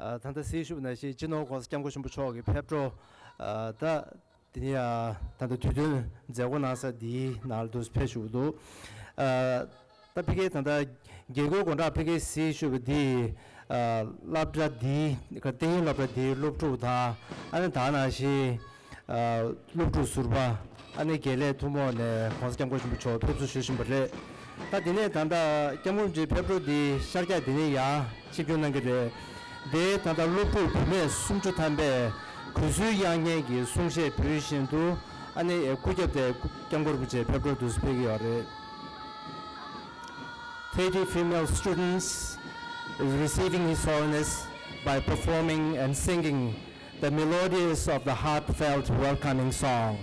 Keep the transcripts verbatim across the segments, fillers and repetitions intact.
ཨ། ད་ལྟ་གསལ་ཞུས་པ་ནང་བཞིན་སྤྱི་ནོར་༸གོང་ས་༸སྐྱབས་མགོན་ཆེན་པོ་མཆོག་གི་ཕེབས་འགྲོ། ཨ། ད་དེ་ནས་ཡ་ད་ལྟ་དུས་སྟོན་མཛད་སྒོ་གནང་ས་འདིའི་ནང་ལ་འདུག་ཕེབས་བཞུགས་འདུག་ཨ། ད་ཕ་གིའི་ད་ལྟ་རྒྱལ་སྒོའི་སྒོ་འགྲམ་ཕ་གིའི་གསལ་ཞུས་པ་འདི། ཨ། སློབ་གྲྭ་འདིའི་ཏིང་ཡིན་སློབ་གྲྭ་འདིའི་སློབ་ཕྲུག་དང་། ཨ་ནི་ད་ནང་བཞིན། ཨ། སློབ་ཕྲུག་ཟུར་པ། ཨ་ནི་དགེ་ལས་ཐུན་མོང་ནས་༸གོང་ས་༸སྐྱབས་མགོན་ཆེན་པོ་མཆོག་ཕེབས་བསུ་ཞུ་བཞིན་པ་རེད། ད་དེ་ནས་ད་ལྟ་༸སྐྱབས་མགོན་རིན་པོ་ཆེའི་ཕེབས་འགྲོ་འདི་ཤར་རྒྱག་འདི་ནས་ཡར་ཆིབས་བསྒྱུར་གནང་གི་རེད། དེ་ད་ལྟ་སློབ་ཕྲུག་བུད་མེད་སུམ་ཅུ་ཐམ་པས་གུས་བསུའི་དབྱངས་སྙན་གྱི་གསུང་བཤད་ཕུལ་བཞིན་དུ། ཨ་ནི་སྐུ་རྒྱབ་དེ་༸སྐྱབས་མགོན་རིན་པོ་ཆེའི་ཕེབས་འགྲོ་འདུག་སེ་ཕེབས་ཀྱི་ཡོད་རེད། K T female students is receiving His Holiness by performing and singing the melodies of the heartfelt welcoming song.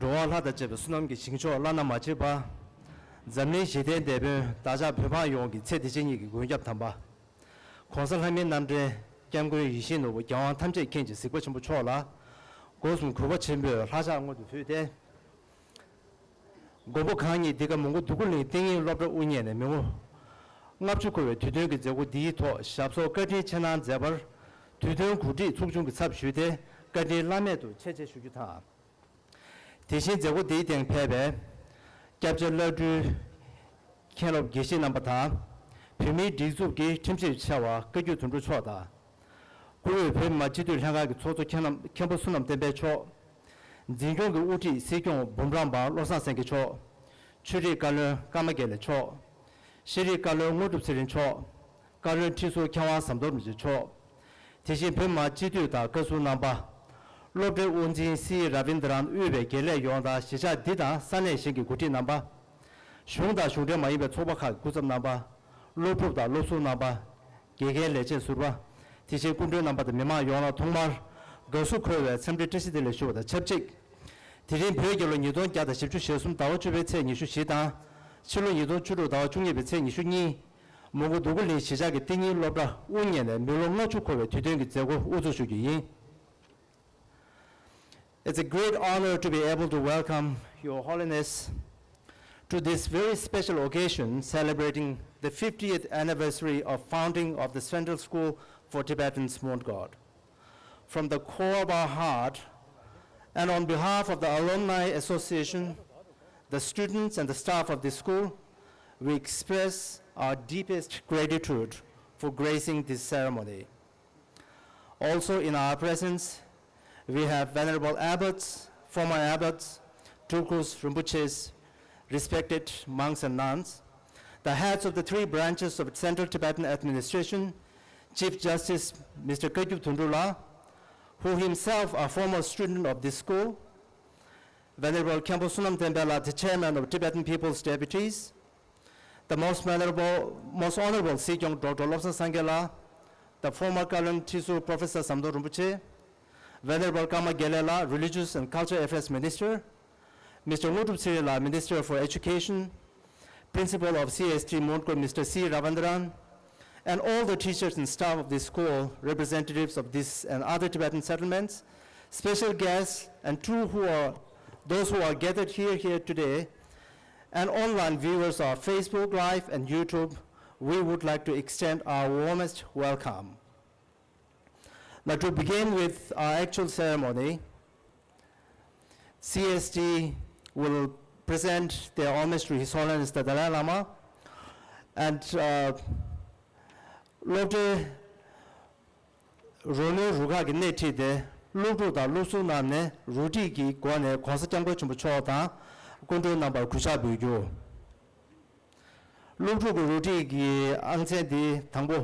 འགྲོ་བ་ལྷ་དང་བཅས་པའི་བསོད་ནམས་ཀྱི་བྱིན་མཆོག་བླ་ན་མ་མཆིས་པ། འཛམ་གླིང་ཞི་བདེའི་དེད་དཔོན་བདག་ཅག་བོད་འབངས་ཡོངས་ཀྱི་ཚེ་འདི་ཕྱི་གཉིས་ཀྱི་མགོན་སྐྱབས་དམ་པ། ༸གོང་ས་ལྷ་མིའི་རྣམ་འདྲེན་སྐྱབས་མགོན་ཡིད་བཞིན་ནོར་བུ་རྒྱལ་དབང་ཐམས་ཅད་མཁྱེན་ཅིང་གཟིགས་པ་ཆེན་པོ་མཆོག་ལ། སྒོ་གསུམ་གུས་པ་ཆེན་པོས་ལྷག་ཕྱག་སྔོན་དུ་ཕུལ་ཏེ། མགོན་པོ་གང་ཉིད་འདི་ཀ་མོན་གྷོ་འདུ་ཁུག་གླིང་གཏན་ཉིད་སློབ་གྲྭ་དབུ་བརྙེས་ནས་མི་ངོ་ལྔ་བཅུ་འཁོར་བའི་དུས་སྟོན་གྱི་མཛད་སྒོ་འདིའི་ཐོག་ཞབས་སོར་བཀའ་དྲིན་ཆེ་གནང་མཛད་པར། དུས་སྟོན་གོ་སྒྲིག་ཚོགས་ཆུང་གི་ཚབ་ཞུས་ཏེ་བཀའ་དྲིན་བླ་མེད་དུ་ཆེ་ཆེ་ཞུ་རྒྱུ་དང་། དེ་བཞིན་མཛད་སྒོ་འདིའི་སྟེང་ཕེབས་པའི་སྐྱབས་རྗེ་བླ་སྤྲུལ་མཁན་སློབ་དགེ་བཤེས་རྣམ་པ་དང་། བོད་མིའི་སྒྲིག་འཛུགས་ཀྱི་ཁྲིམས་ཞིབ་ཆེ་བ་བཀའ་བརྒྱུད་དོན་གྲུབ་མཆོག་དང་། བཀུར་འོས་བོད་མི་མང་སྤྱི་འཐུས་ལྷན་ཁང་གི་ཚོགས་གཙོ་མཁན་རྣམ་མཁན་པོ་བསོད་ནམས་བསྟན་འཕེལ་མཆོག་འཛིན་སྐྱོང་གི་དབུ་ཁྲིད་སྲིད་སྐྱོང་འབུམ་རམས་པ་བློ་བཟང་སེང་གེ་མཆོག་ཆོས་རིག་བཀའ་བློན་ཀརྨ་དགེ་ལེགས་མཆོག་ཤེས་རིག་བཀའ་བློན་དངོས་གྲུབ་ཚེ་རིང་མཆོག་བཀའ་བློན་ཁྲི་ཟུར་མཁས་དབང་ཟམ་གདོང་རིན་པོ་ཆེ་མཆོག་དེ་བཞིན་བོད་མི་མང་སྤྱི་འཐུས་དང་བཀའ་ཟུར་རྣམ་པ། སློབ་གྲྭའི་དབུ་འཛིན་སི་ར་བིན་དྲ་རན་དབུས་པའི་དགེ་ལས་ཡོངས་དང་གཞིས་ཆགས་འདི་དང་ས་གནས་གཞན་གྱི་འགོ་ཁྲིད་རྣམ་པ། གཞུང་དང་གཞུང་འབྲེལ་མ་ཡིན་པའི་ཚོགས་པ་ཁག་གི་སྐུ་ཚབ་རྣམ་པ། སློབ་ཕྲུག་དང་སློབ་ཟུར་རྣམ་པ། དགེ་རྒན་ལས་བྱེད་ཟུར་པ། དེ་བཞིན་སྐུ་མགྲོན་རྣམ་པ་དང་མི་མང་ཡོངས་ལ་ཐོག་མར་དགའ་བསུ་འཁོལ་བའི་འཚམས་འདྲི་བཀྲ་ཤིས་བདེ་ལེགས་ཞུ་བ་དང་ཆབས་ཅིག་དེ་རིང་བོད་རྒྱལ་ལོ་ཉིས་སྟོང་བརྒྱ་དང་བཞི་བཅུ་ཞེ་གསུམ་ཟླ་བ་བཅུ་པའི་ཚེས་ཉི་ཤུ་བཞི་དང་། ཕྱི་ལོ་ཉིས་སྟོང་བཅུ་དྲུག་ཟླ་བ་བཅུ་གཉིས་པའི་ཚེས་ཉི་ཤུ་གཉིས། མོན་གྷོ་འདུ་ཁུག་གླིང་གཞིས་ཆགས་ཀྱི་གཏན་ཉིན་སློབ་གྲྭ་དབུ་བརྙེས་ནས་མི་ལོ་ལྔ་བཅུ་འཁོར་བའི་དུས་སྟོན་གྱི་མཛད་སྒོ་དབུ་འཛུགས་ཞུ་རྒྱུ་ཡིན། It's a great honor to be able to welcome Your Holiness to this very special occasion celebrating the fiftieth anniversary of founding of the Central School for Tibetans, Mongkot. From the core of our heart, and on behalf of the Alumni Association, the students and the staff of this school, we express our deepest gratitude for gracing this ceremony. Also in our presence, we have Venerable Abbots, former Abbots, Tulkus Rinpoches, respected monks and nuns, the heads of the three branches of Central Tibetan Administration, Chief Justice Mister Kagyup Thondro La, who himself a former student of this school, Venerable Khenpo Sonam Denpa La, the chairman of Tibetan People's Deputies, the most venerable, most honorable Sikyong Doctor Lobsang Sangye La, the former Kalyan Tisu Professor Samdo Rinpoche, Venerable Karma Gyalay La, Religious and Cultural Affairs Minister, Mister Ngutrup Siri La, Minister for Education, Principal of C S T Mondkot, Mister C Ravindran, and all the teachers and staff of this school, representatives of this and other Tibetan settlements, special guests, and two who are, those who are gathered here, here today, and online viewers of Facebook Live and YouTube, we would like to extend our warmest welcome. Now, to begin with our actual ceremony, C S T will present their homage to His Holiness the Dalai Lama, and, uh, སློབ་གྲྭའི་རོགས་གནས་རུ་ཁག་གིས་སྣེ་ཁྲིད་དེ་སློབ་ཕྲུག་དང་སློབ་ཟུར་རྣམས་ནས་རུ་སྒྲིག་གི་སྒོ་ནས་༸གོང་ས་༸སྐྱབས་མགོན་ཆེན་པོ་མཆོག་དང་སྐུ་མགྲོན་རྣམ་པར་གུས་ཕྱག་འབུལ་རྒྱུ། སློབ་ཕྲུག་གི་རུ་སྒྲིག་གི་ཨང་ཚན་འདི་དང་པོ་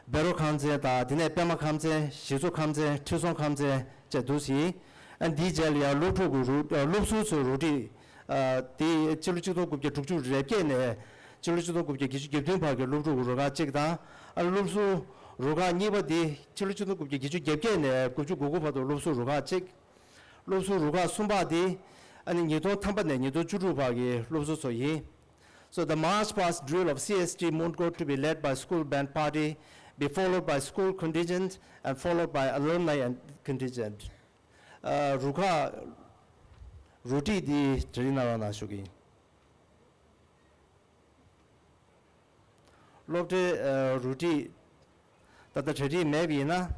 བཻ་རོ་ཁང་ཚན་དང་། དེ་ནས་པད་མ་ཁང་ཚན། གཞི་ཚོགས་ཁང་ཚན། ཁྲི་སྲོང་ཁང་ཚན་བཅས་འདུག་ཟིན། ཨ་འདིའི་རྗེས་ལ་ཡང་སློབ་ཕྲུག་གི་རུ་སློབ་ཟུར་ཚོའི་རུ་སྒྲིག་ཨ་དེ་སྤྱི་ལོ་ཆིག་སྟོང་དགུ་བརྒྱ་དྲུག་ཅུ་རེ་བརྒྱད་ནས་སྤྱི་ལོ་ཆིག་སྟོང་དགུ་བརྒྱ་བརྒྱད་ཅུ་གྱ་བདུན་བར་གྱི་སློབ་ཕྲུག་གི་རུ་ཁག་གཅིག་དང་། ཨ་སློབ་ཟུར་རུ་ཁག་གཉིས་པ་འདི་སྤྱི་ལོ་ཆིག་སྟོང་དགུ་བརྒྱ་བརྒྱད་ཅུ་གྱ་བརྒྱད་ནས་དགུ་བཅུ་གོ་དགུ་བར་དུ་སློབ་ཟུར་རུ་ཁག་གཅིག་སློབ་ཟུར་རུ་ཁག་གསུམ་པ་འདི་ཨ་ནི་ཉིས་སྟོང་ཐམ་པ་ནས་ཉིས་སྟོང་བཅུ་དྲུག་བར་གྱི་སློབ་ཟུར་ཚོ་ཡིན། So the march past drill of C S T Mondkot to be led by school band party, be followed by school contingent and followed by alumni and contingent. ཨ་རུ་ཁག་རུ་སྒྲིག་འདི་གྲ་སྒྲིག་གནང་རོགས་གནང་ཞུ་གི་ཡིན། སློབ་གྲྭའི་ཨ་རུ་སྒྲིག་ད་ལྟ་གྲ་སྒྲིག་མེད་པ་ཡིན་ན།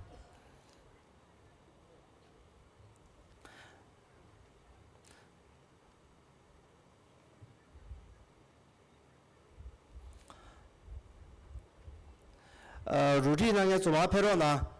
ཨ་རུ་སྒྲིག་གནང་མཁན་ཚོ་མར་ཕེབས་རོགས་གནང་།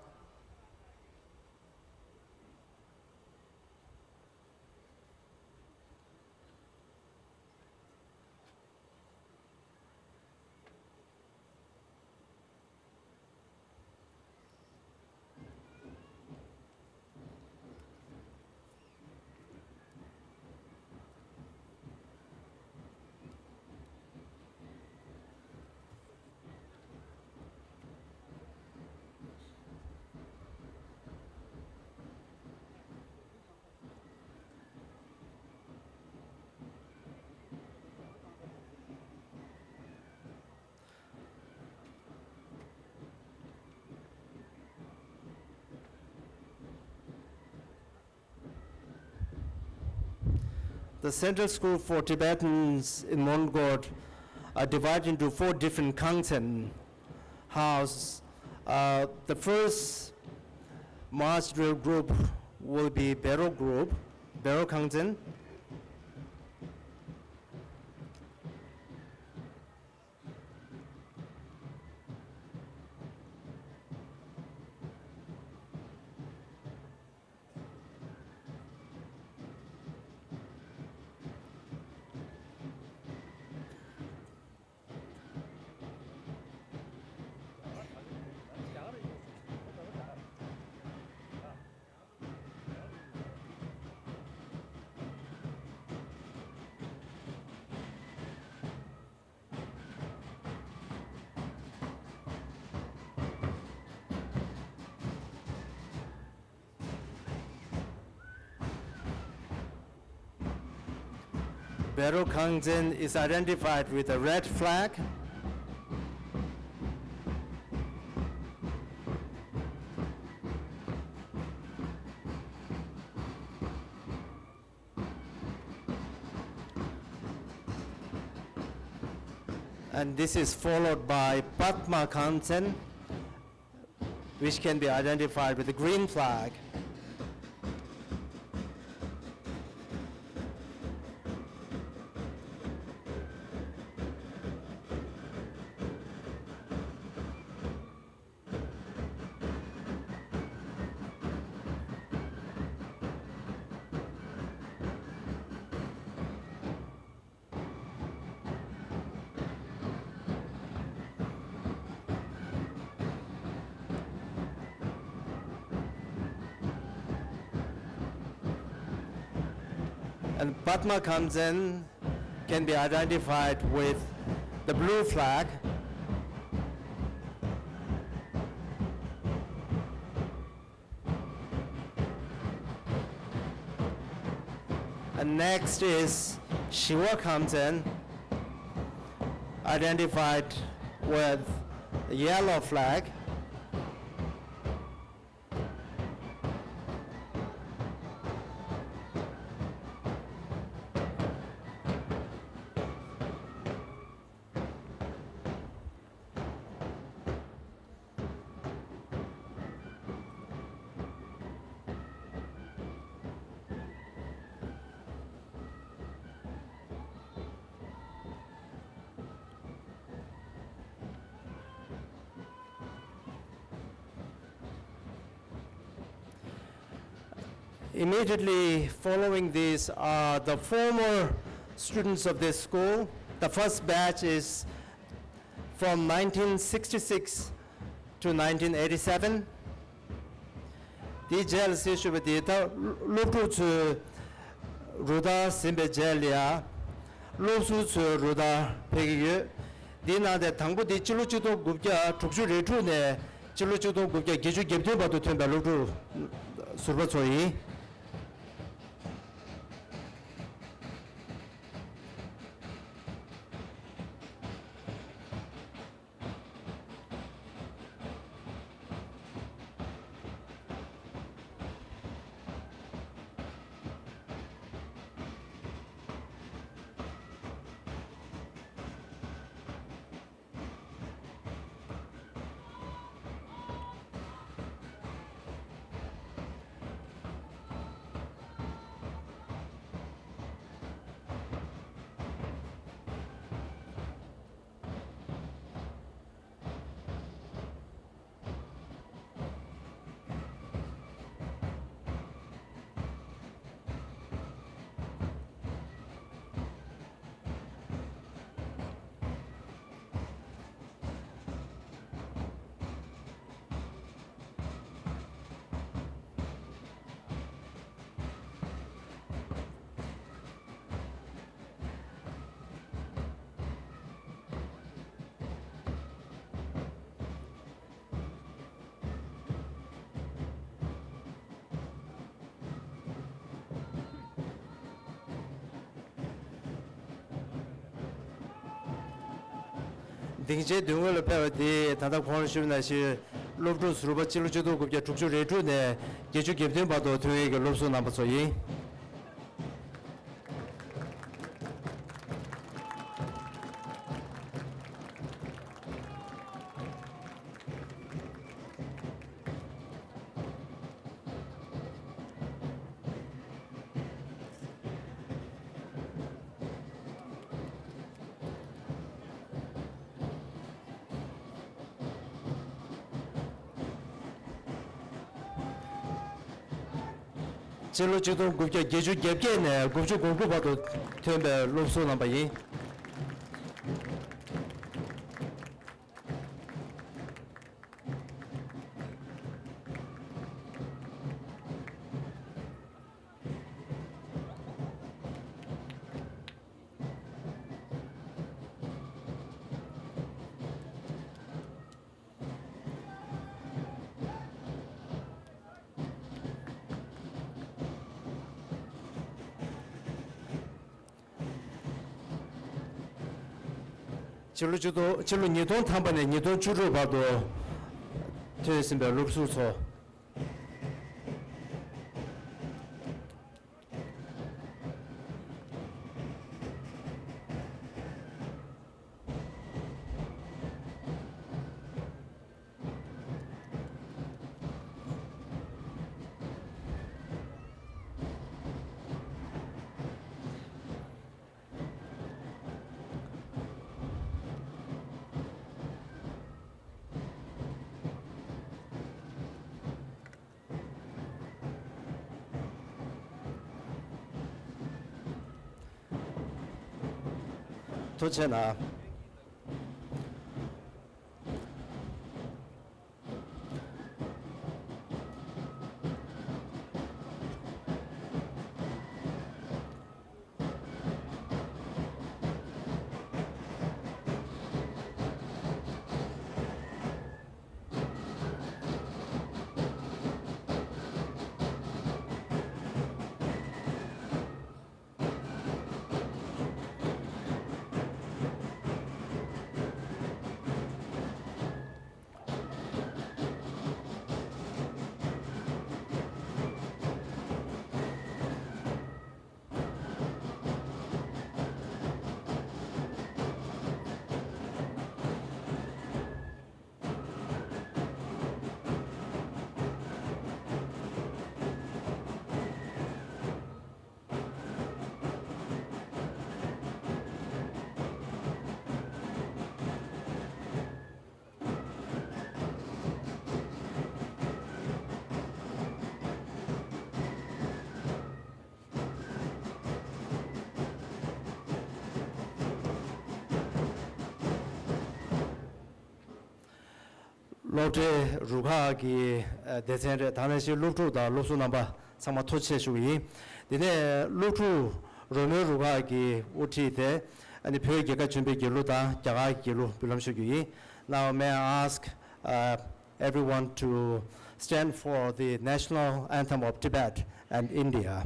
The Central School for Tibetans in Mongkot are divided into four different Kangtsen houses. Uh, the first march drill group will be Bero group, Bero Kangtsen. Bero Kangtsen is identified with a red flag. And this is followed by Padma Kangtsen, which can be identified with the green flag. And Padma Kangtsen can be identified with the blue flag. And next is Shiva Kangtsen, identified with yellow flag. Immediately following these are the former students of this school. The first batch is from nineteen sixty-six to nineteen eighty-seven. དེའི་རྗེས་ལ་ཟེར་ཞུས་པ་དེ། ད་སློབ་ཕྲུག་ཚོས་རུ་སྟར་ཟིན་པའི་རྗེས་ལ་ཡ། སློབ་ཟུར་ཚོས་རུ་སྟར་ཕེབས་ཀྱི་ཡོད། འདིའི་ནང་དེ་དང་པོ་དེ་སྤྱི་ལོ་ཆིག་སྟོང་དགུ་བརྒྱ་དྲུག་ཅུ་རེ་དྲུག་ནས་སྤྱི་ལོ་ཆིག་སྟོང་དགུ་བརྒྱ་བརྒྱད་ཅུ་གྱ་བདུན་བར་དུ་ཐོན་པའི་སློབ་ཕྲུག་ཟུར་པ་ཚོ་ཡིན། སྡིངས་ཆའི་མདུན་ངོས་ལ་ཕེབས་པ་དེ་ད་ལྟ་གོང་ལ་ཞུས་པ་ནང་བཞིན་སློབ་ཕྲུག་ཟུར་པ་སྤྱི་ལོ་ཆིག་སྟོང་དགུ་བརྒྱ་དྲུག་ཅུ་རེ་དྲུག་ནས་བརྒྱད་ཅུ་གྱ་བདུན་བར་དུ་ཐོན་མཁན་གྱི་སློབ་ཟུར་རྣམ་པ་ཚོ་ཡིན། ཕྱི་ལོ་ཆིག་སྟོང་དགུ་བརྒྱ་བརྒྱད་ཅུ་གྱ་བརྒྱད་ནས་དགུ་བཅུ་གོ་དགུ་བར་དུ་ཐོན་པའི་སློབ་ཟུར་རྣམ་པ་ཡིན། ཕྱི་ལོ་བཅུ་སྟོང་ཕྱི་ལོ་ཉིས་སྟོང་ཐམ་པ་ནས་ཉིས་སྟོང་བཅུ་དྲུག་བར་དུ་ཐོན་ཟིན་པའི་སློབ་ཟུར་ཚོ། ཐུགས་རྗེ་གནང་། སློབ་གྲྭའི་རུ་ཁག་གི་ཨ་སྡེ་ཚན་རེད། ད་ནང་བཞིན་སློབ་ཕྲུག་དང་སློབ་ཟུར་རྣམ་པ་ཚང་མ་ཐུགས་རྗེ་ཆེ་ཞུ་གི་ཡིན། དེ་ནས་སློབ་ཕྲུག་རོལ་མོའི་རུ་ཁག་གི་དབུ་ཁྲིད་དེ་ཨ་ནི་བོད་རྒྱལ་ཁབ་ཆེན་པོའི་རྒྱལ་གླུ་དང་རྒྱ་གར་རྒྱལ་གླུ་འབུལ་ལམ་ཞུ་རྒྱུ་ཡིན། Now may I ask, uh, everyone to stand for the national anthem of Tibet and India.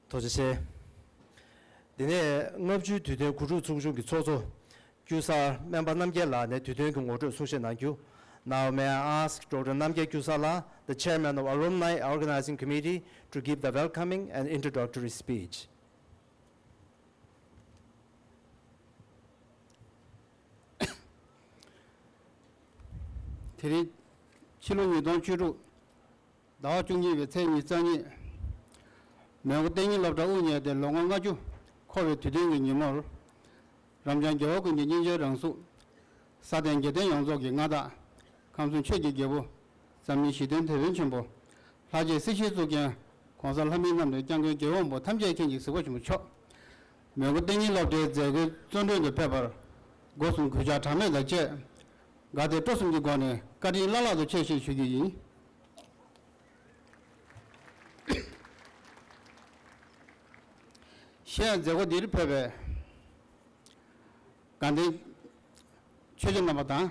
ཐུགས་རྗེ་ཆེ། འདི་ནས་ལྔ་བཅུའི་དུས་སྟོན་གོ་སྒྲིག་ཚོགས་ཆུང་གི་ཚོགས་གཙོ། ཀྱུ་སར་སྨན་པ་རྣམ་རྒྱལ་ལགས་ནས་དུས་སྟོན་གྱི་ངོ་སྤྲོད་གསུང་བཤད་གནང་རྒྱུ། Now may I ask Doctor Namgyal Kyusar, the chairman of Alumni Organizing Committee, to give the welcoming and introductory speech. དེ་རིང་ཕྱི་ལོ་ཉིས་སྟོང་བཅུ་དྲུག་ཟླ་བ་བཅུ་གཉིས་པའི་ཚེས་ཉི་ཤུ་རྩ་གཉིས། མོན་གྷོ་གཏན་ཉིད་སློབ་གྲྭ་དབུ་བརྙེས་ཏེ་ལོ་ངོ་ལྔ་བཅུ་འཁོར་བའི་དུས་སྟོན་གྱི་ཉིན་མོར། རབ་འབྱམས་རྒྱལ་བ་ཀུན་གྱི་སྙིང་རྗེའི་རང་གཟུགས། སྲ་བརྟན་དགེ་ལྡན་ཡོངས་རྫོགས་ཀྱི་མངའ་བདག་ཁམས་གསུམ་ཆོས་ཀྱི་རྒྱལ་པོ། འཛམ་གླིང་ཞི་བདེའི་དེད་དཔོན་ཆེན་པོ། ལྷ་རྗེ་སྲིད་ཞིའི་གཙུག་རྒྱན། ༸གོང་ས་ལྷ་མིའི་རྣམ་གྲོལ་སྐྱབས་མགོན་རྒྱལ་བ་དབང་པོ་ཐམས་ཅད་མཁྱེན་ཅིང་གཟིགས་པ་ཆེན་པོ་མཆོག་མོན་གྷོ་གཏན་ཉིད་སློབ་གྲྭའི་མཛད་སྒོའི་གཙོ་མགྲོན་དུ་ཕེབས་པར། སྒོ་གསུམ་གུས་ཕྱག་གྲངས་མེད་དང་བཅས། དགའ་དད་སྤྲོ་གསུམ་གྱི་སྒོ་ནས་བཀའ་དྲིན་བླ་ལྷག་ཏུ་ཆེ་ཞེས་ཞུ་རྒྱུ་ཡིན། གཞན་ཡང་མཛད་སྒོ་འདིར་ཕེབས་པའི་དགའ་ལྡན་ཆོས་སྐྱོང་རྣམ་པ་དང་།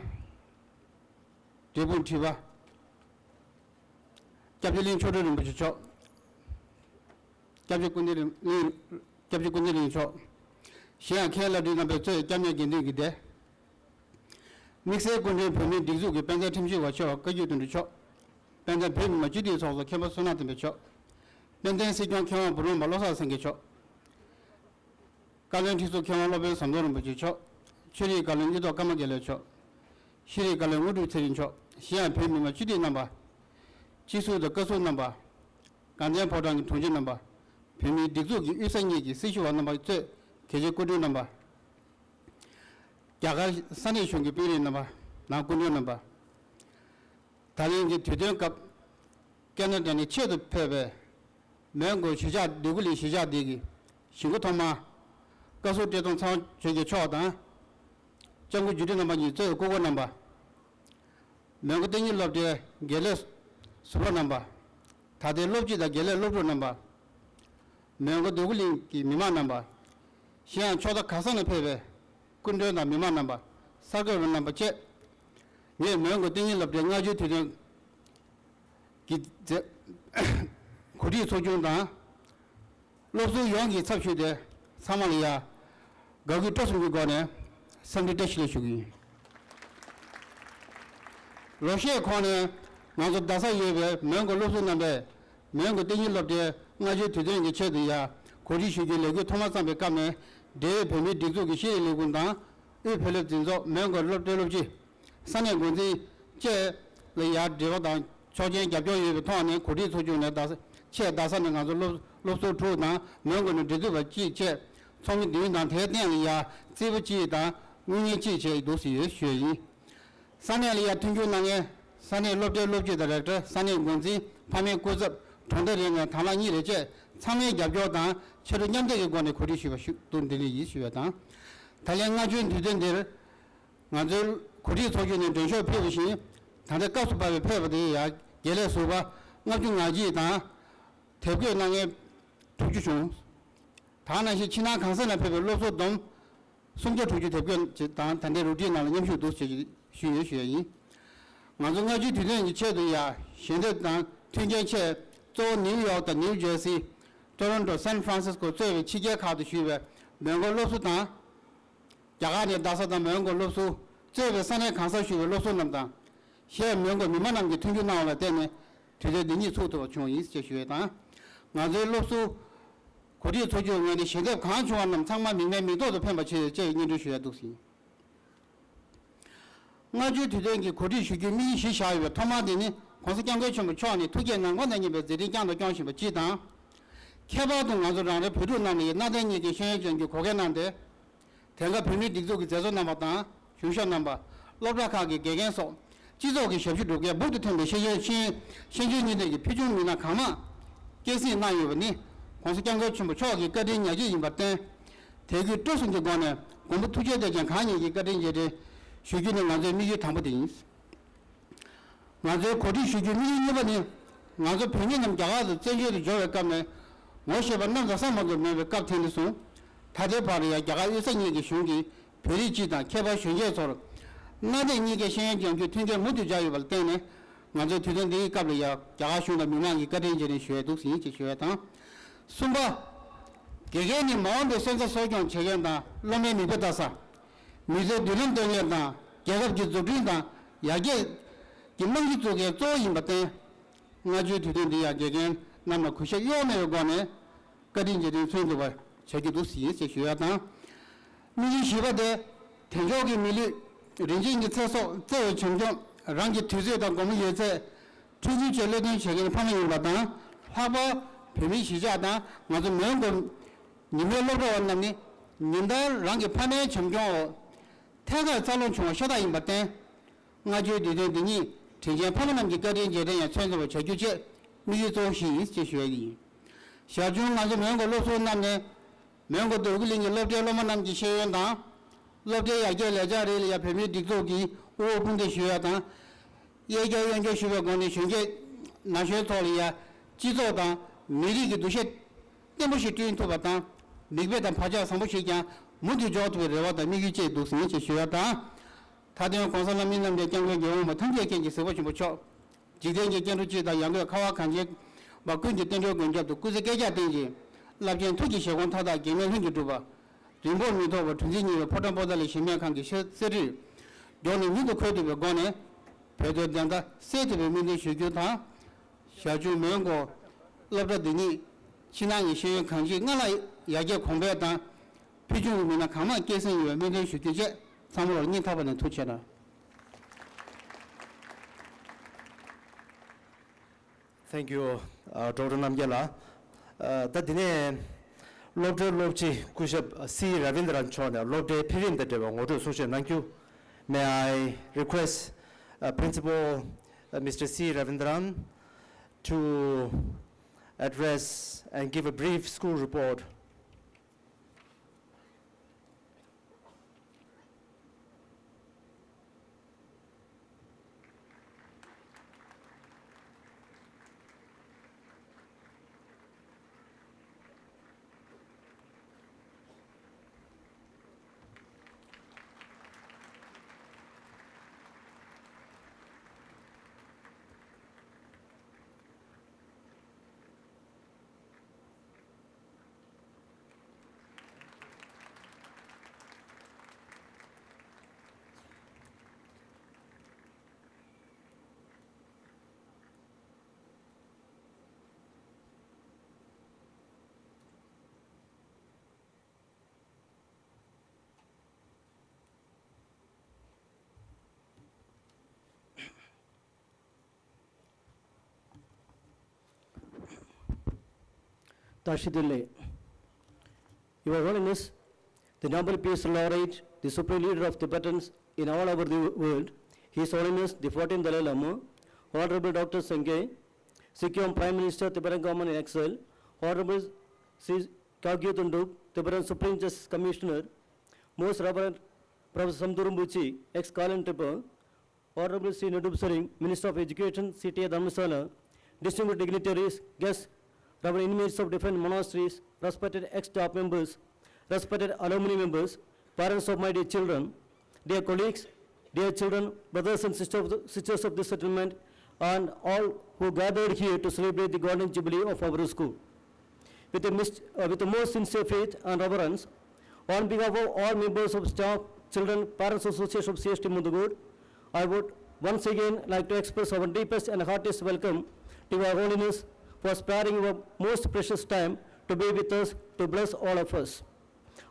འབྲས་སྤུངས་ཁྲི་པ། སྐྱབས་རྗེ་གླིང་ཆོ་འཕྲུལ་རིན་པོ་ཆེ་མཆོག་སྐྱབས་རྗེ་ཀུན་ལྡན་རིན་གླིང་། སྐྱབས་རྗེ་ཀུན་ལྡན་རིན་མཆོག་གཞན་ཡང་མཁན་བླ་སྤྲུལ་རྣམ་པས་གཙོས་སྐྱབས་གནས་དགེ་འདུན་གྱི་སྡེ། དམིགས་བསལ་སྐུ་མགྲོན་བོད་མིའི་སྒྲིག་འཛུགས་ཀྱི་དཔལ་ལྡན་ཁྲིམས་ཞིབ་པ་ཆེ་བ་བཀའ་བརྒྱུད་དོན་གྲུབ་མཆོག་དཔལ་ལྡན་བོད་མི་མང་སྤྱི་འཐུས་ཚོགས་གཙོ་མཁན་པོ་བསོད་ནམས་བསྟན་འཕེལ་མཆོག་དཔལ་ལྡན་སྲིད་སྐྱོང་མཁས་དབང་བུ་སློབ་མ་བློ་བཟང་སེང་གེ་མཆོག་བཀའ་བློན་ཁྲི་ཟུར་མཁས་དབང་སློབ་དཔོན་ཟམ་གདོང་རིན་པོ་ཆེ་མཆོག་ཆོས་རིག་བཀའ་བློན་གཡུ་ཐོག་ཀརྨ་དགེ་ལེགས་མཆོག་ཤེས་རིག་བཀའ་བློན་དངོས་གྲུབ་ཚེ་རིང་མཆོག་གཞན་ཡང་བོད་མི་མང་སྤྱི་འཐུས་རྣམ་པ། སྤྱི་ཟུར་དང་བཀའ་ཟུར་རྣམ་པ། དགའ་ལྡན་ཕོ་བྲང་གི་དྲུང་ཆེ་རྣམ་པ། བོད་མིའི་སྒྲིག་འཛུགས་ཀྱི་དབུས་ས་གཉིས་ཀྱི་སྲི་ཞུ་བ་རྣམ་པ་གཙོས་གལ་ཆེའི་སྐུ་མགྲོན་རྣམ་པ། རྒྱ་གར་ས་གནས་གཞུང་གི་དཔོན་རིགས་རྣམ་པ་ནང་སྐུ་མགྲོན་རྣམ་པ། ད་ལན་གྱི་དུས་སྟོན་སྐབས་ཀེ་ན་ཌ་ནས་ཆེད་དུ་ཕེབས་པའི་མོན་གྷོ་གཞིས་ཆགས་འདོད་རྒུ་གླིང་གཞིས་ཆགས་འདི་གི་གཞིས་འགོ་ཐོག་མ་བཀའ་ཟུར་བཀྲས་མཐོང་ཚེ་དབང་ཆོས་རྒྱལ་མཆོག་དང་། སྐྱབས་མགོན་རྒྱུད་སྟོད་རྣམ་པ་གཉིས་གཙོས་སྐུ་འཁོར་རྣམ་པ། མོན་གྷོ་གཏན་ཉིད་སློབ་གྲྭའི་དགེ་ལས་ཟུར་པ་རྣམ་པ། ད་ལྟའི་སློབ་སྤྱི་དང་དགེ་ལས་སློབ་ཕྲུག་རྣམ་པ། མོན་གྷོ་འདོད་རྒུ་གླིང་གི་མི་མང་རྣམ་པ། གཞན་ཡང་ཕྱོགས་མཐའ་གང་ས་ནས་ཕེབས་པའི་སྐུ་མགྲོན་དང་མི་མང་རྣམ་པ། གསར་འགོད་པ་རྣམ་པ་བཅས། ངས་མོན་གྷོ་གཏན་ཉིད་སློབ་གྲྭའི་ལྔ་བཅུའི་དུས་སྟོན་གྱི་མཛད་གོ་སྒྲིག་ཚོགས་ཆུང་དང་། སློབ་ཟུར་ཡོངས་ཀྱི་ཚབ་ཞུས་ཏེ་ཚང་མ་ལ་ཡ་དགའ་གུས་སྤྲོ་གསུམ་གྱི་སྒོ་ནས་འཚམས་འདྲི་བཀྲ་ཤིས་བདེ་ལེགས་ཞུ་གི་ཡིན། ལོ་ཤས་གོང་ནས་ང་ཚོ་རྡ་སར་ཡོད་པའི་མོན་གྷོ་སློབ་ཟུར་རྣམ་པས་མོན་གྷོ་གཏན་ཉིད་སློབ་གྲྭའི་ལྔ་བཅུའི་དུས་སྟོན་གྱི་ཆེད་དུ་ཡ་གོ་སྒྲིག་ཞུ་རྒྱུའི་ལས་འགུལ་ཐོག་མ་བརྩམས་པའི་སྐབས་ནས་འབྲེལ་ཡོད་བོད་མིའི་སྒྲིག་འཛུགས་ཀྱི་ཤེས་རིག་ལས་ཁུངས་དང་དབུས་བོད་སློབ་འཛིན་ཚོགས་མོན་གྷོ་སློབ་གྲྭའི་སློབ་སྤྱི། ས་གནས་འགོ་འཛིན་བཅས་ལ་ཡར་འབྲེལ་བ་དང་ཆོག་མཆན་རྒྱབ་སྐྱོར་ཡོད་པའི་ཐོག་ནས་གོ་སྒྲིག་ཚོགས་ཆུང་ནས་རྡ་ས་ཆེད་རྡ་ས་ནས་ང་ཚོ་སློབ་སློབ་ཟུར་དྲུག་དང་མོན་གྷོ་ནས་འབྲེལ་མཐུད་པ་གཅིག་བཅས་ཚོགས་མི་བདུན་དང་དེའི་སྟེང་ལ་ཡར་རྩིས་པ་གཅིག་དང་དངུལ་གཉེར་གཅིག་བཅས་འདུག་སེ་ཡོད་ཞུ་ཡ་ཡིན། ས་གནས་ལ་ཡར་མཐུན་འགྱུར་གནང་མཁན་ས་གནས་སློབ་གྲྭའི་སློབ་སྤྱི་དང་རེག་ཊར་ས་གནས་འགོ་འཛིན་ཕ་མའི་སྐུ་ཚབ་གྲོང་སྡེ་རེ་ནས་དང་བླངས་གཉིས་རེ་བཅས་ཚང་མའི་རྒྱབ་སྐྱོར་དང་ཕྱར་གྲུ་མཉམ་འདེགས་ཀྱི་སྒོ་ནས་གོ་སྒྲིག་ཞུས་པ་ཞུ་གཏུག་འདི་ལས་ཡིན་ཞུ་བ་དང་། ད་ལན་ལྔ་བཅུའི་དུས་སྟོན་འདིར། ང་ཚོའི་གོ་སྒྲིག་ཚོགས་ཆུང་ནས་མགྲོན་ཤོག་ཕུལ་བ་བཞིན། ད་ལྟ་སྐབས་སུ་བབས་པའི་ཕེབས་པ་དེ་ཡང་དགེ་ལས་ཟུར་པ་ལྔ་བཅུ་ང་གཅིག་དང་། དེབ་འགོད་གནང་མཁན་དྲུག་ཅུ་བྱུང་། ད་ག་ནང་བཞིན་ཕྱི་ནང་གང་ས་ནས་ཕེབས་པའི་སློབ་ཟུར་བསྡོམས་སུམ་བརྒྱ་དྲུག་ཅུ་དེབ་འགོད་དང་ད་ལྟའི་རུ་སྒྲིག་ནང་ལ་མཉམ་ཞུགས་འདུག་ཅེས་ཞུས་ཡོད་ཞུ་ཡ་ཡིན། ང་ཚོ་ལྔ་བཅུའི་དུས་སྟོན་གྱི་ཆེད་དུ་ཡང་ཞལ་འདེབས་དང་མཐུན་རྐྱེན་ཆེད་གཙོ་བོ་ནིའུ་ཡོག་དང་ནིའུ་ཇར་སི། ཊོ་རོན་ཊོ། སན་ཧྥ་རན་སིས་ཀོ་གཙོས་པའི་ཕྱི་རྒྱལ་ཁག་ཏུ་བཞུགས་པའི་མོན་གྷོ་སློབ་ཟུར་དང་། རྒྱ་གར་ནས་རྡ་ས་དང་མོན་གྷོ་སློབ་ཟུར་གཙོས་པའི་ས་གནས་གང་སར་བཞུགས་པའི་སློབ་ཟུར་རྣམས་དང་། གཞན་མོན་གྷོ་མི་མང་རྣམས་ཀྱིས་མཐུན་འགྱུར་གནང་བ་ལ་བརྟེན་ནས་དུས་སྟོན་འདི་ཉིད་ཚུགས་ཐུབ་པ་བྱུང་བ་ཡིན་ཞེས་ཞུ་ཡས་དང་། ང་ཚོའི་སློབ་ཟུར་གོ་སྒྲིག་ཚོགས་ཆུང་ངོས་ནས་ཞལ་འདེབས་གང་བྱུང་བ་རྣམས་ཚང་མ་མིག་སྨན་མིག་ཐོག་ཏུ་ཕན་པ་བྱེད་ཡོད་ཅེས་སྙན་སྒྲོན་ཞུ་ཡས་འདུག་ཟིན། ལྔ་བཅུའི་དུས་སྟོན་གྱི་གོ་སྒྲིག་ཞུ་རྒྱུའི་དམིགས་ཡུལ་གཞི་བཞག་ཡོད་པའི་ཐོག་མ་དེ་ནི་༸གོང་ས་༸སྐྱབས་མགོན་ཆེན་པོ་མཆོག་ནས་ཐུགས་བསྐྱེད་ནམ་མཁའ་ནས་མཉམ་པའི་མཛད་འཕྲིན་བསྐྱངས་དང་སྐྱོང་བཞིན་པ་སྤྱི་དང་། ཁྱད་པར་དུ་ང་ཚོ་རང་རེའི་བོད་ཕྲུག་རྣམས་ལ་ཡང་གནའ་དེང་གཉིས་ཀའི་ཤེས་ཡོན་སྦྱང་རྒྱུའི་གོ་སྐལ་གནང་སྟེ། དེང་སྐབས་བོད་མིའི་སྒྲིག་འཛུགས་ཀྱི་མཛད་གཙོ་རྣམ་པ་དང་གཞུང་ཞབས་རྣམ་པ། སློབ་གྲྭ་ཁག་གི་དགེ་རྒན་སོགས་སྤྱི་ཚོགས་ཀྱི་ཞབས་ཞུ་སྒྲུབ་མཁན་འབུར་དུ་ཐོན་པའི་ཤེས་ཡོན་ཤེས་ཤེས་འཇོན་གཉིས་ལྡན་གྱི་ཕུལ་བྱུང་མི་སྣ་གང་མང་སྐྱེད་སྲིང་གནང་ཡོད་པ་ནི་༸གོང་ས་༸སྐྱབས་མགོན་ཆེན་པོ་མཆོག་གི་བཀའ་དྲིན་ཉག་གཅིག་ཡིན་པར་བརྟེན། དད་གུས་སྤྲོ་གསུམ་གྱི་སྒོ་ནས་མགོན་པོ་ཐུགས་རྗེ་ལྡན་ཅན་གང་ཉིད་ཀྱི་བཀའ་དྲིན་རྗེས་དྲན་ཞུ་རྒྱུ་ནི་ང་ཚོའི་དམིགས་ཡུལ་དང་པོ་དེ་ཡིན། ང་ཚོའི་གོ་སྒྲིག་ཞུ་རྒྱུའི་དམིགས་ཡུལ་གཉིས་པ་ནི། ང་ཚོ་བོད་མི་རྣམས་རྒྱ་གར་དུ་བཙན་བྱོལ་དུ་འབྱོར་བའི་སྐབས་ནས་ངོ་ཤེས་པ་གནམ་དང་ས་མ་གཏོགས་མེད་པའི་སྐབས་དེ་ནས་བཟུང་། ད་ལྟའི་བར་ཡང་རྒྱ་གར་དབུས་ས་གཉིས་ཀྱི་གཞུང་གིས་བོད་རིགས་སྤྱི་དང་ཁྱད་པར་གཞོན་སྐྱེས་ཚོར་གནའ་དེང་གཉིས་ཀའི་ཤེས་ཡོན་སྦྱང་རྒྱུའི་མཐུན་རྐྱེན་མུ་མཐུད་སྦྱར་ཡོད་པར་བརྟེན་ནས། ང་ཚོས་དུས་སྟོན་འདིའི་སྐབས་ལ་ཡང་རྒྱ་གར་གཞུང་དང་མི་མང་གི་བཀའ་དྲིན་རྗེས་དྲན་ཞུ་ཡས་འདུག་ཟིན་ཅེས་ཞུ་ཡས་དང་། གསུམ་པ། དགེ་རྒན་ནི་མ་འོངས་པའི་སོན་རྩ་གསོ་སྐྱོང་བྱེད་མཁན་དང་སློབ་མའི་མིག་དཔེ་ལྟ་ས། མི་ཚེའི་མདུན་ལམ་སྟོན་མཁན་དང་རྒྱལ་ཁབ་ཀྱི་འཛུགས་སྐྲུན་དང་ཡར་རྒྱས་ཀྱི་རྨང་གཞི་བཙུགས་མཁན་གཙོ་བོ་ཡིན་པར་བརྟེན། སྔ་ཕྱིའི་དུས་སྟོན་འདི་ཡང་དགེ་རྒན་རྣམས་ལ་གུས་ཞབས་གཡོ་མེད་པའི་སྒོ་ནས་བཀའ་དྲིན་རྗེས་དྲན་མཚོན་ཐུབ་པ་བྱ་རྒྱུ་འདུག་ཟེར་ཞུ་ཡ་དང་། དམིགས་ཡུལ་བཞི་པ་དེ། དལ་འབྱོར་གྱི་མི་ལུས། རིན་ཆེན་གྱི་ཚེ་སྲོག་བརྩེ་བའི་བྱམས་སྐྱོང་། རང་གི་དུས་ཚོད་དང་དགོང་མོ་ཡོད་ཚད། འཁྲུག་འཛིང་བྱས་བློས་གཏོང་བྱེད་མཁན་ཕ་མ་ཡིན་པ་དང་། ལྷག་པར་བོད་མིའི་གཞིས་ཆགས་དང་ང་ཚོ་མོན་གྷོ་ཉིན་མོའི་སློབ་གྲྭ་བ་རྣམས་ནི་ཉིན་ལྟར་རང་གི་ཕ་མའི་བྱམས་སྐྱོང་འོག་ཐད་ཀར་འཚར་ལོངས་བྱུང་བ་ཤ་སྟག་ཡིན་པར་བརྟེན། སྔ་ཕྱིའི་དུས་སྟོན་འདི་ཉིད་དྲིན་ཅན་ཕ་མ་རྣམས་ཀྱི་བཀའ་དྲིན་རྗེས་དྲན་ཡང་མཚོན་ཐུབ་པ་བྱ་རྒྱུ་བཅས་དམིགས་ཡུལ་གཙོ་བོ་བཞི་ཡིན་ཞེས་ཞུ་ཡ་ཡིན། ཞར་བྱུང་ང་ཚོ་མོན་གྷོ་སློབ་ཟུར་རྣམས་ནས། མོན་གྷོ་འདོད་རྒུ་གླིང་གི་སློབ་གྲྭའི་སློབ་མ་རྣམས་ཀྱི་ཤེས་ཡོན་དང་། སློབ་གྲྭའི་ཡར་རྒྱས་ལས་འཆར་རིགས་ལ་ཡང་བོད་མིའི་སྒྲིག་འཛུགས་ཀྱིས་དབུ་འོག་དཔུང་འདེགས་ཞུ་ཡ་དང་། གཡས་བརྐྱང་གཡོན་སྐྱོང་ཞུ་བའི་སྒོ་ནས་གཞོན་སྐྱེས་ན་གཞོན་ཚོ་ལ་ཡང་སྤྱི་ཚོགས་དང་མི་རིགས་ཀྱི་འདུ་ཤེས་བརྟན་པོ་ཞིག་བསྐྲུན་ཐུབ་པ་དང་། མིག་དཔེ་དང་བག་ཆགས་བཟང་པོ་ཞིག་ཀྱང་མུ་མཐུད་འཇོག་ཐུབ་པའི་རེ་བ་དང་དམིགས་ཡུལ་བཅས་འདུག་ཟིན་ཅེས་ཞུ་ཡ་དང་། མཐའ་དོན་༸གོང་ས་ལྷ་མིའི་རྣམ་རྒྱལ་༸སྐྱབས་མགོན་རྒྱལ་བ་དབང་པོ་ཐམས་ཅད་མཁྱེན་ཅིང་གཟིགས་པ་ཆེན་པོ་མཆོག་འཇིག་རྟེན་གྱི་སྐྱེ་འགྲོ་སྤྱི་དང་ཡང་སྒོས་ཁ་བ་གངས་ཅན་པ་ཀུན་གྱི་རྟེན་འབྲེལ་མགོན་སྐྱབས་སུ་སྐུ་ཚེ་བསྐལ་བརྒྱར་བརྟན་ཅིང་། རླབས་ཆེན་ཐུགས་ཀྱི་བཞེད་དགོངས་མཐའ་དག་གེགས་མེད་ལྷུན་གྱིས་གྲུབ་པ། རིང་པོར་མི་ཐོགས་པར་གྲུ་འཛིན་གཉིས་པའི་ཕོ་བྲང་པོ་ཏཱ་ལའི་གཞལ་མེད་ཁང་གི་ཤར་གསེར་ཁྲིར་མགྱོགས་ནས་མྱུར་དུ་འཁོད་ཐུབ་པའི་སྒོ་ནས་བོད་དོན་བདེན་མཐའ་གསལ་ཐུབ་པའི་སྨོན་འདུན་ཞུ་རྒྱུ་དང་། ཞར་བྱུང་མོན་གྷོ་སློབ་གྲྭ་འདི་ཉིད་ཕྱི་ནང་གི་ཤེས་ཡོན་གང་ཅིའི་སྔར་ལྷག་ཡར་རྒྱས་གོང་འཕེལ་དང་། ཕུལ་བྱུང་གི་མི་སྣ་གང་མང་སྐྱེད་སྲིང་ཡོང་བའི་སྨོན་འདུན་ཞུ་རྒྱུ་བཅས་ཚང་མ་ལ་སྙིང་ཐག་པ་ནས་ཐུགས་རྗེ་ཆེ་གནང་། Thank you, uh, Doctor རྣམ་རྒྱལ་ལགས། ཨ། ད་འདི་ནས་སློབ་གྲྭའི་སློབ་སྤྱི་སྐུ་ཞབས་སི་ར་བིན་དྲན་མཆོག་ནས་སློབ་གྲྭའི་ཕེབས་རིམ་དང་འབྲེལ་བའི་ངོ་སྤྲོད་གསུང་བཤད་གནང་རྒྱུ། May I request, uh, Principal, uh, Mister C Ravindran to address and give a brief school report. བཀྲ་ཤིས་བདེ་ལེགས། Your Holiness, the Nobel Peace Laureate, the Supreme Leader of Tibetans in all over the world, His Holiness the fourteenth Dalai Lama, Honorable Doctor Sangay, Sikyong Prime Minister, Tibetan Government in Exile, Honorable Sri Kyaw Gyuh Tun Drup, Tibetan Supreme Justice Commissioner, Most Reverend Professor Samdhor Rinpoche, ex-Kalen Tripel, Honorable Sri Nadup Tshering, Minister of Education, C T A Dharamsala, distinguished dignitaries, guests, Reverend inmates of different monasteries, respected ex-staff members, respected alumni members, parents of my dear children, dear colleagues, dear children, brothers and sisters of the, sisters of this settlement, and all who gathered here to celebrate the Golden Jubilee of our school. With the, mis- uh, with the most sincere faith and reverence, on behalf of all members of staff, children, parents association of C S T Mundugod, I would once again like to express our deepest and heartiest welcome to Your Holiness for sparing your most precious time to be with us to bless all of us.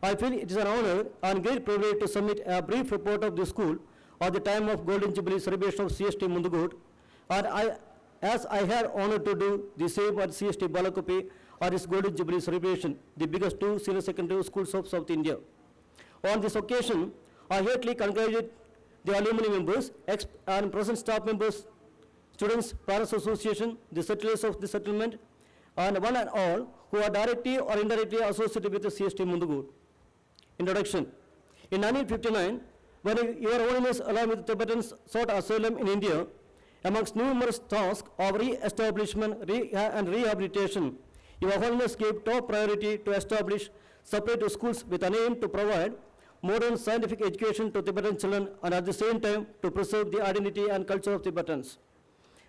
I feel it is an honor and great privilege to submit a brief report of the school at the time of Golden Jubilee celebration of C S T Mundugod, and I, as I had honor to do the same at C S T Balakope at its Golden Jubilee celebration, the biggest two senior secondary schools of South India. On this occasion, I heartily congratulate the alumni members, ex- and present staff members, students, parents association, the settlers of the settlement, and one and all who are directly or indirectly associated with the C S T Mundugod. Introduction. In nineteen fifty-nine, when Your Holiness, along with Tibetans, sought asylum in India, amongst numerous tasks of re-establishment re- and rehabilitation, Your Holiness gave top priority to establish separate schools with an aim to provide modern scientific education to Tibetan children and at the same time to preserve the identity and culture of Tibetans.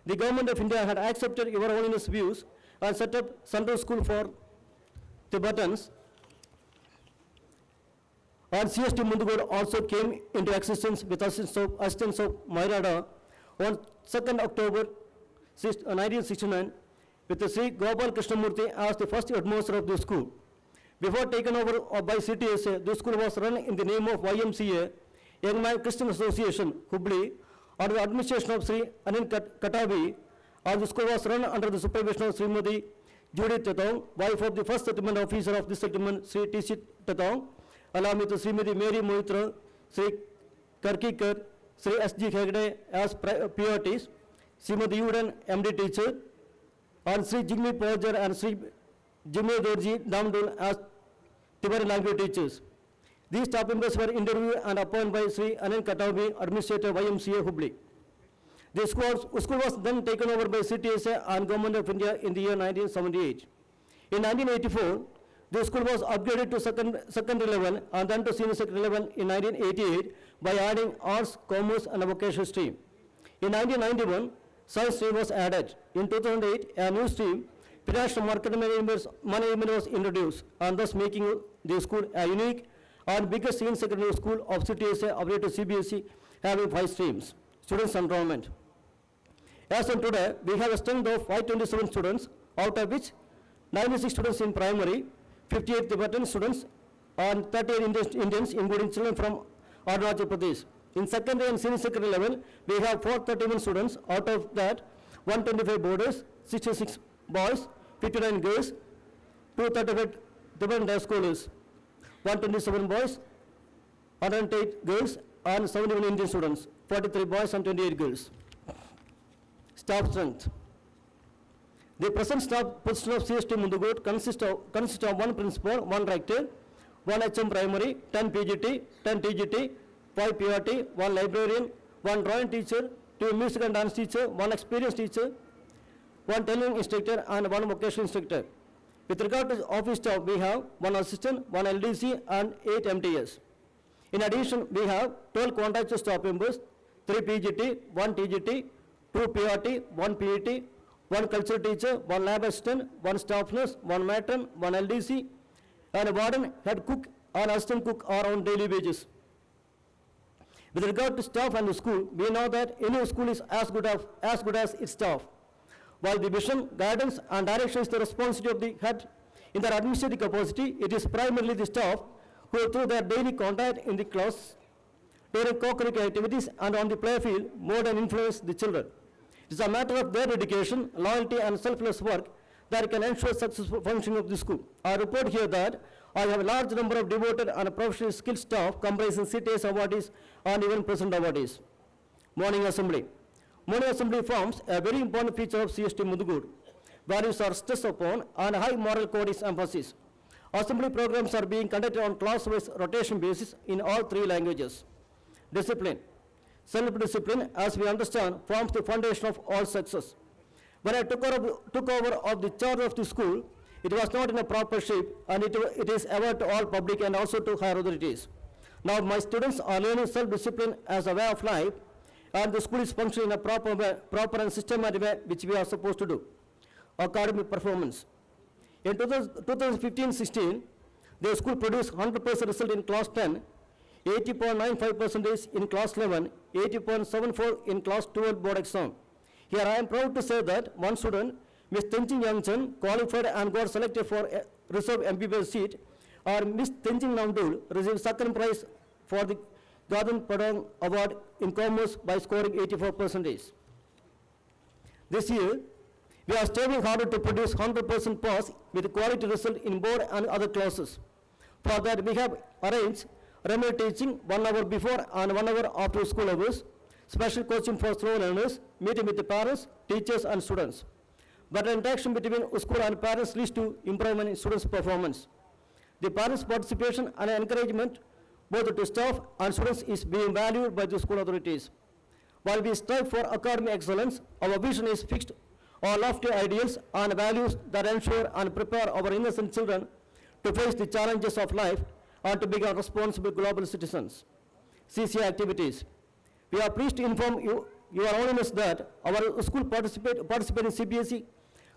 The Government of India had accepted Your Holiness' views and set up Central School for Tibetans, And C S T Mundugod also came into existence with assistance of, assistance of Mairada on second October six- uh, nineteen sixty-nine with Sri Gopal Krishnamurti as the first headmaster of the school. Before taken over, uh, by C T S A, the school was run in the name of Y M C A, Young Man Christian Association, Hubli, under the administration of Sri Anil Kat- Katavi, and the school was run under the supervision of Srimati Judith Tetong, wife of the first settlement officer of this settlement, Sri T C Tetong, along with Srimati Mary Moitra, Sri Karkikar, Sri S G Hegde as pri- P R Ts, Srimati Udan, M D teacher, and Sri Jigme Pojar and Sri Jigme Dorji Damdul as Tibetan language teachers. These staff members were interviewed and appointed by Sri Anil Katavi, administrator Y M C A Hubli. The school, school was then taken over by C T S A and Government of India in the year nineteen seventy-eight. In nineteen eighty-four, the school was upgraded to second, secondary level and then to senior secondary level in nineteen eighty-eight by adding arts, commerce and vocational stream. In nineteen ninety-one, science stream was added. In two thousand eight, a new stream, financial market management, management was introduced, and thus making the school a unique and biggest senior secondary school of C T S A upgraded to C B S E, having five streams. Students enrollment. As on today, we have a strength of five twenty-seven students, out of which ninety-six students in primary, fifty-eight Tibetan students, and thirty-eight Indians, Indians, including children from Arunachal Pradesh. In secondary and senior secondary level, we have four thirty-one students, out of that, one twenty-five boarders, sixty-six boys, fifty-nine girls, two thirty-five Tibetan day scholars, one twenty-seven boys, one hundred eight girls, and seventy-one Indian students, forty-three boys and twenty-eight girls. Staff strength. The present staff position of C S T Mundugod consists of, consists of one principal, one rector, one H M primary, ten P G T, ten T G T, five P R T, one librarian, one drawing teacher, two music and dance teacher, one experience teacher, one tailoring instructor, and one vocational instructor. With regard to office staff, we have one assistant, one L D C, and eight M T S. In addition, we have twelve contractual staff members, three P G T, one T G T, two P R T, one P E T, one cultural teacher, one lab assistant, one staff nurse, one matron, one L D C, and a warden, head cook, and assistant cook are on daily wages. With regard to staff and the school, we know that any school is as good as, as good as its staff. While the vision, guidance, and direction is the responsibility of the head in their administrative capacity, it is primarily the staff who, through their daily contact in the class, during co-curricular activities, and on the play field, mold and influence the children. It is a matter of their dedication, loyalty, and selfless work that can ensure successful functioning of the school. I report here that I have a large number of devoted and professionally skilled staff comprising C T S awardees and even present awardees. Morning assembly. Morning assembly forms a very important feature of C S T Mundugod. Values are stressed upon and high moral code is emphasized. Assembly programs are being conducted on class-wise rotation basis in all three languages. Discipline. Self-discipline, as we understand, forms the foundation of all success. When I took over, took over of the charge of the school, it was not in a proper shape, and it, it is aware to all public and also to higher authorities. Now my students are learning self-discipline as a way of life, and the school is functioning in a proper way, proper and systematic way, which we are supposed to do. Academic performance. In two thousand, two thousand fifteen sixteen, the school produced hundred percent result in class ten, eighty point nine five percent in class eleven, eighty point seven four in class twelve board exam. Here I am proud to say that one student, Miss Tenjing Yangchen, qualified and got selected for a reserve M B B S seat, or Miss Tenjing Namdul received second prize for the Gadan Padang Award in Commerce by scoring eighty-four percent. This year, we are striving harder to produce hundred percent pass with quality result in board and other classes. For that, we have arranged remote teaching one hour before and one hour after school hours, special coaching for slow learners, meeting with the parents, teachers, and students. Better interaction between school and parents leads to improvement in students' performance. The parents' participation and encouragement, both to staff and students, is being valued by the school authorities. While we strive for academic excellence, our vision is fixed on lofty ideals and values that ensure and prepare our innocent children to face the challenges of life and to become responsible global citizens. C C A activities. We are pleased to inform you, Your Holiness, that our school participate, participate in C B S E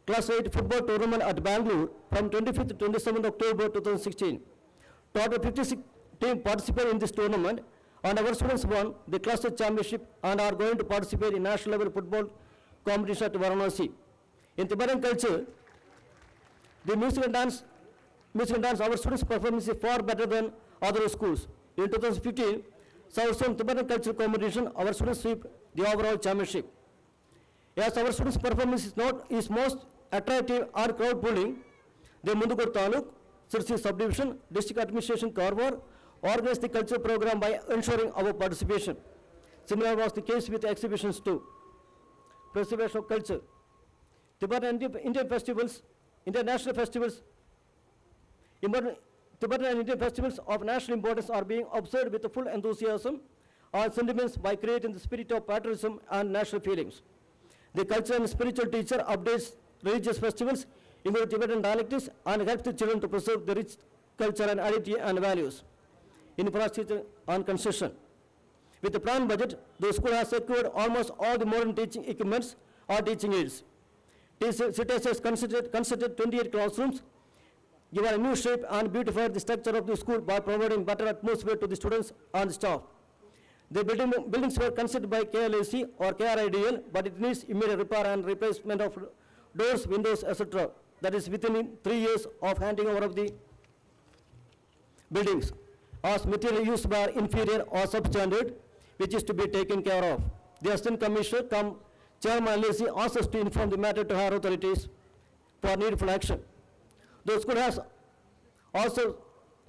Class eight football tournament at Bangalore from twenty-fifth to twenty-seventh October two thousand sixteen. Total fifty-six, team participated in this tournament, and our students won the cluster championship and are going to participate in national level football competition at Varanasi. In Tibetan culture, the music and dance, music and dance, our students' performance is far better than other schools. In two thousand fifteen, South Zone Tibetan Cultural Competition, our students sweep the overall championship. As our students' performance is not is most attractive and crowd pulling, the Mundugod Taluk, Sirsi Subdivision, District Administration Karwar organized the cultural program by ensuring our participation. Similar was the case with exhibitions too. Preservation of culture. Tibetan Indian, Indian festivals, Indian national festivals, important, Tibetan and Indian festivals of national importance are being observed with full enthusiasm and sentiments by creating the spirit of patriotism and national feelings. The cultural and spiritual teacher updates religious festivals, including Tibetan dialects, and helps the children to preserve the rich culture and identity and values. Infrastructure and construction. With the planned budget, the school has secured almost all the modern teaching equipments or teaching aids. T C S has constructed, constructed twenty-eight classrooms, given a new shape and beautified the structure of the school by providing better atmosphere to the students and the staff. The building, buildings were conceived by K L A C or K R I D L, but it needs immediate repair and replacement of doors, windows, et cetera. That is within three years of handing over of the buildings, as material used by inferior or substandard, which is to be taken care of. The Assistant Commissioner cum Chairman L A C asks us to inform the matter to higher authorities for needful action. The school has also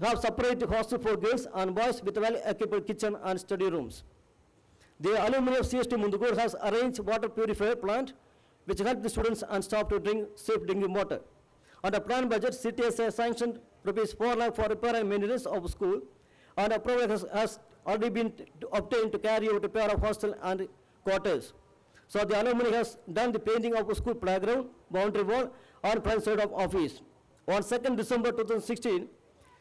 have separate hostel for girls and boys with well-equipped kitchen and study rooms. The alumni of C S T Mundugod has arranged water purifier plant, which help the students and staff to drink safe drinking water. Under planned budget, C T S has sanctioned rupees four lakh for repair and maintenance of school, and approval has, has already been obtained to carry out repair of hostel and quarters. So the alumni has done the painting of school playground, boundary wall, and front side of office. On second December two thousand sixteen,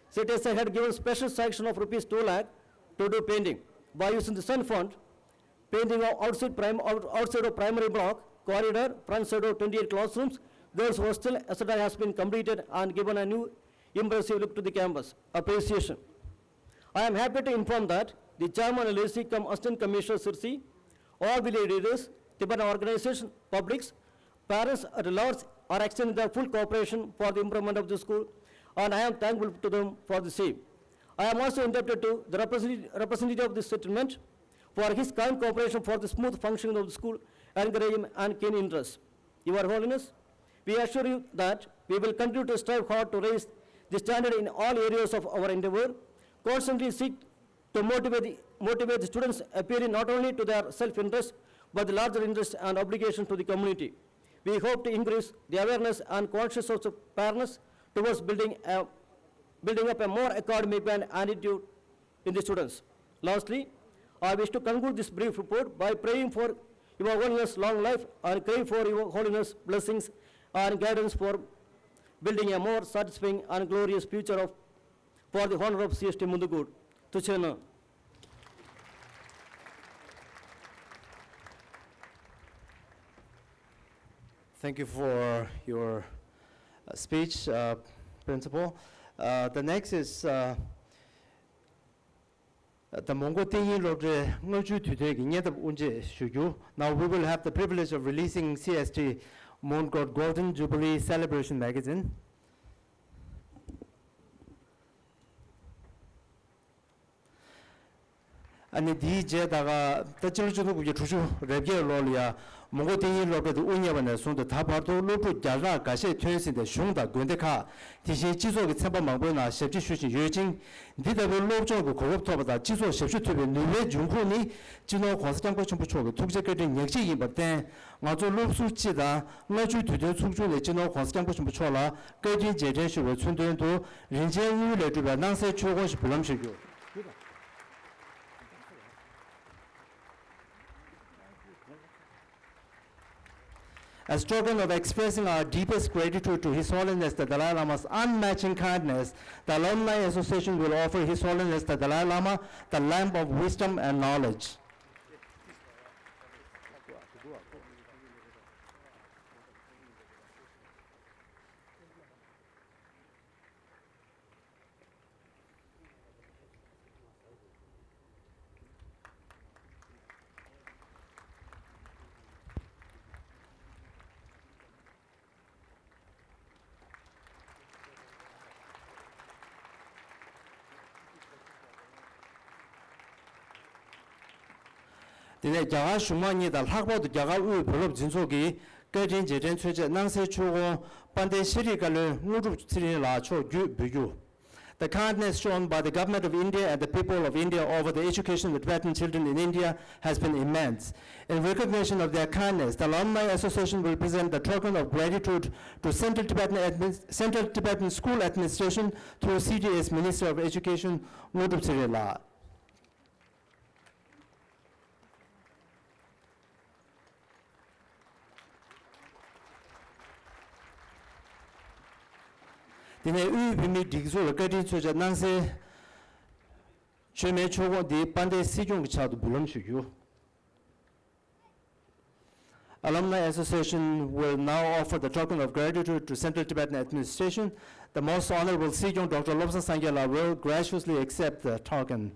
C T S A had given special sanction of rupees two lakh to do painting. By using the same fund, painting of outside prim-, out-, outside of primary block, corridor, front side of twenty-eight classrooms, girls hostel, et cetera has been completed and given a new impressive look to the campus. Appreciation. I am happy to inform that the Chairman L A C cum Assistant Commissioner Sirsi, all village leaders, Tibetan organizations, publics, parents at large are extending their full cooperation for the improvement of the school, and I am thankful to them for the same. I am also indebted to the representative, representative of the settlement for his kind cooperation for the smooth functioning of the school and gave him an keen interest. Your Holiness, we assure you that we will continue to strive hard to raise the standard in all areas of our endeavor, constantly seek to motivate the, motivate the students appealing not only to their self-interest but the larger interest and obligation to the community. We hope to increase the awareness and consciousness of the parents towards building a, building up a more academic and attitude in the students. Lastly, I wish to conclude this brief report by praying for Your Holiness' long life and crave for Your Holiness' blessings and guidance for building a more satisfying and glorious future of, for the honor of C S T Mundugod. To China. Thank you for your uh, speech, uh, Principal. Uh, the next is uh, the མོན་གྷོ་བསྟན་དབྱིངས་སློབ་གྲྭའི་སྔ་ཕྱིའི་དུས་སྟོན་གྱི་བརྙན་ཐབས་དབུ་འབྱེད་ཞུ་རྒྱུ། Now we will have the privilege of releasing C S T Mundgod Golden Jubilee Celebration Magazine. ཨ་ནི་དེའི་རྗེས་ད་ག་ད་སྤྱི་ལོ་ཆིག་སྟོང་དགུ་བརྒྱ་དྲུག་ཅུ་རེ་བརྒྱད་ལོ་ལ་ཡ་མོན་གྷོ་བསྟན་དབྱིངས་སློབ་གྲྭ་དེ་དབུ་བརྙེས་པ་ནས་བཟུང་སྟེ་ད་བར་དུ་སློབ་ཕྲུག་བརྒྱ་ཕྲག་འགའ་ཤས་ཐོན་ཟིན་ཏེ་གཞུང་དང་དགོན་སྡེ་ཁག་དེ་བཞིན་སྤྱི་ཚོགས་ཀྱི་ཚན་པ་མང་པོའི་ནང་ཞབས་ཕྱི་ཞུ་བཞིན་ཡོད་ཅིང་། འདི་ལྟ་བུའི་སློབ་སྦྱོང་གི་གོ་སྐབས་ཐོབ་པ་དང་སྤྱི་ཚོགས་ཞབས་ཞུ་ཐུབ་པའི་ནུས་པའི་འབྱུང་ཁུངས་ནི་སྤྱི་ནོར་༸གོང་ས་༸སྐྱབས་མགོན་ཆེན་པོ་མཆོག་གི་ཐུགས་རྗེ་བཀའ་དྲིན་ཉག་གཅིག་ཡིན་པར་བརྟེན། ང་ཚོ་སློབ་ཟུར་སྤྱི་དང་སྔ་ཕྱིའི་དུས་སྟོན་ཚོགས་ཆུང་ནས་སྤྱི་ནོར་༸གོང་ས་༸སྐྱབས་མགོན་ཆེན་པོ་མཆོག་ལ་བཀའ་དྲིན་རྗེས་དྲན་ཞུ་བའི་ཚུལ་དོན་དུ། རིན་ཆེན་དངུལ་ལས་གྲུབ་པའི་སྣང་གསལ་ཆོས་འཁོར་ཞིག་འབུལ་ལམ་ཞུ་རྒྱུ། As token of expressing our deepest gratitude to His Holiness the Dalai Lama's unmatching kindness, the Alumni Association will offer His Holiness the Dalai Lama the lamp of wisdom and knowledge. དེ་ནས་རྒྱ་གར་གཞུང་མང་གཉིས་དང་ལྷག་པར་དུ་རྒྱ་གར་དབུས་བོད་སློབ་འཛིན་ཚོགས་ཀྱི་བཀའ་དྲིན་རྗེས་དྲན་མཆོད་ཆས་སྣང་གསལ་ཆོས་སྐོར་དཔལ་ལྡན་ཤེས་རིག་བཀའ་བློན་དངོས་གྲུབ་ཚེ་རིང་ལགས་མཆོག་བརྒྱུད་འབུལ་རྒྱུ། The kindness shown by the Government of India and the people of India over the education of Tibetan children in India has been immense. In recognition of their kindness, the Alumni Association will present the token of gratitude to Central Tibetan Admin- Central Tibetan School Administration through C T S Minister of Education, དངོས་གྲུབ་ཚེ་རིང་ལགས། དེ་ནས་དབུས་བོད་མིའི་སྒྲིག་འཛུགས་ལ་བཀའ་དྲིན་མཆོད་ཆས་སྣང་གསལ་མཆོད་མེ་ཆོས་སྐོར་འདི་དཔལ་ལྡན་སྲིད་སྐྱོང་གི་ཕྱག་ཏུ་འབུལ་ལམ་ཞུ་རྒྱུ། Alumni Association will now offer the token of gratitude to Central Tibetan Administration. The Most Honorable Sijong Doctor Lobsang Sangye will graciously accept the token.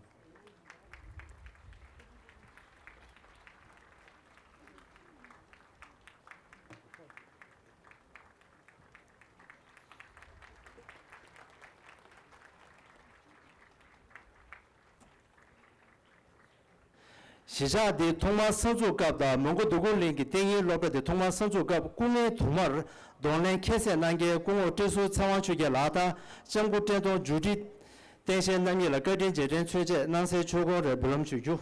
གཞིས་ཆགས་འདི་ཐོག་མར་གསར་འཛུགས་སྐབས་དང་མོན་གྷོ་འདུ་འགོད་གླིང་གི་ཏིང་ཡིན་སློབ་གྲྭ་འདི་ཐོག་མར་གསར་འཛུགས་སྐབས་སྐུ་ངལ་དུ་མར་གདོང་ལེན་ཁྱད་བསད་གནང་མཁན་སྐུ་ངོ་བཀྲས་ཟུར་ཚེ་དབང་ཆོས་རྒྱལ་ལགས་དང་ལྕམ་སྐུ་བཀྲས་མཐོང་ཇུ་ཌི་བསྟན་ཤེས་རྣམ་གཉིས་ལ་བཀའ་དྲིན་རྗེས་དྲན་མཆོད་ཆས་སྣང་གསལ་ཆོས་སྐོར་རེ་འབུལ་ལམ་ཞུ་རྒྱུ།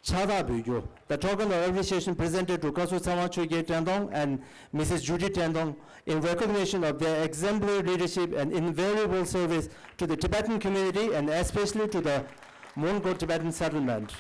ཕྱག་རྟགས་འབུལ་རྒྱུ། The token of appreciation presented to Kasu Tsewan Choge Trendong and Missus Judy Trendong in recognition of their exemplary leadership and invaluable service to the Tibetan community and especially to the Mongol Tibetan settlement.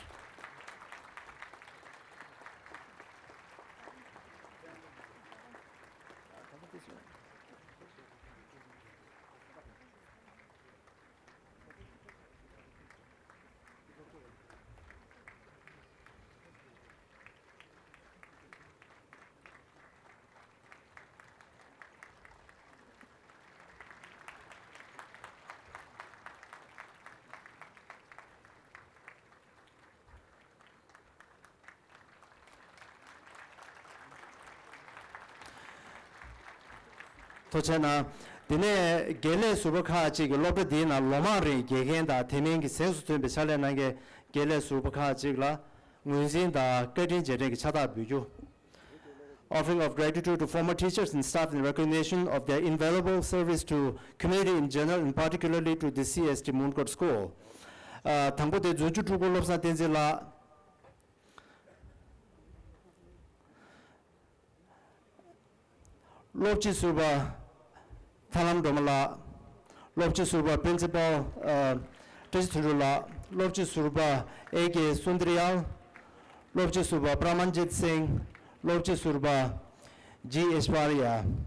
ཐུགས་རྗེ་གནང་། དེ་ནས་དགེ་ལས་ཟུར་པ་ཁག་ཅིག་གིས་སློབ་གྲྭ་འདིའི་ནང་ལོ་མང་རིང་དགེ་རྒན་དང་དེ་མིན་གྱི་གཟེངས་སུ་ཐོན་པའི་ཕྱག་ལས་གནང་མཁན་དགེ་ལས་ཟུར་པ་ཁག་ཅིག་ལ་ངོས་འཛིན་དང་བཀའ་དྲིན་རྗེས་དྲན་གྱི་ཕྱག་རྟགས་འབུལ་རྒྱུ། Offering of gratitude to former teachers and staff in recognition of their invaluable service to community in general and particularly to the C S T Mundkot School. ཨ། དང་པོ་དེ་རྫོང་ཆུ་སྤྲུལ་སྐུ་བློ་བཟང་བསྟན་འཛིན་ལགས། སློབ་སྤྱི་ཟུར་པ་ཐར་ལམ་སྒྲོལ་མ་ལགས། སློབ་སྤྱི་ཟུར་པ་Principal ཨ་བཀྲ་ཤིས་དོན་གྲུབ་ལགས། སློབ་སྤྱི་ཟུར་པ་ཨེ་ཀེ་སུན་དར་ཡལ། སློབ་སྤྱི་ཟུར་པ་པྲ་མན་ཇིད་སིང་། སློབ་སྤྱི་ཟུར་པ་ཇི་ཨེཤ་ཝར་ཡ།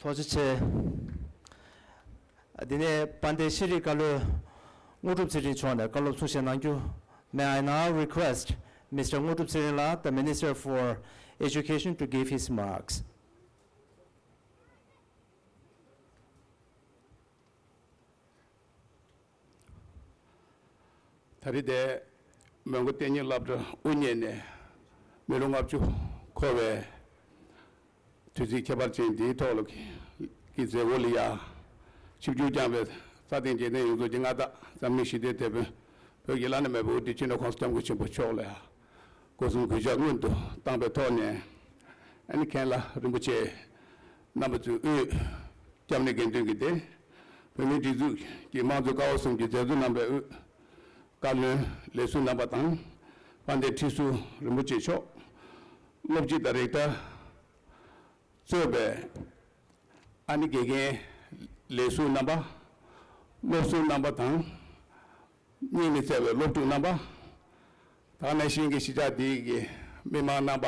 ཐུགས་རྗེ་ཆེ། འདི་ནས་དཔལ་ལྡན་ཤེས་རིག་བཀའ་བློན་དངོས་གྲུབ་ཚེ་རིང་མཆོག་ནས་བཀའ་སློབ་གསུང་བཤད་གནང་རྒྱུ། May I now request Mister དངོས་གྲུབ་ཚེ་རིང་ལགས, the Minister for Education, to give his remarks. ད་རེས་དེ་མོན་གྷོ་གཏན་ཉིན་སློབ་གྲྭ་དབུ་བརྙེས་ནས་མི་ལོ་ལྔ་བཅུ་འཁོར་བའི་དུས་ཚིགས་ཁྱད་པར་ཅན་འདིའི་ཐོག་ལ་གི་མཛད་སྒོ་ལ་ཡ་ཆིབས་བསྒྱུར་བསྐྱངས་པའི་རྩ་དོན་རྒྱལ་བསྟན་ཡོངས་རྫོགས་ཀྱི་མངའ་བདག་འཛམ་གླིང་ཞི་བདེའི་དེད་དཔོན་བོད་ཀྱི་བླ་ན་མེད་པའི་དབུ་ཁྲིད་སྤྱི་ནོར་༸གོང་ས་༸སྐྱབས་མགོན་ཆེན་པོ་མཆོག་ལ་ཡ་སྒོ་གསུམ་གུས་ཕྱག་སྔོན་དུ་བཏང་པའི་ཐོག་ནས། ཨ་ནི་མཁན་བླ་རིན་པོ་ཆེ་རྣམ་པ་ཚོའི་དབུས། སྐྱབས་གནས་དགེ་འདུན་གྱི་སྡེ། བོད་མིའི་སྒྲིག་འཛུགས་ཀྱི་དམངས་གཙོའི་ཀ་བ་གསུམ་གྱི་མཛད་གཙོ་རྣམ་པའི་དབུས། བཀའ་བློན་ལས་ཟུར་རྣམ་པ་དང་། དཔལ་ལྡན་ཁྲི་ཟུར་རིན་པོ་ཆེ་མཆོག་སློབ་སྤྱི་དང་རེ་ཁྲ་གཙོས་པའི་ཨ་ནི་དགེ་རྒན་ལས་ཟུར་རྣམ་པ། སློབ་ཟུར་རྣམ་པ་དང་། སྙིང་ནས་བརྩེ་བའི་སློབ་ཕྲུག་རྣམ་པ། ད་ག་ནང་བཞིན་གྱི་གཞིས་ཆགས་འདི་གི་མི་མང་རྣམ་པ་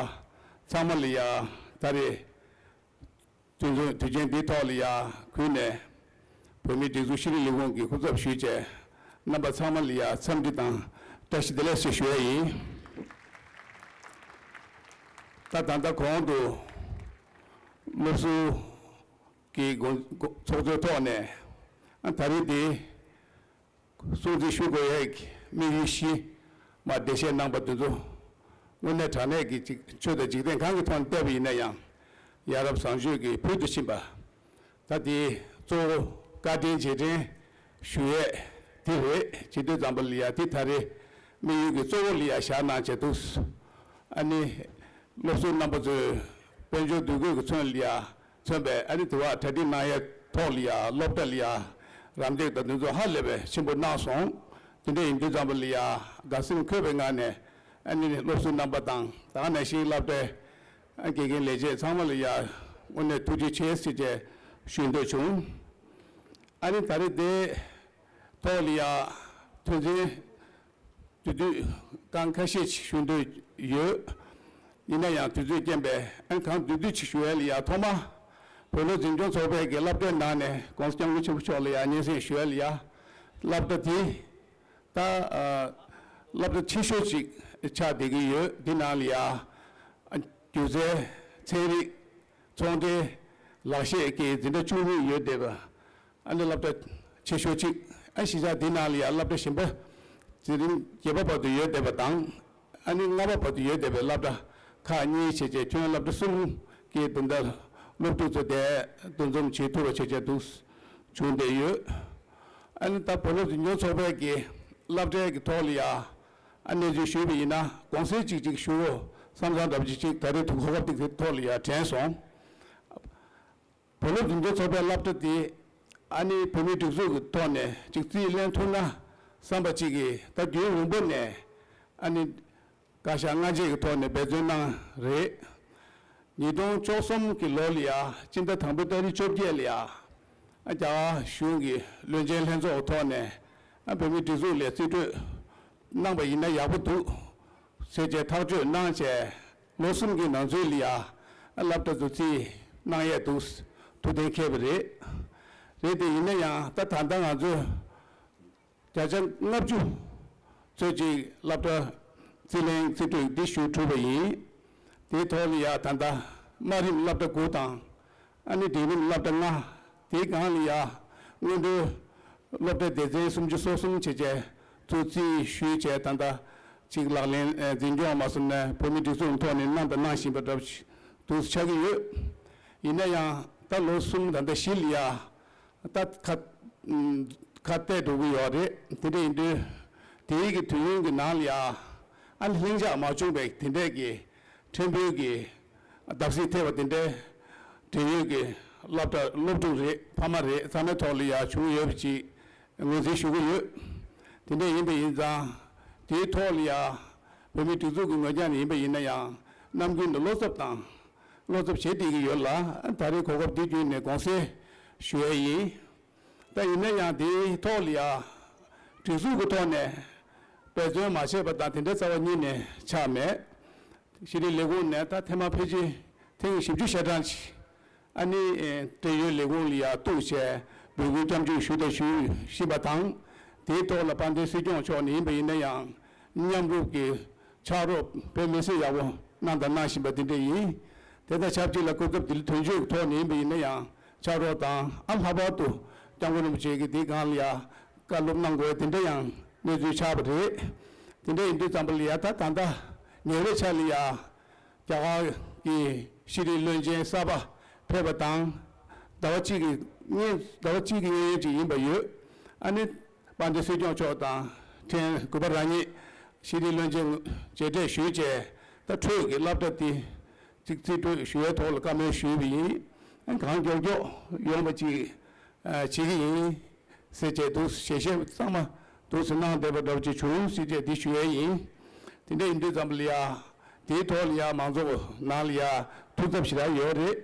ཚང་མ་ལ་ཡ་ད་རེས། དུས་ཚོད་དུས་ཆེན་འདིའི་ཐོག་ལ་ཡ་གུས་ནས་བོད་མིའི་སྒྲིག་འཛུགས་ཤེས་རིག་ལས་ཁུངས་ཀྱི་སྐུ་ཚབ་ཞུས་བྱས་རྣམ་པ་ཚང་མ་ལ་ཡ་འཚམས་འདྲི་དང་བཀྲ་ཤིས་བདེ་ལེགས་ཞེས་ཞུ་ཡ་ཡིན། ད་ད་ལྟ་གོང་དུ་སློབ་ཟུར་གྱི་དགོངས་ཚོགས་གཙོའི་ཐོག་ནས་ད་རེས་འདི། སྲུང་བརྩི་ཞུ་དགོས་ཡས་ཀྱི་དམིགས་ཡུལ་བཞི་མ་འགྲེལ་བཤད་གནང་པ་འདི་ཚོ་དངོས་གནས་དྲང་གནས་ཀྱི་ཅིག་ཆོས་དང་འཇིག་རྟེན་གང་གི་ཐོག་ནས་བལྟས་པ་ཡིན་ན་ཡང་ཡ་རབས་བཟང་སྤྱོད་ཀྱི་ཕུལ་དུ་ཕྱིན་པ། ད་དེ་གཙོ་བོ་བཀའ་དྲིན་རྗེས་དྲན་ཞུ་ཡས་དེ་རེད། བྱེད་དུས་ཙམ་པ་ལ་ཡ་དེ་ད་རེས་དམིགས་ཡུལ་གྱི་གཙོ་བོ་ལ་ཡ་བཞག་གནང་བྱས་འདུག་ཨ་ནི། སློབ་ཟུར་རྣམ་པ་ཚོས་དཔལ་འབྱོར་འདུ་འགོད་ཀྱི་ཚོན་ལ་ཡ་མཚོན་པའི་ཨ་ནི་དེ་བ་གྲ་སྒྲིག་གནང་ཡའི་ཐོག་ལ་ཡ་སློབ་གྲྭ་ལ་ཡ་རམ་འདེགས་དང་འདུ་འཛོམས་ཧ་ལས་པའི་ཆེན་པོ་གནང་སོང་། དེ་འདྲ་ཡིན་དུས་ཙམ་པ་ལ་ཡ་དགའ་སེམས་འཁོལ་བའི་ངང་ནས་ཨ་ནི་སློབ་ཟུར་རྣམ་པ་དང་ད་ག་ནང་བཞིན་སློབ་གྲྭའི་དགེ་རྒན་ལས་བྱེད་ཚང་མ་ལ་ཡ་དངོས་གནས་ཐུགས་རྗེ་ཆེ་ཟེར་བྱས་ཞུ་འདོད་བྱུང་། ཨ་ནི་ད་རེས་དེ་ཐོག་ལ་ཡ་ཐོས་འཛིན། དུས་དུས་གང་ཁ་ཤས་ཤིག་ཞུ་འདོད་ཡོད། ཡིན་ན་ཡང་དུས་ཚོད་རྐྱེན་པས་ཨ་ནི་གང་དུས་དུས་ཅིག་ཞུ་ཡ་ལ་ཡ་ཐོག་མ། བོད་ལུགས་འཛིན་སྐྱོང་ཚོགས་པའི་གི་སློབ་གྲྭའི་ནང་ནས་༸གོང་ས་༸སྐྱབས་མགོན་ཆེན་པོ་མཆོག་ལ་ཡ་སྙན་སེང་ཞུ་ཡ་ལ་ཡ། སློབ་གྲྭ་དེ་ད་ཨ་སློབ་གྲྭ་ཆེ་ཤོས་ཅིག་ཆགས་བསྡད་ཀྱི་ཡོད། འདི་ནང་ལ་ཡ་སྒྱུ་རྩལ། ཚན་རིག་ཚོང་འབྲེལ། ལག་ཤེས་ཀྱི་འཛིན་གྲྭ་བཅུ་གཉིས་ཡོད་བསྡད་པ། ཨ་ནི་སློབ་གྲྭ་ཆེ་ཤོས་གཅིག་ཨ་གཞིས་ཆགས་འདི་ནང་ལ་ཡང་སློབ་གྲྭ་གཞན་པ་འཛིན་རིམ་བརྒྱད་པ་བར་དུ་ཡོད་བསྡད་པ་དང་། ཨ་ནི་ལྔ་པ་བར་དུ་ཡོད་བསྡད་པའི་སློབ་གྲྭ་ཁག་གཉིས་བྱས་རྗེས་ཁྱོན་སློབ་གྲྭ་གསུམ་གྱི་དོན་དག་སློབ་ཕྲུག་ཚོ་དེ་འདུ་འཛོམས་བྱེད་ཐུབ་པ་བྱས་རྗེས་འདུག་བྱུང་བསྡད་ཡོད། ཨ་ནི་ད་བོད་ལུགས་འཛིན་སྐྱོང་ཚོགས་པའི་གི་སློབ་གྲྭའི་གི་ཐོག་ལ་ཡང་ཨ་གནས་ཚུལ་ཞུས་པ་ཡིན་ན་གོང་གསལ་གཅིག་གཅིག་ཞུ་འོ་བསམ་བསམ་འདྲ་པོ་ཅིག་ཅིག་ད་རེས་ཐུགས་གོ་སྐབས་ཏིག་ཙེ་ཐོག་ལ་ཡང་དྲན་སོང་། བོད་ལུགས་འཛིན་སྐྱོང་ཚོགས་པའི་སློབ་གྲྭ་དེ་ཨ་ནི་བོད་མིའི་སྒྲིག་འཛུགས་ཀྱི་ཐོག་ནས་ཅིག་རྩིས་ལེན་ཐུབ་ན་བསམ་པ་ཅིག་གིས་ད་རྒྱུན་རིང་པོ་ནས་ཨ་ནི་བཀའ་ཤག་སྔ་རྗེས་ཀྱི་ཐོག་ནས་འབད་བརྩོན་གནང་རེད། ཉིས་སྟོང་བཅུ་གསུམ་གྱི་ལོ་ལ་ཡ་སྤྱི་ཟླ་དང་པོའི་ཏ་རིག་བཅོ་བརྒྱད་ལ་ཡ་ཨ་རྒྱ་གར་གཞུང་གི་བློན་ཆེན་ལྷན་ཚོགས་ཀྱི་ཐོག་ནས་ཨ་བོད་མིའི་སྒྲིག་འཛུགས་ལ་རྩིས་སྤྲོད་གནང་པ་ཡིན་ན་ཡག་པོ་འདུག་ཟེར་བྱས་ཐག་གཅོད་གནང་བྱས། ལོ་གསུམ་གྱི་ནང་ཚུད་ལ་ཡ་སློབ་གྲྭ་ཚོ་རྩིས་གནང་ཡས་འདུག་ཐུགས་གཏན་འཁེལ་བ་རེད། རེད་དེ་ཡིན་ན་ཡང་ད་ད་ལྟ་ང་ཚོས་བརྒྱ་ཆ་ལྔ་བཅུ་ཚོད་ཅིག་སློབ་གྲྭ་རྩིས་ལེན་རྩིས་སྤྲོད་འདི་ཞུ་གྲུབ་པ་ཡིན། དེའི་ཐོག་ལ་ཡ་ད་ལྟ་དམའ་རིམ་སློབ་གྲྭ་དགུ་དང་། ཨ་ནི་འབྲིང་རིམ་སློབ་གྲྭ་ལྔ། དེའི་སྒང་ལ་ཡ་སྔོན་འགྲོའི་སློབ་གྲྭ་སྡེ་ཚན་སུམ་ཅུ་སོ་གསུམ་བྱས་བྱས་ཚུར་རྩིས་ཞུས་བྱས་ད་ལྟ་ཅིག་ལག་ལེན་ཨེ་འཛིན་སྐྱོང་མ་སོང་ནས་བོད་མིའི་སྒྲིག་འཛུགས་ཀྱི་ཐོག་ནས་གནང་དང་གནང་བཞིན་པ་འདྲ་པོ་ཞིག་འདུག་ཆགས་ཀྱི་ཡོད། ཡིན་ན་ཡང་ད་ལོ་གསུམ་ད་ལྟ་བཞི་ལ་ཡ་ད་ཁ་ཁ་གཏད་འགྲོ་གི་ཡོད་རེད། དེ་འདྲ་ཡིན་དུས་དེའི་གི་དུས་ཡུན་གྱི་ནང་ལ་ཡ་ཨ་ནི་ལྷིང་འཇགས་མ་བྱུང་བའི་དེ་འདྲས་ཀྱི་ཕྲན་བུའི་གི་བརྡབ་གསིག་ཐེབས་པ་དེ་འདྲའི་འབྲེལ་ཡོད་ཀྱི་སློབ་གྲྭ་སློབ་ཕྲུག་རེད། ཕ་མ་རེད། ཚང་མའི་ཐོག་ལ་ཡ་བྱུང་ཡོད་པ་ཅིག་ངོས་འཛིན་ཞུ་གི་ཡོད། དེ་འདྲ་ཡིན་པ་ཡིན་ཙང་དེའི་ཐོག་ལ་ཡ་བོད་མིའི་སྒྲིག་འཛུགས་ཀྱི་ངོས་རྒྱ་ནས་ཡིན་པ་ཡིན་ན་ཡང་ནམ་རྒྱུན་དུ་བློ་འཚབ་དང་བློ་འཚབ་བྱེད་བསྡད་ཀྱི་ཡོད་ལ། ད་རེས་གོ་སྐབས་འདི་བརྒྱུད་ནས་དགོངས་སེལ་ཞུ་ཡས་ཡིན། ད་ཡིན་ན་ཡང་དེའི་ཐོག་ལ་ཡ་སྒྲིག་འཛུགས་ཀྱི་ཐོག་ནས་འབད་བརྩོན་མ་བྱས་པ་དང་དེ་འདྲ་རྩ་བ་ཉིད་ནས་ཆགས་མེད། ཤེས་རིག་ལས་ཁུངས་ནས་ད་ཐེངས་མ་ཕལ་ཆེར་ཐེངས་བཞི་བཅུ་ཞེ་གྲངས་ཅིག་ ཨ་ནི་ཨེ་འབྲེལ་ཡོད་ལས་ཁུངས་ལ་ཡང་གཏུགས་བྱས་འབོད་སྐུལ་སྐྱབས་འཇུག་ཞུ་དང་ཞུ་བཞིན་པ་དང་། དེའི་ཐོག་ལ་དཔལ་ལྡན་སྲིད་སྐྱོང་མཆོག་ནས་ཡིན་པ་ཡིན་ན་ཡང་མཉམ་རུབ་ཀྱི་ཕྱག་རོགས་དཔེ་མི་སྲིད་ཡག་པོ་གནང་དང་གནང་བཞིན་པ་དེ་འདྲ་ཡིན། དེ་དང་ཆབས་ཅིག་ལ་སྐུ་ཚབ་དེ་ལ་དོན་གཅོད་ཀྱི་ཐོག་ནས་ཡིན་པ་ཡིན་ན་ཡང་ཕྱག་རོགས་དང་། ཨ་ལྷག་པར་དུ་སྐྱབས་མགོན་རིན་པོ་ཆེ་གིས་དེའི་སྒང་ལ་ཡང་བཀའ་སློབ་གནང་དགོས་དེ་འདྲ་ཡང་གནས་ཚུལ་ཆགས་པ་རེད། དེ་འདྲ་ཡིན་དུས་ཙམ་པ་ལ་ཡ་ད་ད་ལྟ་ཉེ་བའི་ཆར་ལ་ཡ། རྒྱ་གར་གྱི་ཤེས་རིག་བློན་ཆེན་གསར་པ་ཕེབས་པ་དང་། ཟླ་བ་གཅིག་གི་སྔོན་ཟླ་བ་གཅིག་གི་སྔོན་ཅིག་ཡིན་པ་ཡོད། ཨ་ནི་དཔལ་ལྡན་སྲིད་སྐྱོང་མཆོག་དང་ཕྲན་གུས་པ་རང་ཉིད་ཤེས་རིག་བློན་ཆེན་མཇལ་འཕྲད་ཞུས་བྱས། ད་འཕྲོས་ཀྱི་སློབ་གྲྭ་དེ་ཅིག་རྩིས་སྤྲོད་ཞུ་བའི་ཐོག་ལ་བཀའ་མོལ་ཞུས་པ་ཡིན། ཨ་གང་མགྱོགས་མགྱོགས་ཡོང་བ་ཅིག་བྱེད་ཀྱི་ཡིན། ཟེར་བྱས་འདུག་ཞལ་བཞེས་གཙང་མ་འདུག་སེ་གནང་བསྡད་པ་འདྲ་པོ་ཅིག་བྱུང་ཟེར་བྱས་འདི་ཞུ་ཡས་ཡིན། དེ་འདྲ་ཡིན་དུས་ཙམ་པ་ལ་ཡ། དེའི་ཐོག་ལ་ཡ་མང་ཚོགས་ནང་ལ་ཡ་ཐུགས་འཚབ་ཞེ་དྲག་ཡོད་རེད།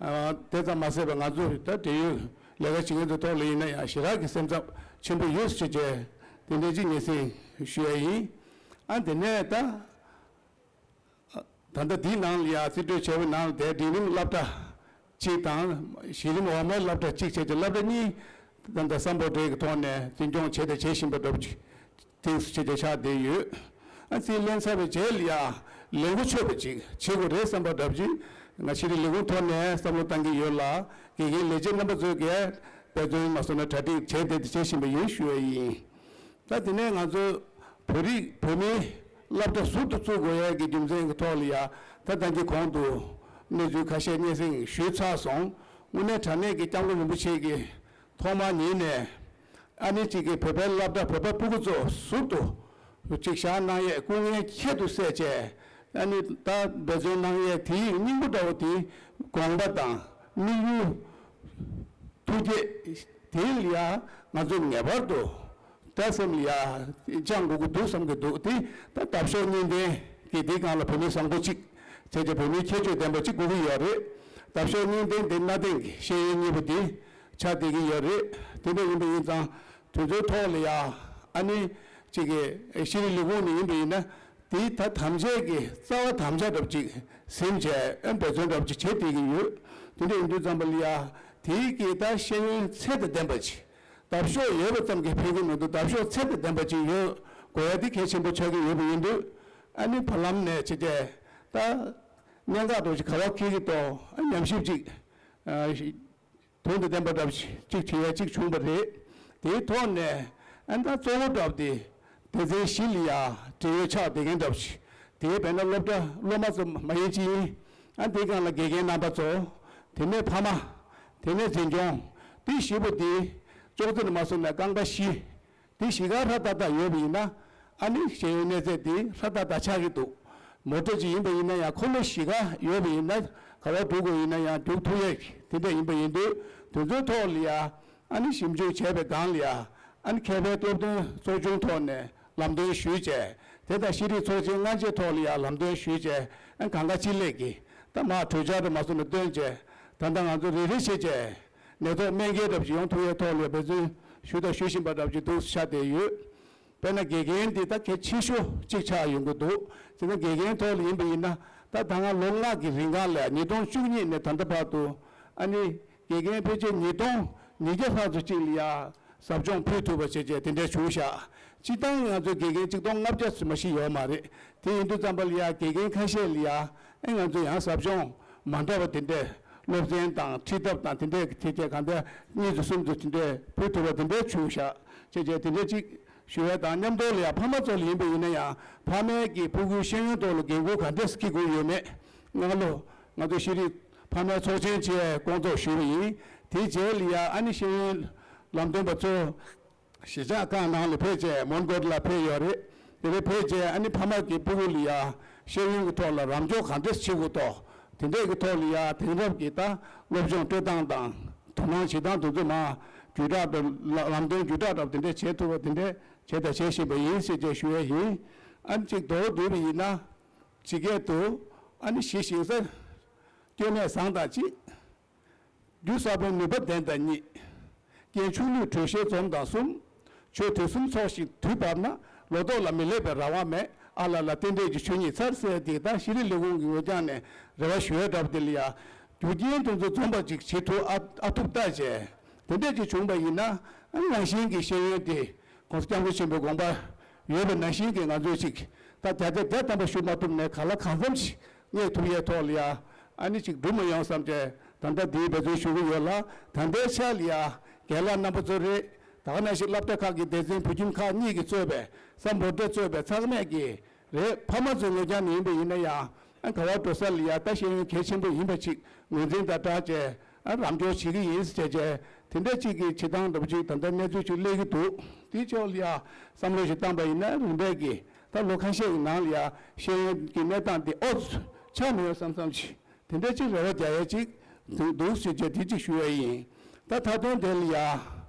ཨ་དེ་ཙམ་མ་ཟད་པ་ང་ཚོ་ད་འབྲེལ་ཡོད་ལས་ཀ་བྱེད་མཁན་ཚོའི་ཐོག་ལ་ཡིན་ན་ཡང་ཞེ་དྲག་གི་སེམས་འཚབ་ཆེན་པོ་ཡོད་ཟེར་བྱས་དེ་འདྲ་ཅིག་ངེས་སེང་ཞུ་ཡས་ཡིན། ཨ་དེ་ནས་ད། ད་ལྟ་འདིའི་ནང་ལ་ཡང་རྩིས་སྤྲོད་བྱས་པའི་ནང་ལ་དེ་འབྲིང་རིམ་སློབ་གྲྭ་གཅིག་དང་གཞི་རིམ་འོག་མའི་སློབ་གྲྭ་གཅིག་བྱས་ཏེ་སློབ་གྲྭ་གཉིས་ད་ལྟ་བསམ་ཕོར་འབྲེལ་གྱི་ཐོག་ནས་འཛིན་སྐྱོང་བྱས་ཏེ་བྱེད་བཞིན་པ་འདྲ་པོ་ཅིག་ཏིང་སུ་བྱས་ཏེ་ཆགས་བསྡད་ཡོད། ཨ་རྩིས་ལེན་ཚར་བའི་རྗེས་ལ་ཡང་ལས་འགོ་ཆོད་པ་ཅིག་བྱེད་དགོས་རེད་བསམ་པ་འདྲ་པོ་ཅིག་ང་ཤེས་རིག་ལས་ཁུངས་ཐོག་ནས་བསམ་བློ་བཏང་གི་ཡོད་ལ། དགེ་རྒན་ལས་བྱེད་རྣམ་པ་ཚོས་ཀྱིས་འབད་བརྩོན་མ་སོང་ན་གྲ་སྒྲིག་བྱས་ཏེ་བྱེད་བཞིན་པ་ཡིན་ཞུ་བ་ཡིན། ད་དེ་ནས་ང་ཚོས་བོད་རིགས་བོད་མིའི་སློབ་གྲྭ་ཟུར་དུ་བཙུགས་དགོས་ཡས་ཀྱི་རྒྱུ་མཚན་གྱི་ཐོག་ལ་ཡ། ད་ད་གིན་གོང་དུ་གནས་ཚུལ་ཁ་ཤས་སྙན་སེང་ཞུས་ཚར་སོང་། དངོས་གནས་དྲང་གནས་ཀྱི་སྐྱབས་མགོན་རིན་པོ་ཆེ་གིས་ཐོག་མར་ཉིད་ནས་ཨ་ནི་གཅིག་གིས་བོད་པའི་སློབ་གྲྭ་བོད་པ་སྤུ་གུ་ཚོ་ཟུར་དུ་གཅིག་བཞག་གནང་ཡས་སྐུ་ངལ་ཁྱད་དུ་བསད་བྱས། ཨ་ནི་ད་འབད་བརྩོན་གནང་ཡས་དེའི་སྙིང་པོ་འདྲ་བོ་དེ་དགོངས་པ་དང་དམིགས་ཡུལ། ཐུགས་བསྐྱེད་དེ་ལ་ཡང་ང་ཚོས་ངེས་པར་དུ་ད་སེམས་ལ་ཡང་བཅངས་དགོས་ཀྱི་འདུག་བསམ་གྱི་འདུག་དེ་ད་འདབ་གཤོག་གཉིས་ལྡན་གྱི་དེའི་སྒང་ལ་བོད་མི་བཟང་པོ་གཅིག་བྱས་ཏེ་བོད་མིའི་ཁྱད་ཆོས་ལྡན་པ་གཅིག་དགོས་ཀྱི་ཡོད་རེད། འདབ་གཤོག་གཉིས་ལྡན་དེ་གནའ་དེང་གི་ཤེས་ཡོན་གཉིས་པོ་དེ་ཆགས་བསྡད་ཀྱི་ཡོད་རེད། དེ་འདྲ་ཡིན་པ་ཡིན་ཙང་དེ་ཚོའི་ཐོག་ལ་ཡང་ཨ་ནི་གཅིག་གི་ཤེས་རིག་ལས་ཁུངས་ནས་ཡིན་པ་ཡིན་ན། དེའི་ད་དམ་བཅའ་གི་རྩ་བ་དམ་བཅའ་འདྲ་པོ་ཅིག་ཟིན་བྱས་ཨ་འབད་བརྩོན་འདྲ་པོ་ཅིག་བྱེད་བསྡད་ཀྱི་ཡོད། དེ་འདྲ་ཡིན་དུས་ཙམ་པ་ལ་ཡ་དེའི་གི་ད་ཤེས་ཡོན་ཚད་དང་ལྡན་པ་ཅིག་འདབ་གཤོག་ཡོད་པ་ཙམ་གྱིས་ཕན་གྱི་མི་འདུག་འདབ་གཤོག་ཚད་དང་ལྡན་པ་ཅིག་ཡོད་དགོས་ཡ་དེ་གལ་ཆེན་པོ་ཆགས་ཀྱི་ཡོད་པ་ཡིན་དུས། ཨ་ནི་བར་ལམ་ནས་བྱས་ཏེ་ད་གནད་འགག་འདྲ་པོ་ཅིག་ག་བ་འཁེལ་གྱི་འདུག་ཨ་ཉམས་ཞིབ་ཅིག་ཨ། དོན་དང་ལྡན་པ་འདྲ་པོ་ཅིག་བྱེད་ཡ་གཅིག་བྱུང་བ་རེད། དེའི་ཐོག་ནས་ཨ་ད་གཙོ་བོ་འདྲ་པོ་དེ་སྡེ་ཚན་བཞི་ལ་ཡ་འབྲེལ་ཡོད་ཆགས་བསྡད་མཁན་འདྲ་པོ་ཅིག་དེ་བས་ན་སློབ་གྲྭ་སློབ་མ་ཚོ་མ་ཡིན་གཅིག་ཡིན། ཨ་དེའི་སྒང་ལ་དགེ་རྒན་རྣམ་པ་ཚོ། དེ་ནས་ཕ་མ། དེ་ནས་འཛིན་སྐྱོང་། དེ་བཞི་པོ་དེ་ཅོག་ཙེ་ནས་མ་སོང་ན་རྐང་པ་བཞི། དེ་བཞི་ཀ་ཧྲ་ཏག་ཏག་ཡོད་པ་ཡིན་ན། ཨ་ནི་ཤེས་ཡོན་གནས་ཚད་དེ་ཧྲ་ཏག་ཏག་ཆགས་ཀྱི་འདུག་མོ་ཊ་ཅིག་ཡིན་པ་ཡིན་ན་ཡང་འཁོར་ལོ་བཞི་ཀ་ཡོད་པ་ཡིན་ན་ག་པར་འགྲོ་དགོས་ཡིན་ན་ཡང་རྒྱུག་ཐུབ་ཡས་དེ་འདྲ་ཡིན་པ་ཡིན་དུས་དེ་ཚོའི་ཐོག་ལ་ཡ་ཨ་ནི་ཞིབ་འཇུག་བྱས་པའི་སྒང་ལ་ཡ་ཨ་ནི་མཁས་པའི་སློབ་སྟོན་ཚོགས་ཆུང་ཐོག་ནས་ལམ་སྟོན་ཞུས་བྱས་དེ་དང་ཤེས་རིག་ཚོགས་ཆེན་སྔ་རྗེས་ཐོག་ལ་ཡ་ལམ་སྟོན་ཞུས་བྱས་ཨ་གང་ག་ཅི་ལེགས་ཀྱི་ད་མར་གྲོས་འཆར་དུ་མ་སོང་ནས་བཏོན་བྱས་ད་ལྟ་ང་ཚོ་རེ་རེ་བྱས་བྱས་ནད་ཐོག་སྨན་རྒྱལ་འདྲ་པོ་ཅིག་ཡོང་ཐུབ་ཡས་ཐོག་ལ་འབད་བརྩོན་ཞུས་དང་ཞུ་བཞིན་པ་འདྲ་པོ་ཅིག་འདུག་ཆགས་བསྡད་ཡོད། དཔེར་ན་དགེ་རྒན་འདི་ད་གལ་ཆེ་ཤོས་གཅིག་ཆགས་ཡོང་གི་འདུག་བྱས་ན་དགེ་རྒན་ཐོག་ལ་ཡིན་པ་ཡིན་ན་ད་ད་སྔ་ལོ་ལྔ་གི་རིང་ག་ལ་ཉིས་སྟོང་བཅུ་གཉིས་ནས་ད་ལྟ་བར་དུ་ཨ་ནི་དགེ་རྒན་ཕལ་ཆེར་ཉིས་སྟོང་ཉིས་བརྒྱ་ལྷག་ཙམ་ཅིག་ལ་ཡ་ཟབ་སྦྱོང་ཕུལ་ཐུབ་པ་བྱས་བྱས་དེ་འདྲ་བྱུང་ཤག་སྤྱིར་བཏང་ང་ཚོའི་དགེ་རྒན་གཅིག་སྟོང་ལྔ་བརྒྱ་ཙམ་མ་ཞིག་ཡོད་མ་རེད། དེ་ཡིན་དུས་ཙམ་པ་ལ་ཡ་དགེ་རྒན་ཁ་ཤས་ལ་ཡ་ཨེ་ང་ཚོ་ཡང་ཟབ་སྦྱོང་མ་འདྲ་བ་དེ་འདྲས་སློབ་ཚན་དང་ཁྲིད་ཐབས་དང་དེ་འདྲས་ཀྱི་ཐད་ཀྱི་གང་ལྟར་གཉིས་ཙམ་གསུམ་ཙམ་དེ་འདྲས་ཕུལ་ཐུབ་པ་དེ་འདྲས་བྱུང་ཤག་བྱས་བྱས་དེ་འདྲས་གཅིག་ཞུ་ཡས་དང་མཉམ་དུ་ལ་ཡང་ཕ་མ་ཚོ་ལ་ཡིན་པ་ཡིན་ན་ཡང་ཕ་མའི་གི་སྤུ་གུའི་ཤེས་ཡོན་ཐོག་ལ་འགན་ཁུར་ག་འདྲས་འཁྱེར་དགོས་ཡོད་མེད་སྔ་ལོ་ང་ཚོ་ཤེས་རིག་ཕ་མའི་ཚོགས་ཆེན་བཅས་སྐོང་ཚོགས་ཞུས་པ་ཡིན། དེའི་རྗེས་ལ་ཡང་ཨ་ནི་ཤེས་ཡོན་ལམ་སྟོན་པ་ཚོ་གཞིས་ཆགས་ཁག་ནང་ལ་ཕེབས་བྱས་མོན་གྷོ་ལ་ཕེབས་ཡོད་རེད། དེ་ནས་ཕེབས་བྱས་ཨ་ནི་ཕ་མ་གི་སྤུ་གུ་ལ་ཡང་ཤེས་ཡོན་གྱི་ཐོག་ལ་རམ་འཇོག་ག་འདྲས་བྱེད་དགོས་ཐོག་དེ་འདྲས་ཀྱི་ཐོག་ལ་ཡང་དེང་རབས་ཀྱི་ད་སློབ་སྦྱོང་སྤྲོད་སྟངས་དང་དོ་སྣང་བྱེད་སྟངས་དེ་ཚོ་མ་བརྒྱུད་བསྒྲགས་འདྲ་ལམ་སྟོན་བརྒྱུད་བསྒྲགས་འདྲ་དེ་འདྲས་བྱེད་ཐུབ་པ་དེ་འདྲས་བྱས་དང་བྱེད་བཞིན་པ་ཡིན་ཟེར་བྱས་ཞུ་ཡས་ཡིན། ཨ་ནི་གཅིག་མདོར་བསྡུས་པ་ཡིན་ན། ཇི་སྐད་དུ། ཨ་ནི་གཞི་ཞིང་ས། སྐྱོན་མེད་བཟང་དང་གཅིག་རྒྱུ་གསར་པའི་ནུས་པ་ལྡན་དང་གཉིས། རྐྱེན་ཕྱུགས་ལུས་དྲོད་གཤེར་འཛོམས་དང་གསུམ། ཆོས་དུས་གསུམ་ཚོགས་ཤིང་དུས་བབས་ན། ལོ་ཏོག་ལ་མི་སླེབས་པའི་རང་དབང་མེད། ཨ་ལ་ལ་རྟེན་འབྲེལ་གྱི་ཆོས་ཉིད་མཚར་ཟེར་དེ་དག་ཤེས་རིག་ལས་ཁུངས་ཀྱི་འོས་རྐྱང་ནས་རེ་བ་ཞུ་ཡས་འདྲ་པོ་དེ་ལ་ཡ། རྒྱུ་རྐྱེན་དེ་ཚོ་འཛོམས་པ་ཅིག་བྱེད་ཐུབ་ཨ་ཨ་ཐུབ་ལྟ་བྱས། དེ་འདྲ་ཅིག་བྱུང་པ་ཡིན་ན་ཨ་ནང་བཞིན་གྱི་ཤེས་ཡོན་དེ་༸གོང་ས་༸སྐྱབས་མགོན་ཆེན་པོའི་དགོངས་པ་ཡོད་པ་ནང་བཞིན་གྱི་ང་ཚོས་ཅིག་ད་བརྒྱ་ཆ་བརྒྱ་ཐམ་པ་ཞུ་མ་ཐུབ་ནའི་གང་ལ་གང་འཚམ་ཞིག་རྙེད་ཐུབ་ཡས་ཐོག་ལ་ཡ་ཨ་ནི་ཅིག་འགྲུབ་མ་ཡོང་བསམ་བྱས་ད་ལྟ་འདིའི་འབད་བརྩོན་ཞུ་གི་ཡོད་ལ། ད་ལྟའི་ཆ་ལ་ཡ་རྒན་ལགས་རྣམ་པ་ཚོ་རེད། ད་ག་ནང་བཞིན་སློབ་གྲྭ་ཁག་གི་སྡེ་ཚན་བོད་ཁྱིམ་ཁག་གཉིས་ཀྱིས་གཙོས་པའི་སམ་བྷོ་ཊ་གཙོས་པའི་ཚང་མས་ཀྱིས་རེད། ཕ་མ་ཚོའི་ངོས་ཀྱང་ནས་ཡིན་པ་ཡིན་ན་ཡང་ཨ་ག་བ་འགྲོ་ས་ལ་ཡ་ད་ཤེས་ཡོན་གལ་ཆེན་པོ་ཡིན་པ་ཅིག་ངོས་འཛིན་དང་སྦྲགས་བྱས་ཨ་རམ་འཇོག་བྱེད་ཀྱི་ཡིན་ཟེར་བྱས་དེ་འདྲ་ཅིག་གི་བྱེད་སྟངས་འདྲ་པོ་ཅིག་ད་ལྟ་གནས་ཚུལ་ཅིག་སླེབས་ཀྱི་འདུག་དེའི་ཕྱོགས་ལ་ཡ་བསམ་བློ་ཞིག་བཏང་པ་ཡིན་ན་རིམ་པས་ཀྱི་ད་ལོ་ཁ་ཤས་ཀྱི་ནང་ལ་ཡ་ཤེས་ཡོན་གྱི་གནས་སྟངས་དེ་ཨོ་ཆགས་མི་ཡོང་བསམ་བསམ་ཅིག་དེ་འདྲ་ཅིག་རེ་བ་རྒྱག་ཡ་ཅིག་འདུག་ཟེར་བྱས་དེ་ཅིག་ཞུ་ཡ་ཡིན། ད་མཐའ་དོན་དེ་ལ་ཡ་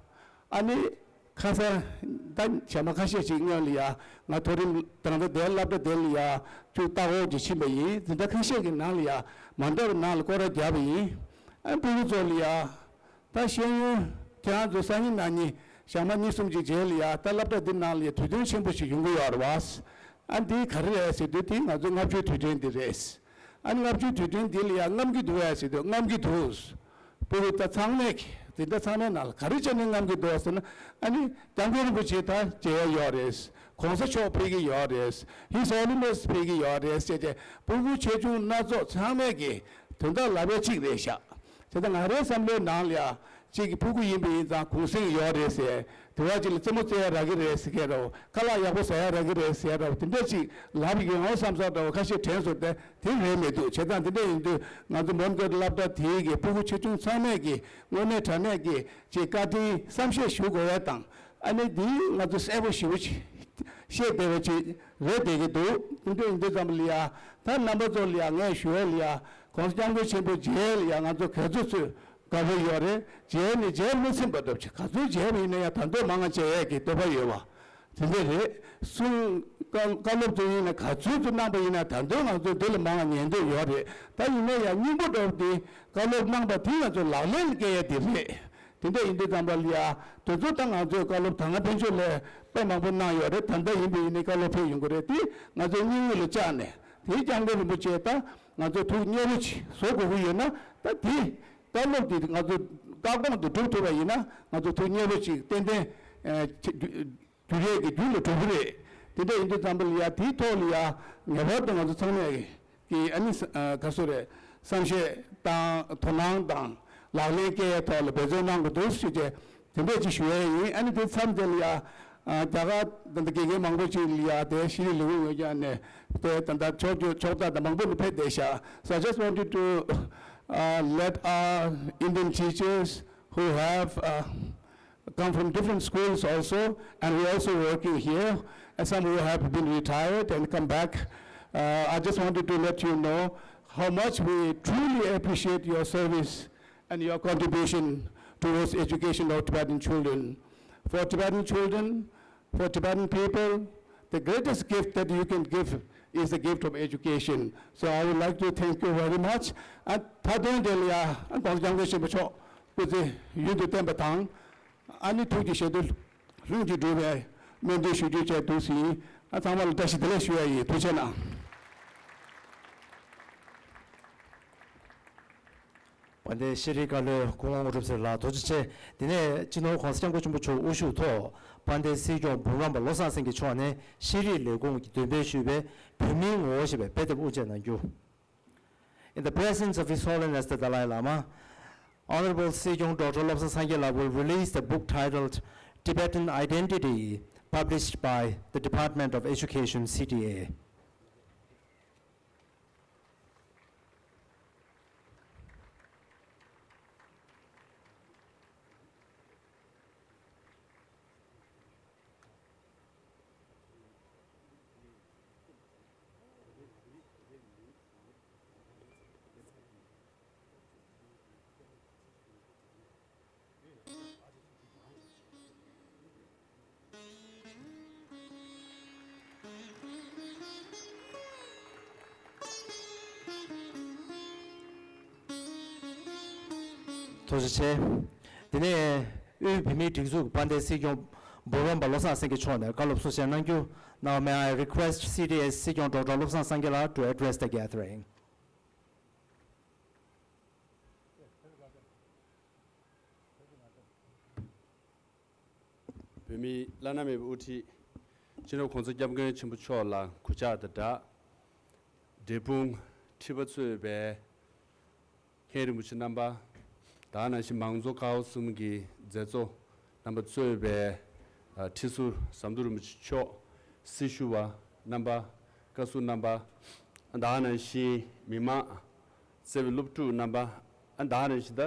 ཨ་ནི། ཁ་སང་ད་ཞག་མ་ཁ་ཤས་ཤིག་སྔོན་ལ་ཡ་ང་མཐོ་རིམ་ད་ལྟ་དེ་སློབ་གྲྭ་དེ་ལ་ཡ་ཅུང་ལྟ་སྐོར་ཅིག་ཕྱིན་པ་ཡིན། འཛིན་གྲྭ་ཁ་ཤས་ཀྱི་ནང་ལ་ཡ་མ་འདྲ་བའི་ནང་ལ་སྐོར་ར་བརྒྱབ་པ་ཡིན། ཨ་ཕྲུ་གུ་ཚོ་ལ་ཡ་ད་ཤེས་ཡོན་ཁྱེད་རང་ཚོ་སང་ཉིན་གནངས་ཉིན་ཞག་མ་གཉིས་གསུམ་ཅིག་རྗེས་ལ་ཡ་ད་སློབ་གྲྭ་འདི་ནང་ལ་ཡ་དུས་སྟོན་ཆེན་པོ་ཞིག་ཡོང་གི་ཡོད་རེད་བ། ཨ་འདི་ག་རེ་རེད་ཟེར་དུས་དེ་ང་ཚོའི་ལྔ་བཅུའི་དུས་དྲན་འདི་རེད། ཨ་ནི་ལྔ་བཅུའི་དུས་དྲན་འདི་ལ་ཡང་རྔམ་གྱི་འདུག་ཨ་ཟེར་དུས་རྔམ་གྱི་འདུག་ཕྲུ་གུ་ད་ཚང་མས་འཛིན་གྲྭ་ཚང་མའི་ནང་ལ་ག་རེ་བྱས་ནས་རྔམ་གྱི་འདུག་ཟེར་ན། ཨ་ནི་༸སྐྱབས་མགོན་རིན་པོ་ཆེ་ད་མཇལ་ཡ་ཡོད་རེད། ༸གོང་ས་མཆོག་ཕེབས་ཀྱི་ཡོད་རེད། His Holiness ཕེབས་ཀྱི་ཡོད་རེད་ཟེར་བྱས་ཕྲུ་གུ་ཆེ་ཆུང་སྣ་ཚོགས་ཚང་མས་ཀྱི་དོན་དག་ལབ་ཡ་གཅིག་རེད་ཤག་དེ་ལྟར་ང་རའི་བསམ་བློའི་ནང་ལ་ཡ་གཅིག་གི་ཕྲུ་གུ་ཡིན་པ་ཡིན་ཙང་གུང་གསེང་ཡོད་རེད་ཟེར། དེ་བ་གཅིག་ལ་རྩེད་མོ་རྩེ་ཡ་རག་གི་རེད་ཟེར་མཁན་རོ། ཁ་ལག་ཡག་པོ་ཟ་ཡ་རག་གི་རེད་ཟེར་རོ། དེ་འདྲ་ཅིག་ལབ་ཡོང་བསམ་ས་འདྲ་བོ་ཁ་ཤས་དྲན་སོང་སྟེ་དེ་རེད་མི་འདུག་བྱས་ཙང་དེ་འདྲ་ཡིན་དུས་ང་ཚོ་མོན་གྷོ་སློབ་གྲྭ་དེའི་གི་ཕྲུ་གུ་ཆེ་ཆུང་ཚང་མས་ཀྱི་དངོས་གནས་དྲང་གནས་ཀྱི་ཅིག་བཀའ་དྲིན་བསམ་ཤེས་ཞུ་དགོས་ཡ་དང་། ཨ་ནི་འདི་ང་ཚོ་གསལ་པོ་ཞེ་པོ་ཅིག་ཤེས་བདེ་བ་ཅིག་རེད་བསྡད་ཀྱི་འདུག་དེ་འདྲ་ཡིན་དུས་ཙམ་པ་ལ་ཡ་ད་རྣམ་པ་ཚོ་ལ་ཡ་ངས་ཞུ་ཡ་ལ་ཡ་༸གོང་ས་༸སྐྱབས་མགོན་ཆེན་པོ་མཇལ་ལ་ཡ་ང་ཚོ་ག་ཚོད་ཚོད་དགའ་པོ་ཡོད་རེད། མཇལ་ནི་མཇལ་མི་ཚིམ་པ་འདྲ་ཅིག་ག་ཚོད་མཇལ་བ་ཡིན་ན་ཡང་ད་དུང་མང་ང་མཇལ་ཡས་ཀྱི་འདོད་པ་ཡོད་པ་དེ་འདྲ་རེད། གསུང་བཀའ་བཀའ་སློབ་ཚོ་ཡིན་ན་ག་ཚོད་ཚོད་གནང་པ་ཡིན་ན་ད་དུང་ང་ཚོ་འདི་ལ་མང་ང་ཉན་འདོད་ཡོད་རེད། ད་ཡིན་ན་ཡང་སྙིང་པོ་འདྲ་བོ་དེ་བཀའ་སློབ་གནང་པ་དེ་ང་ཚོ་ལག་ལེན་ལ་བཀལ་ཡས་དེ་རེད། དེ་འདྲ་ཡིན་དུས་ཙམ་པ་ལ་ཡ་དེ་ཚོ་ད་ང་ཚོས་བཀའ་སློབ་ད་སྔ་དཔལ་འབྱོར་ལས་དཔེ་མང་པོ་གནང་ཡོད་རེད། ད་ལྟ་ཡིན་པ་ཡིན་ན་བཀའ་སློབ་ཕེབས་ཡོང་གི་རེད། དེ་ང་ཚོའི་སྙིང་དབུས་ལ་བཅངས་ནས་དེའི་༸སྐྱབས་མགོན་རིན་པོ་ཆེ་ད་ང་ཚོ་ཐུགས་མཉེས་པོ་ཅིག་བཟོ་དགོས་ཀྱི་ཡོད་ན་ད་དེ། བཀའ་སློབ་འདི་ང་ཚོ་བཀའ་དགོངས་འདི་སྒྲུབ་ཐུབ་པ་ཡིན་ན་ང་ཚོ་ཐུགས་མཉེས་པོ་ཅིག་ཏན་ཏན་ཨ་རྒྱུ་རྒྱུ་རེད་ཀྱི་རྒྱུ་ལ་འགྲོ་གི་རེད། དེ་འདྲ་ཡིན་དུས་ཙམ་པ་ལ་ཡ་དེའི་ཐོག་ལ་ཡ་ངེས་པར་དུ་ང་ཚོ་ཚང་མས་ཀྱི་ཨ་ནི་ཨ་ག་སོ་རེད། བསམ་ཤེས་དང་དོ་སྣང་དང་ལག་ལེན་བཀལ་ཡའི་ཐོག་ལ་འབད་བརྩོན་གནང་དགོས་འདུག་ཞུས་ཏེ་དེ་འདྲ་ཅིག་ཞུ་ཡ་ཡིན། ཨ་ནི་དེ་མཚམས་དེ་ལ་ཡ་ཨ་རྒྱ་གར་ད་ལྟ་དགེ་རྒན་མང་པོ་ཅིག་ལ་ཡ་དེ་ཤེས་རིག་ལས་ཁུངས་ཡོད་ཀྱང་ནས་དེ་ད་ལྟ་ཕྱོགས་བསྐྱོད་ཕྱོགས་མཐའ་དང་མང་པོ་ནས་ཕེབས་བསྡད་ཤག So I just wanted to uh, let our Indian teachers who have uh, come from different schools also, and who are also working here, and some who have been retired and come back. Uh, I just wanted to let you know how much we truly appreciate your service and your contribution towards education of Tibetan children. For Tibetan children, for Tibetan people, the greatest gift that you can give is the gift of education. So I would like to thank you very much. And མཐའ་དོན་དེ་ལ་ཡ་༸གོང་ས་༸སྐྱབས་མགོན་ཆེན་པོ་མཆོག་སྐུ་ཚེ་ཡུན་དུ་བརྟན་པ་དང་། ཨ་ནི་ཐུགས་ཀྱི་བཞེད་དོན་ལྷུན་གྱིས་འགྲུབ་པའི་སྨོན་འདུན་ཞུ་རྒྱུ་བཅས་འདུག་ཟིན། ཨ་ཚང་མ་ལ་བཀྲ་ཤིས་བདེ་ལེགས་ཞུ་ཡ་ཡིན། ཐུགས་རྗེ་གནང་། དཔལ་ལྡན་ཤེས་རིག་བཀའ་བློན་སྐུ་ངོ་དངོས་གྲུབ་ཚེ་རིང་ལགས་ཐུགས་རྗེ་ཆེ། དེ་ནས་སྤྱི་ནོར་༸གོང་ས་༸སྐྱབས་མགོན་ཆེན་པོ་མཆོག་དབུ་བཞུགས་ཐོག་དཔལ་ལྡན་སྲིད་སྐྱོང་འབུམ་རམས་པ་བློ་བཟང་སེང་གེ་མཆོག་ནས་ཤེས་རིག་ལས་ཁུངས་ཀྱིས་འདོན་སྤེལ་ཞུས་པའི་བོད་མིའི་ངོ་བོ་ཞེས་པའི་དཔེ་དེབ་དབུ་འབྱེད་གནང་རྒྱུ། In the presence of His Holiness the Dalai Lama, Honorable Sir Doctor Lobsang Sangay Lal will release the book titled Tibetan Identity, published by the Department of Education, C T A. ཐུགས་རྗེ་ཆེ། དེ་ནས་དབུས་བོད་མིའི་སྒྲིག་འཛུགས་དཔལ་ལྡན་སྲིད་སྐྱོང་འབུམ་རམས་པ་བློ་བཟང་སེང་གེ་མཆོག་ནས་བཀའ་སློབ་གསུང་བཤད་གནང་རྒྱུ། Now may I request C T A's Sir Doctor Lobsang Sangay Lal to address the gathering. བོད་མིའི་བླ་ན་མེད་པའི་དབུ་ཁྲིད་སྤྱི་ནོར་༸གོང་ས་༸སྐྱབས་མགོན་ཆེན་པོ་མཆོག་ལ་གུས་ཕྱག་དང་སྦྲགས། འབྲས་སྤུངས་ཁྲི་པ་གཙོས་པའི་མཁན་རིན་པོ་ཆེ་རྣམ་པ། ད་ག་ནང་བཞིན་མང་གཙོ་ཀ་བ་གསུམ་གྱི་མཛད་གཙོ་རྣམ་པ་གཙོས་པའི་ཨ་ཁྲི་ཟུར་ཟམ་གདོང་རིན་པོ་ཆེ་མཆོག་སྲི་ཞུ་བ་རྣམ་པ། བཀའ་ཟུར་རྣམ་པ། ད་ག་ནང་བཞིན་མི་མང་། བརྩེ་བའི་སློབ་ཕྲུག་རྣམ་པ། ཨ་ད་ག་ནང་བཞིན་ད་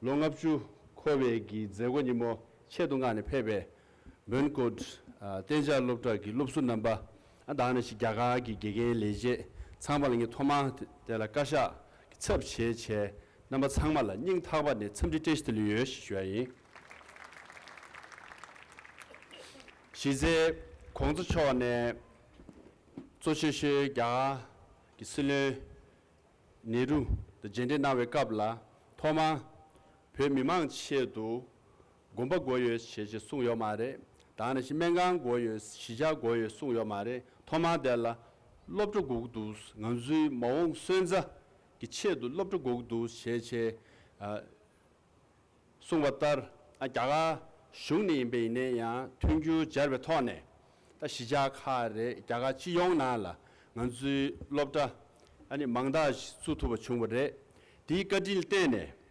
ལོ་ལྔ་བཅུ་འཁོར་བའི་གི་མཛད་སྒོ་ཉིན་མོ་ཆེད་དུ་མངགས་ནས་ཕེབས་པའི་མོན་གྷོ་ཨ་གཏན་འཇགས་སློབ་གྲྭ་གི་སློབ་ཟུར་རྣམ་པ། ཨ་ད་ག་ནང་བཞིན་རྒྱ་གར་གྱི་དགེ་རྒན་ལས་བྱེད་ཚང་མ་ལ་ངས་ཐོག་མར་དེ་ལ་བཀའ་ཤག་གི་ཚབ་བྱས་བྱས་རྣམ་པ་ཚང་མ་ལ་སྙིང་ཐག་པ་ནས་འཚམས་འདྲི་བཀྲ་ཤིས་བདེ་ལེགས་ཡོད་ཞེས་ཞུ་ཡ་ཡིན། གཞི་རྩའི་༸གོང་ས་མཆོག་ནས་གཙོ་ཆེ་ཤོས་རྒྱ་གར་གྱི་སྲིད་བློན་ནེ་རུ་དང་མཇལ་འཕྲད་གནང་བའི་སྐབས་ལ་ཐོག་མར་བོད་མི་མང་ཆེད་དུ་དགོངས་པ་དགོས་ཡོད་ཞེས་ཞེས་གསུངས་ཡོད་མ་རེད། ད་ག་ནང་བཞིན་སྨན་ཁང་དགོས་ཡོད་གཞིས་ཆགས་དགོས་ཡོད་གསུངས་ཡོད་མ་རེད། ཐོག་མར་དེ་ལ་སློབ་གྲྭ་དགོས་ཀྱི་འདུག་ང་ཚོའི་མ་འོངས་སོན་རྩ་གི་ཆེད་དུ་སློབ་གྲྭ་དགོས་ཀྱི་འདུག་ཞེས་བྱས་ཨ། གསུངས་པ་ལྟར། ཨ་རྒྱ་གར་གཞུང་ནས་ཡིན་པ་ཡིན་ནའི་ཡང་མཐུན་འགྱུར་སྦྱར་བའི་ཐོག་ནས། ད་གཞིས་ཆགས་ཁག་རེད། རྒྱ་གར་སྤྱི་ཡོངས་ནང་ལ་ང་ཚོའི་སློབ་གྲྭ་ཨ་ནི་མང་དག་ཞིག་བཙུགས་ཐུབ་པ་བྱུང་བ་རེད། དེའི་བཀའ་དྲིན་ལ་བརྟེན་ནས།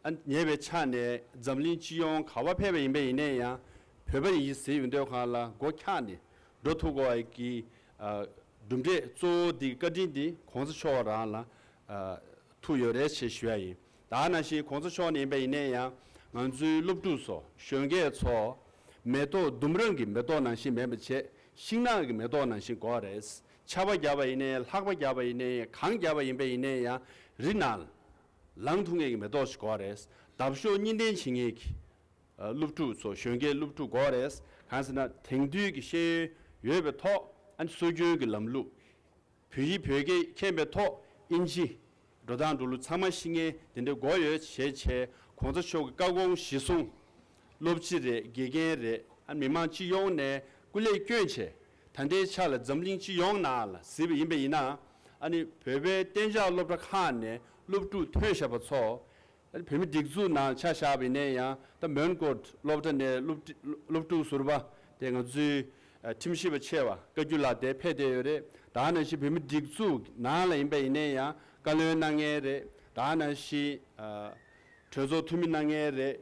ཨ་ཉེ་བའི་ཆ་ནས་འཛམ་གླིང་སྤྱི་ཡོངས་ག་པར་ཕེབས་པ་ཡིན་པ་ཡིན་ནའི་ཡང་བོད་པ་ཡིན་ཟེར་ཡོང་དུས་སྒང་ལ་མགོ་འཁྱག་ནས་འགྲོ་ཐུབ་དགོས་པའི་གི་ཨ་གྲུབ་འབྲས་གཙོ་བོ་འདི་བཀའ་དྲིན་འདི་༸གོང་ས་མཆོག་རང་ལ་ཨ་ཐུག་ཡོད་རེད་ཅེས་ཞུ་ཡ་ཡིན། ད་ག་ནང་བཞིན་༸གོང་ས་མཆོག་ནས་ཡིན་པ་ཡིན་ནའི་ཡང་ང་ཚོའི་སློབ་ཕྲུག་ཚོ་གཞོན་སྐྱེས་ཚོ་མེ་ཏོག་ལྡུམ་ར་གི་མེ་ཏོག་ནང་བཞིན་མིན་པ་བྱས་ཤིང་ནགས་ཀྱི་མེ་ཏོག་ནང་བཞིན་དགོས་རེད། ཆར་པ་བརྒྱབ་པ་ཡིན་ནའི་ལྷགས་པ་བརྒྱབ་པ་ཡིན་ནའི་གངས་བརྒྱབ་པ་ཡིན་པ་ཡིན་ནའི་ཡང་རི་ནང་ལངས་ཐུབ་མཁན་གྱི་མེ་ཏོག་ཞིག་དགོས་རེད། འདབ་གཤོག་གཉིས་ལྡན་བྱེད་མཁན་གྱི་སློབ་ཕྲུག་ཚོ་གཞོན་སྐྱེས་སློབ་ཕྲུག་དགོས་རེད། གང་ཟེར་ན་དེང་དུས་ཀྱི་ཤེས་ཡོན་ཡོད་པའི་ཐོག་ཨ་ནི་སྲོལ་རྒྱུན་གྱི་ལམ་ལུགས། བོད་ཡིག་བོད་སྐད་མཁྱེན་པའི་ཐོག་ཨིན་ཇི་འགྲོ་སྟངས་འགྲོ་ལུགས་ཚང་མ་ཤེས་མཁན་དེ་འདྲ་དགོས་ཡོད་ཅེས་བྱས་༸གོང་ས་མཆོག་གི་བཀའ་དགོངས་གཞིར་བཟུང་། སློབ་སྤྱི་རེད། དགེ་རྒན་རེད། ཨ་མི་མང་སྤྱི་ཡོངས་ནས་སྐུ་ལས་བསྐྱོན་བྱས། ད་ལྟའི་ཆ་ལ་འཛམ་གླིང་སྤྱི་ཡོངས་ནང་ལ་གཟིགས་པ་ཡིན་པ་ཡིན་ན། ཨ་ནི་བོད་པའི་གཏན་འཇགས་སློབ་གྲྭ་ཁག་ནས་སློབ་ཕྲུག་ཐོན་བཞག་པ་ཚོ། ཨ་ནི་བོད་མི་སྒྲིག་འཛུགས་ནང་ཆ་བཞག་པ་ཡིན་ན་ཡང་ད་མོན་གྷོ་སློབ་གྲྭ་ནས་སློབ་ཕྲུག་སློབ་ཕྲུག་ཟུར་པ་དེ་ང་ཚོའི་ཨ་ཁྲིམས་ཞིབ་པ་ཆེ་བ་བཀའ་བརྒྱུད་ལགས་དེ་ཕེབས་བསྡད་ཡོད་རེད། ད་ག་ནང་བཞིན་བོད་མི་སྒྲིག་འཛུགས་ནང་ལ་ཡིན་པ་ཡིན་ན་ཡང་བཀའ་བློན་གནང་མཁན་རེད། ད་ག་ནང་བཞིན་ཨ་གྲོས་ཚོགས་འཐུས་མི་གནང་མཁན་རེད།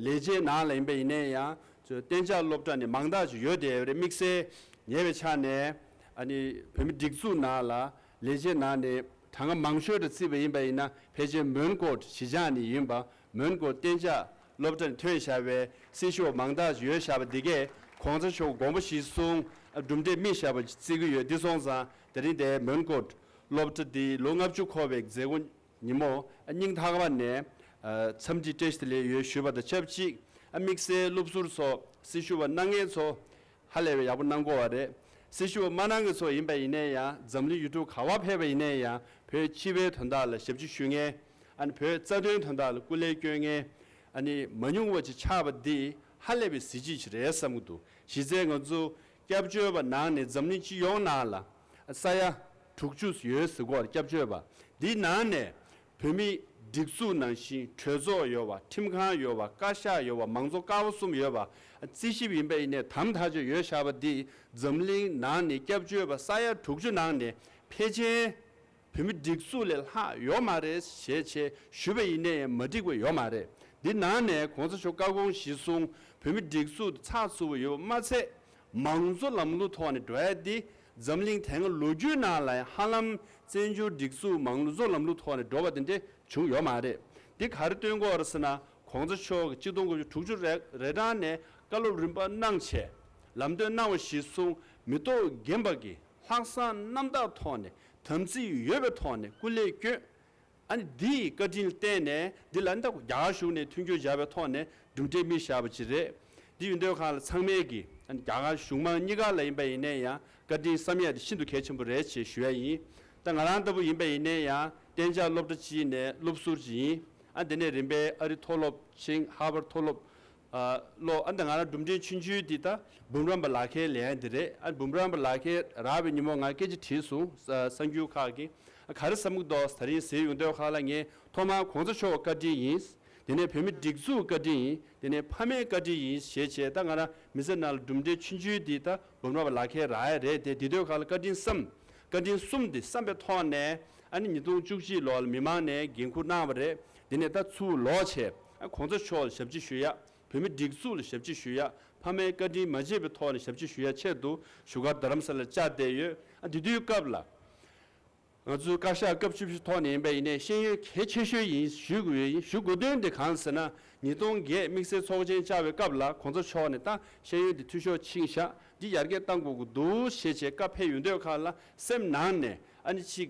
ལས་བྱེད་ནང་ལ་ཡིན་པ་ཡིན་ནའི་ཡང་ཚོ་གཏན་འཇགས་སློབ་གྲྭ་ནས་མང་དག་ཅིག་ཡོད་བསྡད་ཡོད་རེད། དམིགས་བསལ་ཉེ་བའི་ཆ་ནས་ཨ་ནི་བོད་མི་སྒྲིག་འཛུགས་ནང་ལ་ལས་བྱེད་ནང་ནས་གྲངས་ཀ་མང་ཤོས་དུ་བརྩིས་པ་ཡིན་པ་ཡིན་ན་ཕལ་ཆེར་མོན་གྷོ་གཞིས་ཆགས་ནས་ཡིན་པ། མོན་གྷོ་གཏན་འཇགས་སློབ་གྲྭ་ནས་ཐོན་བཞག་པའི་སྲི་ཞུ་བ་མང་དག་ཅིག་ཡོད་བཞག་པ་འདི་གས་༸གོང་ས་མཆོག་དགོངས་པ་གཞིར་བཟུང་གྲུབ་འབྲས་སྨིན་བཞག་པ་ཅིག་བརྩི་གི་ཡོད། འདི་སོང་ཙང་དེ་རིང་དེ་མོན་གྷོ་སློབ་གྲྭ་འདི་ལོ་ལྔ་བཅུ་འཁོར་བའི་མཛད་སྒོ་ཉིན་མོ་སྙིང་ཐག་པ་ནས་འཚམས་འདྲི་བཀྲ་ཤིས་བདེ་ལེགས་ཡོད་ཞུས་པ་དང་ཆབས་ཅིག་དམིགས་བསལ་སློབ་ཟུར་ཚོ་སྲི་ཞུ་བ་གནང་མཁན་ཚོ་ཧ་ལས་པའི་ཡག་པོ་གནང་གོ་བ་རེད། སྲི་ཞུ་བ་མ་གནང་མཁན་ཚོ་ཡིན་པ་ཡིན་ནའི་ཡང་འཛམ་གླིང་ཡུལ་གྲུ་ག་པར་ཕེབས་པ་ཡིན་ནའི་ཡང་བོད་སྤྱི་པའི་དོན་དག་ལ་ཞབས་ཕྱི་ཞུ་མཁན། ཨ་ནི་བོད་རྩ་དོན་དོན་དག་ལ་སྐུ་ལས་བསྐྱོན་མཁན་ཨ་ནི་མ་ཉུང་བ་ཅིག་ཆགས་པ་འདི་ཧ་ལས་པའི་གཟི་བརྗིད་ཅིག་རེད་བསམ་གྱི་འདུག་གཞི་རྩའི་ང་ཚོ་སྐྱབས་བཅོལ་བ་ནང་ནས་འཛམ་གླིང་སྤྱི་ཡོངས་ནང་ལ་ས་ཡ་དྲུག་ཅུ་ཡོད་ཟེར་གོ་སྐྱབས་བཅོལ་བ། འདིའི་ནང་ནས་བོད་མི་སྒྲིག་འཛུགས་ནང་བཞིན་གྲོས་ཚོགས་ཡོད་པ། ཁྲིམས་ཁང་ཡོད་པ། བཀའ་ཤག་ཡོད་པ། མང་གཙོ་ཀ་བ་གསུམ་ཡོད་པ། རྩིས་ཞིབ་ཡིན་པ་ཡིན་ནའི་དམ་ཐག་ཆོད་ཡོད་བཞག་པ་འདི་འཛམ་གླིང་ནང་ནས་སྐྱབས་བཅོལ་བ་ས་ཡ་དྲུག་ཅུ་ནང་ནས་ཕལ་ཆེར་བོད་མི་སྒྲིག་འཛུགས་ལས་ལྷག་ཡོད་མ་རེད་ཞེས་བྱས་ཞུས་པ་ཡིན་ནའི་མ་འགྲིག་པ་ཡོད་མ་རེད། འདི་ནང་ནས་གོང་ས་མཆོག་བཀའ་དགོངས་གཞིར་བཟུང་བོད་མི་སྒྲིག་འཛུགས་ཚགས་ཚུད་པ་ཡོད་པ་མ་ཚད། མང་གཙོ་ལམ་ལུགས་ཐོག་ནས་འགྲོ་ཡ་འདི་འཛམ་གླིང་དེ་སྔ་ལོ་རྒྱུས་ནང་ལ་ཧ་ལམ་བཙན་བྱོལ་སྒྲིག་འཛུགས་མང་གཙོ་ལམ་ལུགས་ཐོག་ནས་འགྲོ་བ་དེ་འདྲ་བྱུང་ཡོད་མ་རེད། འདི་ག་རེ་སྟོན་གྱི་ཡོད་རེད་ཟེར་ན་གོང་ས་མཆོག་གིས་གཅིག་སྟོང་དགུ་བརྒྱ་དྲུག་ཅུ་རེ་རེ་གྲངས་ནས་བཀའ་སློབ་རིམ་པ་གནང་བྱས་ལམ་སྟོན་གནང་བ་གཞིར་བཟུང་མི་ཐོག་རྒན་པ་གིས་ལྷག་བསམ་རྣམ་དག་ཐོག་ནས་དམ་ཚིག་ཡོད་པའི་ཐོག་ནས་སྐུ་ལས་བསྐྱོན། ཨ་ནི་འདི་ཡི་བཀའ་དྲིན་ལ་བརྟེན་ནས་འདི་ལ་ད་རྒྱ་གར་གཞུང་ནས་མཐུན་འགྱུར་བྱས་པའི་ཐོག་ནས་གྲུབ་འབྲས་སྨིན་བཞག་པ་ཅིག་རེད། འདི་ཡིན་དུས་སྒང་ལ་ཚང་མས་ཀྱིས་ཨ་ནི་རྒྱ་གར་གཞུང་མང་གཉིས་ཀ་ལ་ཡིན་པ་ཡིན་ནའི་ཡང་བཀའ་དྲིན་བསམ་ཡས་དེ་ཤིན་ཏུ་གལ་ཆེན་པོ་རེད་ཅེས་ཞུ་ཡ་ཡིན། ད་ང་རང་ལྟ་བུ་ཡིན་པ་ཡིན་ནའི་ཡང་གཏན་འཇགས་སློབ་གྲྭ་གཅིག་ནས་སློབ་ཟུར་ཅིག་ཡིན། ཨ་དེ་ནས་རིམ་པས་ཨ་རི་མཐོ་སློབ་ཕྱིན། ཧར་བར་མཐོ་སློབ། ཨ་ལོ། ཨ་ད་ང་རང་གྲུབ་འབྲས་ཆུང་ཆུང་འདི་ད་འབུམ་རམས་པ་ལག་ཁྱེར་ལེན་ཡ་འདི་རེད། ཨ་འབུམ་རམས་པ་ལག་ཁྱེར་རག་པའི་ཉིན་མོ་ང་སྐད་ཆ་དྲིས་སོང་། ས་གསར་འགྱུར་ཁག་གིས། ཨ་ག་རེ་བསམ་གྱི་འདུག་ད་རིང་ཟེར་ཡོང་དུས་སྒང་ལ་ངས་ཐོག་མར་གོང་ས་མཆོག་བཀའ་དྲིན་ཡིན། དེ་ནས་བོད་མི་སྒྲིག་འཛུགས་བཀའ་དྲིན་ཡིན། དེ་ནས་ཕ་མའི་བཀའ་དྲིན་ཡིན་ཞེས་བྱས། ད་ང་རང་མི་ཚེ་ནང་ལ་གྲུབ་འབྲས་ཆུང་ཆུང་འདི་ད་འབུམ་རམས་པ་ལག་ཁྱེར་རག་ཡ་རེད་དེ། འདི་དུས་སྒང་ལ་བཀའ་དྲིན་བསམ། བཀའ་དྲིན་གསུམ་འདི་བསམ་པའི་ཐོག་ནས། ཨ་ནི་ཉིས་སྟོང་བཅུ་གཅིག་ལོ་ལ་མི་མང་ནས་འགན་འཁུར་གནང་བ་རེད། དེ་ནས་ད་ཚུར་ལོག་བྱས། ཨ་གོང་ས་མཆོག་ལ་ཞབས་ཕྱི་ཞུ་ཡ། བོད་མི་སྒྲིག་འཛུགས་ལ་ཞབས་ཕྱི་ཞུ་ཡ། ཕ་མའི་བཀའ་དྲིན་མ་བརྗེད་པའི་ཐོག་ནས་ཞབས་ཕྱི་ཞུ་ཡ་ཆེད་དུ་བཞུགས་སྒར་རྡ་རམ་ས་ལར་བཅར་བསྡད་ཡོད། ཨ་དེ་དུས་སྐབས་ལ། ང་ཚོའི་བཀའ་ཤག་སྐབས་བཅུ་བཞི་ཐོག་ནས་ཡིན་པ་ཡིན་ནའི་ཤེས་ཡོན་གལ་ཆེ་ཤོས་ཡིན་ཞུ་དགོས་ཡིན། ཞུ་དགོས་དོན་དེ་གང་ཟེར་ན། ཉིས་སྟོང་བརྒྱད་དམིགས་བསལ་ཚོགས་ཆེན་བཅར་བའི་སྐབས་ལ་གོང་ས་མཆོག་ནས་ད་ཤེས་ཡོན་དེ་འཐུས་ཤོར་ཕྱིན་ཤག་འདི་ཡར་རྒྱས་གཏང་དགོས་ཀྱི་འདུག་ཞེས་བྱས་བཀའ་ཕེབས་ཡོང་དུས་སྒང་ལ་སེམས་ནང་ནས་ཨ་ནི་ཅིག་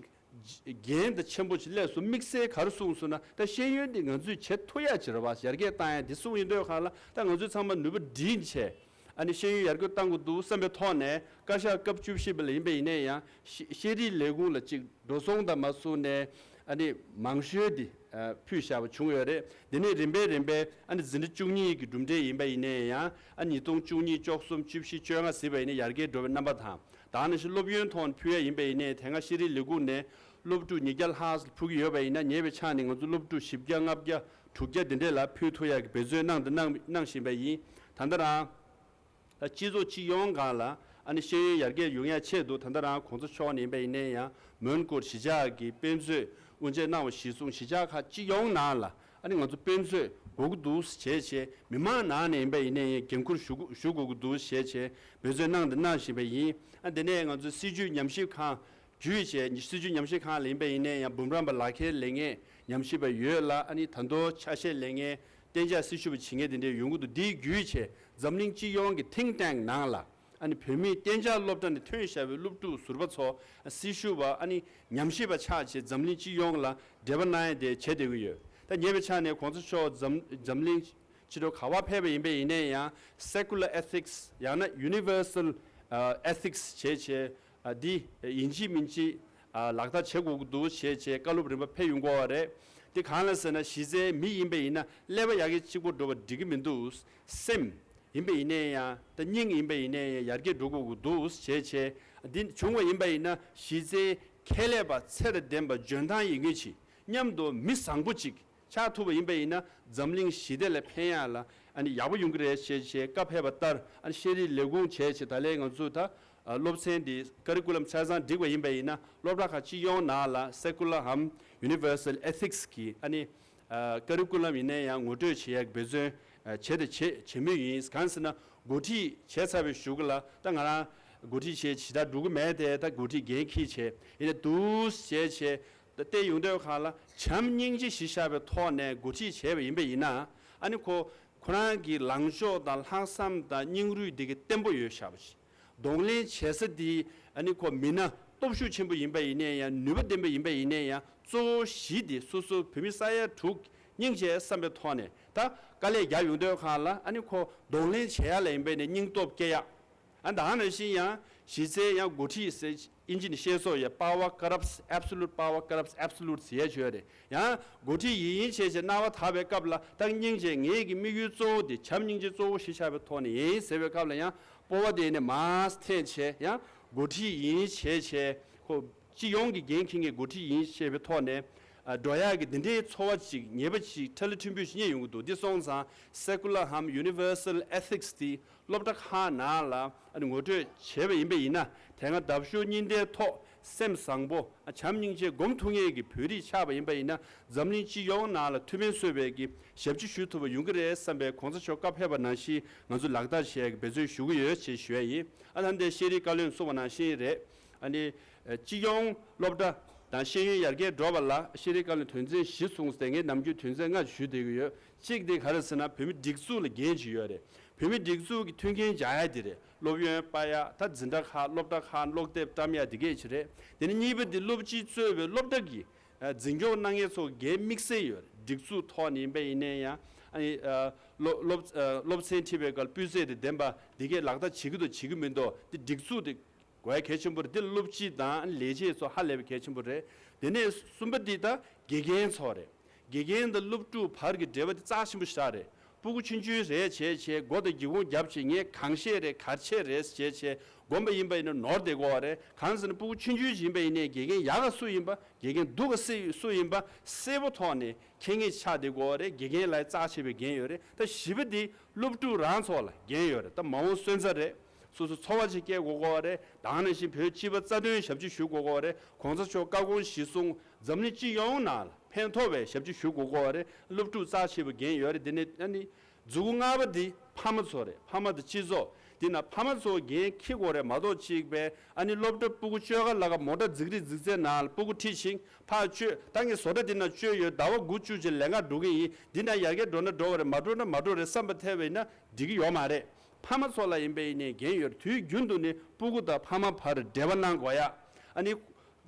འགན་ད་ཆེན་པོ་ཅིག་སླེབས་སོང་། དམིགས་བསལ་ག་རེ་གསུངས་སོང་ན། ད་ཤེས་ཡོན་དེ་ང་ཚོས་བྱེད་ཐུབ་ཡ་ཅིག་རེད་བ། ཡར་རྒྱས་གཏང་ཡ་དེ་གསུངས་ཡོང་དུས་སྒང་ལ་ད་ང་ཚོས་ཚང་མ་ནུས་པ་བསྒྲིམས་བྱས། ཨ་ནི་ཤེས་ཡོན་ཡར་རྒྱས་གཏང་དགོས་འདུག་བསམ་པའི་ཐོག་ནས་བཀའ་ཤག་སྐབས་བཅུ་བཞི་པ་ལ་ཡིན་པ་ཡིན་ནའི་ཡང་ཤེ་ཤེས་རིག་ལས་ཁུངས་ལ་ཅིག་འགྲོ་སོང་དང་མ་བཟུང་ནས་ཨ་ནི་མང་ཤོས་དེ་ཕུལ་བཞག་པ་བྱུང་ཡོད་རེད། དེ་ནས་རིམ་པས་རིམ་པས་ཨ་ནི་འཛིན་གྲྭ་བཅུ་གཉིས་ཀྱི་གྲུབ་འབྲས་ཡིན་པ་ཡིན་ནའི་ཡང་ཨ་ཉིས་སྟོང་བཅུ་གཉིས་བཅུ་གསུམ་བཅུ་བཞི་བཅོ་ལྔ་ཟེར་བ་ཡིན་ན་ཡར་རྒྱས་འགྲོ་བའི་རྣམ་པ་དང་། ད་ནང་བཞིན་སློབ་ཡོན་ཐོག་ནས་ཕུལ་ཡ་ཡིན་པ་ཡིན་ནའི་དེ་སྔ་ཤེས་རིག་ལས་ཁུངས་ནས་སློབ་ཕྲུག་ཉིས་བརྒྱ་ལྷག་ཕུལ་གྱི་ཡོད་པ་ཡིན་ན། ཉེ་བའི་ཆར་ནས་ང་ཚོ་སློབ་ཕྲུག་བཞི་བརྒྱ་ལྔ་བརྒྱ་དྲུག་བརྒྱ་དེ་འདྲས་ལ་ཕུལ་ཐུབ་ཡ་གི་འབད་བརྩོན་གནང་དང་གནང་གནང་བཞིན་པ་ཡིན། ད་ལྟ་རང་། ད་སྤྱི་ཚོགས་སྤྱི་ཡོངས་སྒང་ལ་ཨ་ནི་ཤེས་ཡོན་ཡར་རྒྱས་ཡོང་ཡ་ཆེད་དུ། ད་ལྟ་རང་གོང་ས་མཆོག་ནས་ཡིན་པ་ཡིན་ནའི་ཡང་མོན་གྷོར་གཞིས་ཆགས་ཀྱི་དཔེ་མཛོད་དབུ་འབྱེད་གནང་བ་གཞིར་བཟུང་། གཞིས་ཆགས་ཁག་སྤྱི་ཡོངས་ནང་ལ་ཨ་ནི་ང་ཚོ་དཔེ་མཛོད་དགོས་ཀྱི་འདུག་ཞེས་བྱས། མི་མང་ནང་ནས་ཡིན་པ་ཡིན་ནའི་ཡང་འགན་འཁུར་ཞུ་དགོས་ཞུ་དགོས་ཀྱི་འདུག་ཞེས་བྱས་འབད་བརྩོན་གནང་དང་གནང་བཞིན་པ་ཡིན། ཨ་དེ་ནས་ང་ཚོའི་སྲིད་བྱུས་ཉམས་ཞིབ་ཁང་བརྒྱུད་བྱས། སྲིད་བྱུས་ཉམས་ཞིབ་ཁང་ལ་ཡིན་པ་ཡིན་ནའི་ཡང་འབུམ་རམས་པ་ལག་ཁྱེར་ལེན་མཁན་ཉམས་ཞིབ་པ་ཡོད་ལ། ཨ་ནི་ད་དུང་ཆ་ཤས་ལེན་མཁན། གཏན་འཇགས་སྲི་ཞུ་བ་བྱེད་མཁན་དེ་འདྲས་ཡོང་གི་འདུག་འདི་བརྒྱུད་བྱས་འཛམ་གླིང་སྤྱི་ཡོངས་ཀྱི་think tank་ནང་ལ་ཨ་ནི་བོད་མིའི་གཏན་འཇགས་སློབ་གྲྭ་ནས་ཐོན་བཞག་པའི་སློབ་ཕྲུག་ཟུར་པ་ཚོ་སྲི་ཞུ་བ་ཨ་ནི་ཉམས་ཞིབ་པ་ཆགས་བྱས་འཛམ་གླིང་སྤྱི་ཡོངས་ལ་འགྲེལ་པ་གནང་ཡ་དེ་བྱེད་བསྡད་ཀྱི་ཡོད། ད་ཉེ་བའི་ཆར་ནས་གོང་ས་མཆོག་འཛམ་འཛམ་གླིང་ཕྱི་དྲོ་ག་པར་ཕེབས་པ་ཡིན་པ་ཡིན་ནའི་ཡང་secular ethics་ཡང་ན་universal ethics་བྱས་བྱས། ཨ་འདི་ཡིན་གཅིག་མིན་གཅིག་ཨ་ལག་བསྟར་བྱེད་དགོས་ཀྱི་འདུག་ཞེས་བྱས་བཀའ་སློབ་རིམ་པ་ཕེབས་ཡོང་གི་ཡོད་རེད། འདི་གང་ལ་ཟེར་ན། གཞི་རྩའི་མི་ཡིན་པ་ཡིན་ན་ཀླད་པ་ཡག་གི་གཅིག་པོ་འགྲོ་བ་འགྲིག་གི་མི་འདུག་སེམས་ཡིན་པ་ཡིན་ནའི་ཡང་། ད་སྙིང་ཡིན་པ་ཡིན་ནའི་ཡང་ཡར་རྒྱས་འགྲོ་དགོས་ཀྱི་འདུག་ཞེས་བྱས། འདི་བྱུང་བ་ཡིན་པ་ཡིན་ན་གཞི་རྩའི་ཁྱད་ལས་པ་ཚད་དང་ལྡན་པ་འཇོན་ཐང་ཡིན་མཁན་ཅིག་མཉམ་དུ་མི་བཟང་པོ་ཅིག་ཆགས་ཐུབ་པ་ཡིན་པ་ཡིན་ན་འཛམ་གླིང་ཞི་བདེ་ལ་ཕན་ཡག་ལ་ཨ་ནི་ཡག་པོ་ཡོང་གི་རེད་ཅེས་བྱས་བཀའ་ཕེབས་པ་ལྟར། ཨ་ནི་ཤེས་རིག་ལས་ཁུངས་བྱས་བྱས་ད་ལན་ང་ཚོ་ད་ཨ་སློབ་ཚན་འདི་ཀ་རི་ཀུ་ལམ་ཆ་ཚང་བསྒྲིགས་པ་ཡིན་པ་ཡིན་ན། སློབ་གྲྭ་ཁག་སྤྱི་ཡོངས་ནང་ལ་secular་འམ་universal ethics་གི་ཨ་ནི་ཨ་ཀ་རི་ཀུ་ལམ་ཡིན་ན་ཡང་ངོ་སྤྲོད་བྱེད་ཡག་འབད་བརྩོན་ཨ་བྱས་དང་བྱེད་བྱེད་མུས་ཡིན། གང་ཟེར་ན་འགོ་ཁྲིད་བྱས་ཚར་བའི་གཞུག་ལ་ད་ང་རང་འགོ་ཁྲིད་བྱས་ཇི་ལྟར་འགྲོ་གི་མེད་དེ། ད་འགོ་ཁྲིད་འགན་འཁྱེར་བྱས་ཡིན་ན་འདུག་བྱས་བྱས། ད་བལྟས་ཡོང་དུས་སྒང་ལ་བྱམས་སྙིང་རྗེ་གཞི་བཞག་པའི་ཐོག་ནས་འགོ་ཁྲིད་བྱས་པ་ཡིན་པ་ཡིན་ན། ཨ་ནི་ཁོ་ཁོ་རང་གི་ལངས་ཕྱོགས་དང་ལྷག་བསམ་དང་སྙིང་རུས་འདི་ག་བརྟན་པོ་ཡོད་བཞག་པ་ཞིག་གདོང་ལེན་བྱེད་ས་འདི་ཨ་ནི་ཁོ་མི་སྣ་སྟོབས་ཤུགས་ཆེན་པོ་ཡིན་པ་ཡིན་ནའི་ཡང་། ནུས་པ་ལྡན་པ་ཡིན་པ་ཡིན་ནའི་ཡང་། གཙོ་བོ་གཞི་འདི་སོ་སོ་བོད་མི་ས་ཡ་དྲུག་སྙིང་རྗེ་བསམ་པའི་ཐོག་ནས་ད་དཀའ་ལས་རྒྱག་ཡོང་དུས་སྒང་ལ་ཨ་ནི་ཁོ་གདོང་ལེན་བྱེད་ཡ་ལ་ཡིན་པ་ཡིན་ནའི་སྙིང་སྟོབས་སྐྱེ་ཡ། ཨ་ད་ནང་བཞིན་ཡང་གཞི་རྩའི་ཡང་འགོ་ཁྲིད་ཟེར་ཨིན་ཇི་ནས་བཤད་སྲོལ་ཡ། Power corrupts absolute, power corrupts absolute་ཟེར་ཡ་ཅིག་ཡོད་རེད། ཡང་འགོ་ཁྲིད་ཡིན་ཡིན་བྱས་བྱས་རྣ་བ་དག་པའི་སྐབས་ལ་ད་སྙིང་རྗེ། ངེད་ཀྱི་དམིགས་ཡུལ་གཙོ་བོ་དེ་བྱམས་སྙིང་རྗེ་གཙོ་བོ་གཞི་བཞག་པའི་ཐོག་ནས་ཡིན་ཟེར་བའི་སྐབས་ལ་ཡང་སྤོབས་པ་དེ་ནས་མར་འཐེན་བྱས། ཡང་འགོ་ཁྲིད་ཡིན་བྱས་བྱས་ཁོ་སྤྱི་ཡོངས་ཀྱི་འགན་འཁྱེར་མཁན་འགོ་ཁྲིད་ཡིན་ཞེས་པའི་ཐོག་ནས་ཨ་འགྲོ་ཡག་གི་འདི་འདྲའི་ཚོར་བ་ཅིག་ངེས་པ་ཅིག་ཁྲ་ལི་ཕྲན་བུ་ཞིག་རྙེད་ཡོང་གི་འདུག་འདི་སོང་ཙང་secular་འམ་universal ethics་དེ་སློབ་གྲྭ་ཁག་ནང་ལ་ཨ་ནི་ངོ་སྤྲོད་བྱས་པ་ཡིན་པ་ཡིན་ན། དེ་སྔ་ཟླ་བ་ཤུ་གཉིས་ལྡན་ཐོག་སེམས་བཟང་པོ་བྱམས་སྙིང་རྗེ་སྒོམ་ཐུབ་མཁན་གྱི་བོད་རིགས་ཆགས་པ་ཡིན་པ་ཡིན་ན། འཛམ་གླིང་སྤྱི་ཡོངས་ནང་ལ་ཐུགས་ཕན་གསོས་པའི་གི་ཞབས་ཕྱི་ཞུ་ཐུབ་པ་ཡོང་གི་རེད་བསམ་པའི་གོང་ས་མཆོག་བཀའ་ཕེབས་པ་ནང་བཞིན་ང་ཚོ་ལག་བསྟར་བྱེད་ཡག་གི་འབད་བརྩོན་ཞུ་གི་ཡོད་ཅེས་ཞུ་ཡ་ཡིན། ཨ་ད་ལྟའི་ཤེས་རིག་བཀའ་བློན་གསུངས་པ་ནང་བཞིན་རེད། ཨ་ནི་སྤྱི་ཡོངས་སློབ་གྲྭ་དང་ཤེས་ཡོན་ཡར་རྒྱས་འགྲོ་བ་ལ་ཤེས་རིག་བཀའ་བློན་དོན་ཚན་བཞི་གསུངས་ཏེ། ངས་ནམ་རྒྱུན་དོན་ཚན་ལྔ་ཞུས་བསྡད་ཀྱི་ཡོད། གཅིག་དེ་ག་རེ་ཟེར་ན་བོད་མི་སྒྲིག་འཛུགས་ལ་འགན་ཅིག་ཡོད་རེད། བོད་མི་སྒྲིག་འཛུགས་ཀྱི་མཐུན་རྐྱེན་སྦྱར་ཡ་དེ་རེད། སློབ་ཡོན་སྤར་ཡ། ད་འཛིན་གྲྭ་ཁག་སློབ་གྲྭ་ཁག་སློབ་དེབ་བཀྲམ་ཡ་དེ་གས་ཅིག་རེད། དེ་ནས་གཉིས་པ་དེ་སློབ་སྤྱི་གཙོས་པའི་སློབ་གྲྭ་གི་ཨ་འཛིན་སྐྱོང་གནང་མཁན་ཚོ་འགན་དམིགས་བསལ་ཡོད་རེད། སྒྲིག་འཛུགས་ཐོག་ནས་ཡིན་པ་ཡིན་ནའི་ཡང་། ཨ་ནི་ཨ་སློབ་སློབ་ཨ་སློབ་ཚན་ཁྲིད་པའི་སྐབས་སྤུས་ཚད་དང་ལྡན་པ་དེ་གས་ལག་བསྟར་བྱེད་ཀྱི་འདུག་བྱེད་ཀྱི་མི་འདུག་དེ་སྒྲིག་འཛུགས་དེ་དགོས་གལ་ཆེན་པོ་རེད། འདི་ལ་སློབ་སྤྱི་དང་ལས་བྱེད་ཚོ་ཧ་ལས་པའི་གལ་ཆེན་པོ་རེད། དེ་ནས་གསུམ་པ་འདི་ད་དགེ་རྒན་ཚོ་རེད། དགེ་རྒན་དང་སློབ་ཕྲུག་བར་གྱི་འབྲེལ་བ་འདི་རྩ་ཆེན་པོ་ཞིག་རེད། སྤུ་གུ་ཆུང་ཆུང་རེད་བྱས་བྱས་མགོ་དང་སྒེའུ་ཁུང་བརྒྱབ་བྱས་ངས་གང་བཤད་རེད་ག་རེ་བྱས་རེད་བྱས་བྱས་དགོངས་པ་ཡིན་པ་ཡིན་ན་ནོར་བསྡད་དགོས་པ་རེད། གང་ཟེར་ན་སྤུ་གུ་ཆུང་ཆུང་ཞིག་ཡིན་པ་ཡིན་ནའི་དགེ་རྒན་ཡག་ག་སུ་ཡིན་པ་དགེ་རྒན་སྡུག་ག་སུ་སུ་ཡིན་པ་གསལ་པོ་ཐོག་ནས་མཁྱེན་མཁན་ཆགས་བསྡད་དགོས་པ་རེད། དགེ་རྒན་ལ་རྩ་ཆེ་བའི་འགན་ཡོད་རེད། ད་བཞི་པ་འདི་སློབ་ཕྲུག་རང་ཚོ་ལ་འགན་ཡོད་རེད། ད་མ་འོངས་སོན་རྩ་རེད། སོ་སོ་འཚོ་བ་ཅིག་སྐྱེལ་དགོས་དགོས་པ་རེད། ད་ག་ནང་བཞིན་བོད་སྤྱི་པ་རྩ་དོན་ཞབས་ཕྱི་ཞུ་དགོས་དགོས་པ་རེད། གོང་ས་མཆོག་བཀའ་དགོངས་གཞིར་བཟུང་འཛམ་གླིང་སྤྱི་ཡོངས་ནང་ལ་ཕན་ཐོགས་པའི་ཞབས་ཕྱི་ཞུ་དགོས་དགོས་པ་རེད། སློབ་ཕྲུག་རྩ་ཆེ་བའི་འགན་ཡོད་རེད། དེ་ནས་ཨ་ནི་མཛུ་གུ་ལྔ་པ་འདི་ཕ་མ་ཚོ་རེད། ཕ་མ་དང་སྤྱི་ཚོགས་འདི་ན་ཕ་མ་ཚོ་འགན་འཁྱེར་དགོས་རེད་མ་གཏོགས་གཅིག་པས་ཨ་ནི་སློབ་གྲྭ་སྤུ་གུ་བཅོ་ལྔ་ལ་ཀ་མོ་ཊ་རྫིག་རིག་རྫིག་རྫིག་ནང་ལ་སྤུ་གུ་ཁྲིད་ཤིང་ཕར་བཅོས་ད་ངས་བཟོ་གྲྭ་འདི་ན་བཅོས་ཡོད། ཟླ་བ་དགུ་བཅུ་ཅིག་ལས་ཀ་འགྲོ་གི་ཡིན། འདི་ན་ཡར་རྒྱས་འགྲོ་ན་འགྲོ་བ་རེད། མ་འགྲོ་ན་མ་འགྲོ་རེད་བསམ་པ་ཐེབས་པ་ཡིན་ན་འགྲིག་གི་ཡོད་མ་རེད། ཕ་མ་ཚོ་ལ་ཡིན་པ་ཡིན་ནའི་འགན་ཡོད་རེད། དུས་རྒྱུན་དུ་ནི་སྤུ་གུ་དང་ཕ་མ་བར་འབྲེལ་བ་གནང་དགོས་ཡ། ཨ་ནི་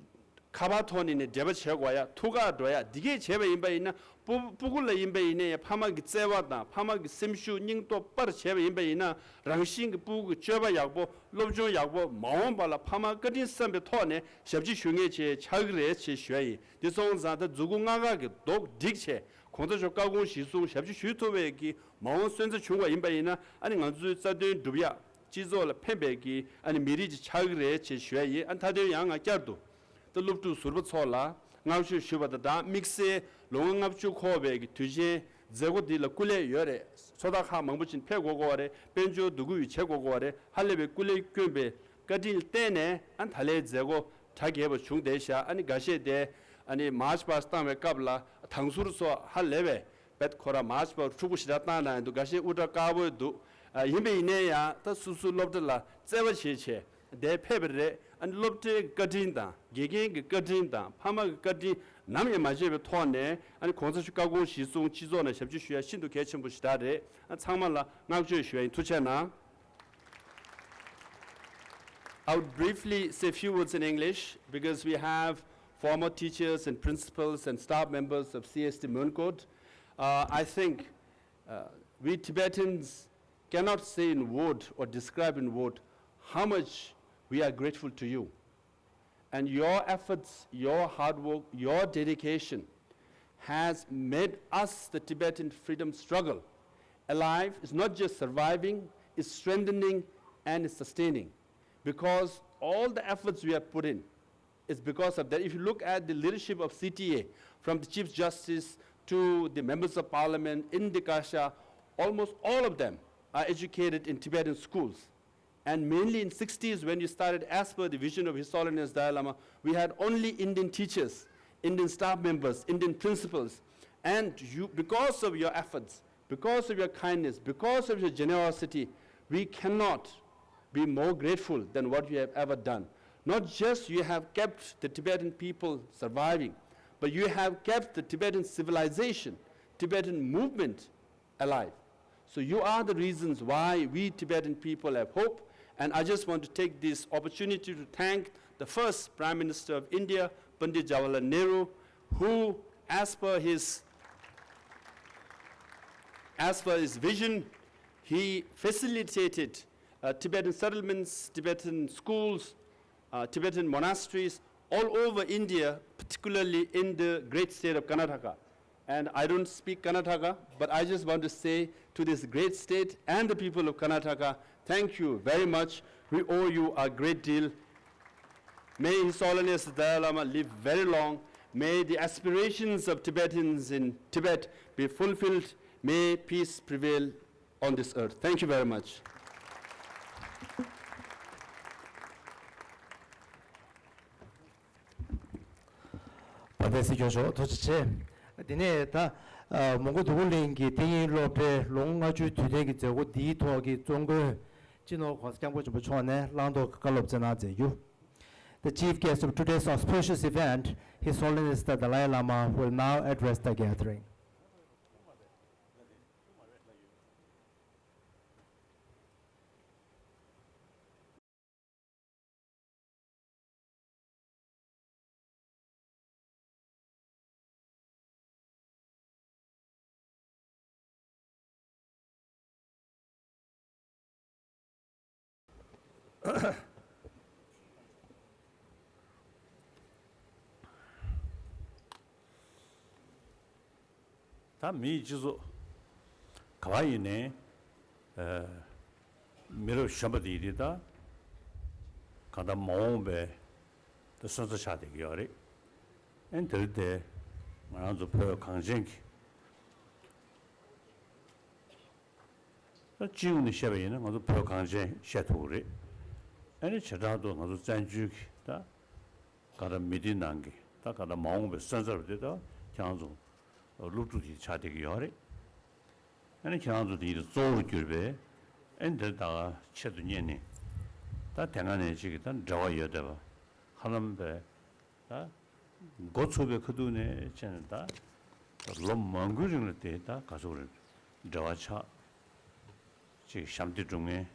ཁ་པར་ཐོག་ནས་ནི་འབྲེལ་བ་བྱེད་དགོས་ཡ། ཐུག་ཁ་འགྲོ་ཡ། འདི་གས་བྱས་པ་ཡིན་པ་ཡིན་ན་སྤུ་སྤུ་གུ་ལ་ཡིན་པ་ཡིན་ནའི་ཕ་མ་གི་བརྩེ་བ་དང་ཕ་མ་གི་སེམས་ཤུགས་སྙིང་སྟོབས་སྤར་བྱས་པ་ཡིན་པ་ཡིན་ན་རང་བཞིན་གྱི་སྤུ་གུ་གི་སྤྱོད་པ་ཡག་པོ་སློབ་སྦྱོང་ཡག་པོ་མ་འོངས་པ་ལ་ཕ་མ་བཀའ་དྲིན་བསམ་པའི་ཐོག་ནས་ཞབས་ཕྱི་ཞུ་མཁན་ཅིག་ཆགས་ཀྱི་རེད་ཅེས་ཞུ་ཡ་ཡིན། འདི་སོང་ཙང་ད་མཛུ་གུ་ལྔ་ཀ་གི་རྡོག་སྒྲིག་བྱས་གོང་ས་མཆོག་བཀའ་དགོངས་གཞིར་བཟུང་ཞབས་ཕྱི་ཞུ་ཐུབ་པའི་གི་མ་འོངས་སོན་རྩ་བྱུང་བ་ཡིན་པ་ཡིན་ན་ཨ་ནི་ང་ཚོའི་རྩ་དོན་སྒྲུབ་ཡ། སྤྱི་ཚོགས་ལ་ཕན་པའི་གི་ཨ་ནི་མི་རིགས་ཅིག་ཆགས་ཀྱི་རེད་ཅེས་ཞུ་ཡ་ཡིན། ཨ་ནི་མཐའ་དོན་ཡང་ང་བསྐྱར་དུ་ད་སློབ་ཕྲུག་ཟུར་པ་ཚོ་ལ་བསྔགས་བརྗོད་ཞུ་བ་དང་སྦྲགས་དམིགས་བསལ་ལོ་ངོ་ལྔ་བཅུ་འཁོར་བའི་གི་དུས་ཆེན་མཛད་སྒོ་འདི་ལ་སྐུ་ལས་ཡོད་རེད། ཚོགས་བདག་ཁག་མང་པོ་ཅིག་ཕེབས་དགོས་དགོས་པ་རེད། དཔལ་འབྱོར་འདུ་འགོད་བྱེད་དགོས་དགོས་པ་རེད། ཧ་ལས་པའི་སྐུ་ལས་བསྐྱོན་པའི་བཀའ་དྲིན་བརྟེན་ནས་ཨ་ནི་ད་ལན་མཛད་སྒོ་གྲ་རྒྱས་པ་བྱུང་བསྡད་ཤག་ཨ་ནི་འགའ་ཤས་དེ་ཨ་ནི་མཱར་ཆི་པ་སི་བཏང་བའི་སྐབས་ལ་དང་ཟུར་ཚོ་ཧ་ལས་པའི་བེད་ཁོ་ར་མཱར་ཆི་པ་ཕྲུ་གུ་ཞེ་དྲག་བཏང་གནང་ཡོད་འདུག་འགའ་ཤས་དབུ་སྐྲ་དཀར་པོ་འདུག་ཨ་ཡིན་པ་ཡིན་ནའི་ཡང་ད་སོ་སོའི་སློབ་གྲྭ་ལ་བརྩེ་བ་བྱེད་བྱས་དེ་ཕེབས་པ་རེད། ཨ་ནི་སློབ་གྲྭའི་བཀའ་དྲིན་དང་དགེ་རྒན་གྱི་བཀའ་དྲིན་དང་ཕ་མ་གི་བཀའ་དྲིན་ནམ་ཡང་མ་བརྗེད་པའི་ཐོག་ནས་ཨ་ནི་གོང་ས་མཆོག་བཀའ་དགོངས་གཞིར་བཟུང་སྤྱི་ཚོགས་ནང་ཞབས་ཕྱི་ཞུ་ཡ་ཤིན་ཏུ་གལ་ཆེན་པོ་ཞེ་དྲག་རེད། ཨ་ཚང་མ་ལ་བསྔགས་བརྗོད་ཞུ་ཡ་ཡིན། ཐུགས་རྗེ་གནང་། I would briefly say a few words in English because we have former teachers and principals and staff members of C S T Mooncourt. Uh, I think uh, we Tibetans cannot say in word or describe in word how much we are grateful to you. And your efforts, your hard work, your dedication has made us, the Tibetan freedom struggle, alive. It's not just surviving, it's strengthening and it's sustaining. Because all the efforts we have put in is because of that. If you look at the leadership of C T A, from the Chief Justice to the members of parliament in the Kasha, almost all of them are educated in Tibetan schools. And mainly in sixties when you started, as per the vision of His Holiness Dalai Lama, we had only Indian teachers, Indian staff members, Indian principals. And you, because of your efforts, because of your kindness, because of your generosity, we cannot be more grateful than what you have ever done. Not just you have kept the Tibetan people surviving, but you have kept the Tibetan civilization, Tibetan movement alive. So you are the reasons why we Tibetan people have hope. And I just want to take this opportunity to thank the first Prime Minister of India, Pandit Jawaharlal Nehru, who, as per his, as per his vision, he facilitated uh, Tibetan settlements, Tibetan schools, uh, Tibetan monasteries all over India, particularly in the great state of Karnataka. And I don't speak Karnataka, but I just want to say to this great state and the people of Karnataka, thank you very much. We owe you a great deal. May His Holiness the Dalai Lama live very long. May the aspirations of Tibetans in Tibet be fulfilled. May peace prevail on this earth. Thank you very much. བ་དན་སྲིད་སྐྱོང་མཆོག་ཐུགས་རྗེ་ཆེ། དེ་ནས་ད་མོན་གྷོ་འདུ་ཁང་གླིང་གི་ཏིང་ཡིན་སློབ་གྲྭའི་ལོ་ངོ་ལྔ་བཅུའི་དུས་དྲན་གྱི་མཛད་སྒོ་འདིའི་ཐོག་གི་གཙོ་འགོད་སྤྱི་ནོར་༸གོང་ས་༸སྐྱབས་མགོན་ཆེན་པོ་མཆོག་ནས་བླང་དོར་གྱི་བཀའ་སློབ་སྩལ་གནང་མཛད་རྒྱུ། The chief guest of today's auspicious event, His Holiness the Dalai Lama, will now address the gathering. ད་མིའི་སྤྱི་ཚོགས་ ག་བ་ཡིན་ནའི་མི་རབས་གཞོན་པ་དེ་ཡིན་དེ་ད་གང་ལྟར་མ་འོངས་པའི་ད་སོན་རྩ་ཆགས་བསྡད་ཀྱི་ཡོད་རེད། ཨན་དེ་རིང་དེ་ང་རང་ཚོ་བོད་གངས་ཅན་གྱི་ད་སྤྱི་ཡོངས་ནས་བཤད་པ་ཡིན་ན་ང་ཚོ་བོད་གངས་ཅན་བཤད་ཐུབ་ཀྱི་རེད། ཨ་ནི་བྱེ་བྲག་ཏུ་ང་ཚོ་བཙན་བྱོལ་གྱི་ད་ག་ད་མི་སྡེ་ནང་གི་ད་ག་ད་མ་འོངས་པའི་སོན་རྩ་རུ་དེ་ད་ཁྱེད་རང་ཚོ་སློབ་ཕྲུག་དེ་ཆགས་བསྡད་ཀྱི་ཡོད་རེད། ཨ་ནི་ཁྱེད་རང་ཚོ་དེ་ཉིད་གཙོ་བོར་གྱུར་པའི་ཨ་ནི་དེ་ད་ག་ཆེད་དུ་གཉེར་ནས་ད་དེ་སྔ་ནས་ཅིག་གི་ད་འབྲེལ་བ་ཡོད་བསྡད་པ་ཧ་ལམ་པའི་ད། འགོ་ཚུགས་པའི་ཁ་ཐུག་ནས་བྱས་ནས་ད་ལོ་མང་པོའི་རིང་ལ་དེ་ད་ག་ཚོད་རེད་འབྲེལ་བ་ཆགས། ཅིག་ཞབས་འདེགས་སྒྲུབ་མཁན་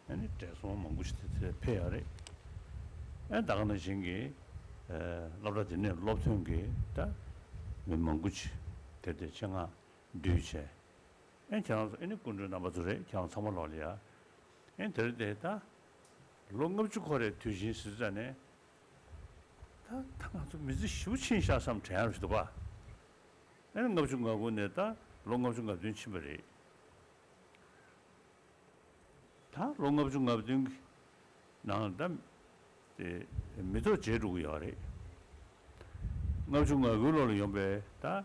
ཨ་ནི་བགྲེས་སོང་མང་པོ་ཞིག་དེ་དེ་ཕེབས་ཡོད་རེད། ཨ་ད་ག་ནང་བཞིན་གྱི་སློབ་གྲྭ་དེ་ནས་སློབ་ཐོན་གྱི་ད་མི་མང་པོ་ཅིག་དེ་དེ་ཆེད་མངགས་བསྡུས་བྱས། ཨེ་ཁྱེད་རང་ཚོ་ཨེ་ནི་སྐུ་མགྲོན་རྣམ་པ་ཚོ་རེད། ཁྱེད་རང་ཚང་མ་ལོག་ལ་ཡ། ཨེ་དེར་དེ་ད་ལོ་ལྔ་བཅུ་འཁོར་རེ་དུས་ཆེན་ཟེར་ཙ་ནས་ད་ད་ང་ཚོ་མི་ཚེ་ཞེ་པོ་ཕྱིན་ཤག་བསམ་དྲན་ཡག་ཞིག་འདུག་པ། ཨེ་ནི་ལྔ་བཅུ་ང་དགུ་ནས་ད་ལོ་ལྔ་བཅུ་ང་བདུན་ཕྱིན་པ་རེད། ད་ལོ་ལྔ་བཅུ་ང་བདུན་གྱི་ནང་ད་དེ་མི་ཐོག་བརྗེ་འགྲོ་གི་ཡོད་རེད། ལྔ་བཅུ་ང་དགུའི་ལོ་ལ་ཡོང་པའི་ད་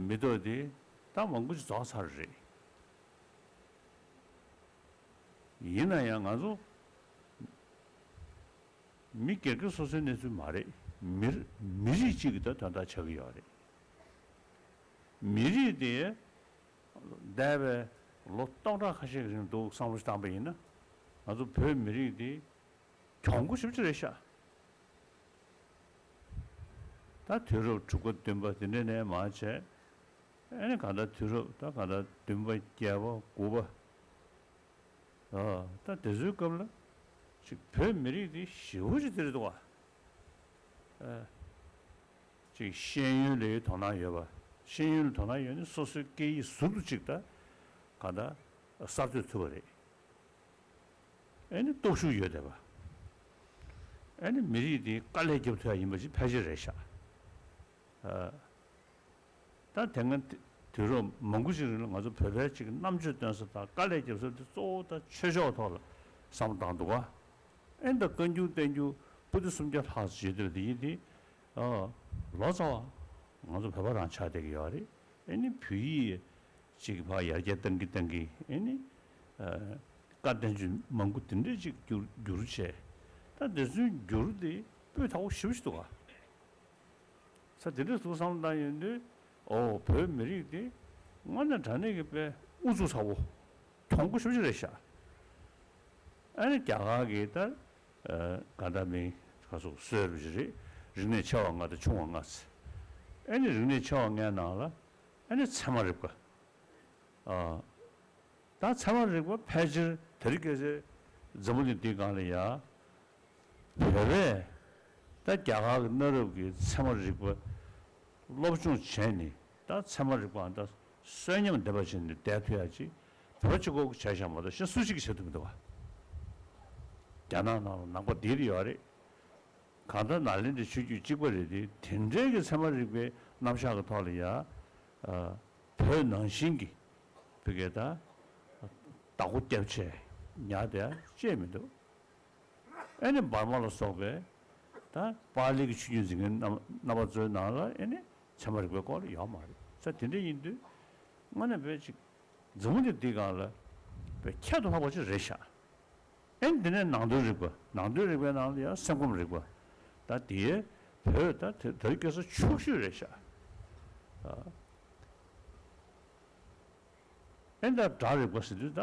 མི་ཐོག་དེ་ད་མང་པོ་ཞིག་རྫོགས་ཚར་རེད། ཡིན་ན་ཡང་ང་ཚོ་མི་སྒེར་གྱི་སོ་སོའི་གནས་ཚུལ་མ་རེད། མི་རི་མི་རིགས་གཅིག་གི་ད་དོན་དག་ཆགས་ཀྱི་ཡོད་རེད། མི་རིགས་དེ་འདས་པའི་ལོ་སྟོང་ཕྲག་ཁ་ཤས་ཀྱི་རིང་འདུག་བསམ་བློ་ཞིག་བཏང་པ་ཡིན་ན་ང་ཚོ་བོད་མི་རིགས་དེ་གྱོང་པོ་ཞེ་པོ་ཅིག་རེད་ཤག་ད་དུས་རབས་དྲུག་པ་བདུན་པ་དེ་འདྲ་ནས་མར་བྱས། ཨ་ནི་གང་ལྟར་དུས་རབས་ད་གང་ལྟར་བདུན་པ་བརྒྱད་པ་དགུ་པ། ཨ་ད་དེ་ཚོའི་སྐབས་ལ་ཅིག་བོད་མི་རིགས་དེ་ཞེ་པོ་ཅིག་དེ་རེད་འདུག་བ། ཨ་ཅིག་ཤེས་ཡོན་ལ་དོ་སྣང་ཡོད་པ། ཤེས་ཡོན་ལ་དོ་སྣང་ཡོད་ནི་སོ་སོའི་སྐད་ཡིག་ཟུར་དུ་ཅིག་ད་གང་ལྟར་གསར་གཏོད་ཐུབ་པ་རེད། ཨེ་ནི་སྟོབས་ཤུགས་ཡོད་བསྡད་པ། ཨེ་ནི་མི་རིགས་དེ་དཀའ་ལས་རྒྱབ་ཐུབ་ཡ་ཡིན་པ་ཅིག་ཕལ་ཆེར་རེད་ཤག་ཨ། ད་དེ་སྔ་དུས་རབས་མང་པོ་ཞིག་རིང་ལ་ང་ཚོ་བོད་པའི་ཅིག་རྣམ་དཔྱོད་སྟོན་ས་དང་དཀའ་ལས་རྒྱབ་ས་དེ་གཙོ་བོ་ད་ཆོས་ཕྱོགས་ཐོག་ལ་བསམ་བློ་བཏང་འདུག་ག་ཨེ་ད་བཀའ་འགྱུར་བསྟན་འགྱུར་པོ་ཏི་སུམ་བརྒྱ་ལྷག་ཅིག་ཡོད་དེ་ལ་དེ་ཡིན་དེ། ཨ། ལོ་ཙཱ་བ་ང་ཚོ་བོད་པ་རང་ཆགས་བསྡད་ཀྱི་ཡོད་རེད། ཨེ་ནི་བོད་ཡིག་ཅིག་ཕར་ཡར་རྒྱས་གཏང་གི་གཏང་གི་ཨེ་ནི། ཨ། བཀའ་བསྟན་བཅོས་མང་པོ་དེ་འདྲས་ཅིག་བསྒྱུར་བསྒྱུར་བྱས། ད་དེ་ཚོའི་བསྒྱུར་དེ་སྤུས་དག་པོ་ཞེ་པོ་ཞིག་འདུག་ག་ས་དེ་འདྲས་འདུག་བསམ་བློ་བཏང་ཡོང་དུས་ཨོ་བོད་མི་རིགས་དེ་དངོས་གནས་དྲང་གནས་ཀྱི་དཔེ་ཨུ་ཚུགས་ཚ་པོ་གྱོང་པོ་ཞེ་པོ་ཅིག་རེད་ཤག་ཨ་ནི་རྒྱ་གར་གྱི་ད་ག་ད་མི་ཁ་སོགས་སོས་རུ་ཞིག་རེད། རིག་གནས་ཆེ་བ་ལྔ་དང་ཆུང་བ་ལྔ་ཟེར། ཨ་ནི་རིག་གནས་ཆེ་བ་ལྔའི་ནང་ལ་ཨ་ནི་ཚད་མ་རིག་པ། ཨ། ད་ཚད་མ་རིག་པ་ཕལ་ཆེར་དེ་རིང་ཁ་སང་འཛམ་བུ་གླིང་འདིའི་སྒང་ལ་ཡ། བོད་པས་ད་རྒྱ་གར་གྱི་གནའ་རབས་ཀྱི་ཚད་མ་རིག་པ་སློབ་སྦྱོང་བྱས་ནས་ད་ཚད་མ་རིག་པའང་ད་གསོན་ཉམས་ལྡན་པ་བྱས་ནས་བསྡད་ཐུབ་ཡ་ཅིག་བོད་སྤྱི་ཁོག་གིས་བྱས་བཞག་མ་གཏོགས་གཞན་སུ་གཅིག་གིས་བྱེད་ཐུབ་མི་འདུག་བ། རྒྱ་ནག་ནང་ལ་ནང་པ་འདི་རེ་ཡོད་རེད། གང་ལྟར་ནཱ་ལེནྡྲའི་ཆོས་བརྒྱུད་གཅིག་པ་རེད་དེ། དེ་འདྲའི་གི་ཚད་མ་རིག་པའི་རྣམ་གཞག་གི་ཐོག་ལ་ཡ། ཨ། བོད་ནང་བཞིན་གྱི་བོད་སྐད་དང་བདག་པོ་སྐྱབས་ཆེ་ཉག་དེ་ཡ་བཅད་མི་འདུག་ཨེ་ནི་འབར་མ་ལ་སོགས་པའི་ད་པཱ་ལི་གི་ཆོས་བརྒྱུད་འཛིན་མཁན་རྣམ་རྣམ་པ་ཚོའི་ནང་ལ་ཨེ་ནི་ཚད་མ་རིག་པའི་སྐོར་ལ་ཡོད་མ་རེད། ས་དེ་འདྲ་ཡིན་དུས་དངོས་གནས་བོད་ཅིག་འཛམ་བུ་གླིང་འདིའི་སྒང་ལ་བོད་ཁྱད་དུ་འཕགས་པ་ཅིག་རེད་ཤག་ཨེ་ནི་དེ་ནས་ནང་དོན་རིག་པ། ནང་དོན་རིག་པའི་ནང་ལ་ཡང་སེམས་ཁམས་རིག་པ། ད་དེའི་བོད་ད་དེ་དེ་རིང་ཁ་སང་ཕྱུག་ཤོས་རེད་ཤག་ཨ། ཨེ་ད་སྒྲ་རིག་པ་ཟེར་དུས་ད་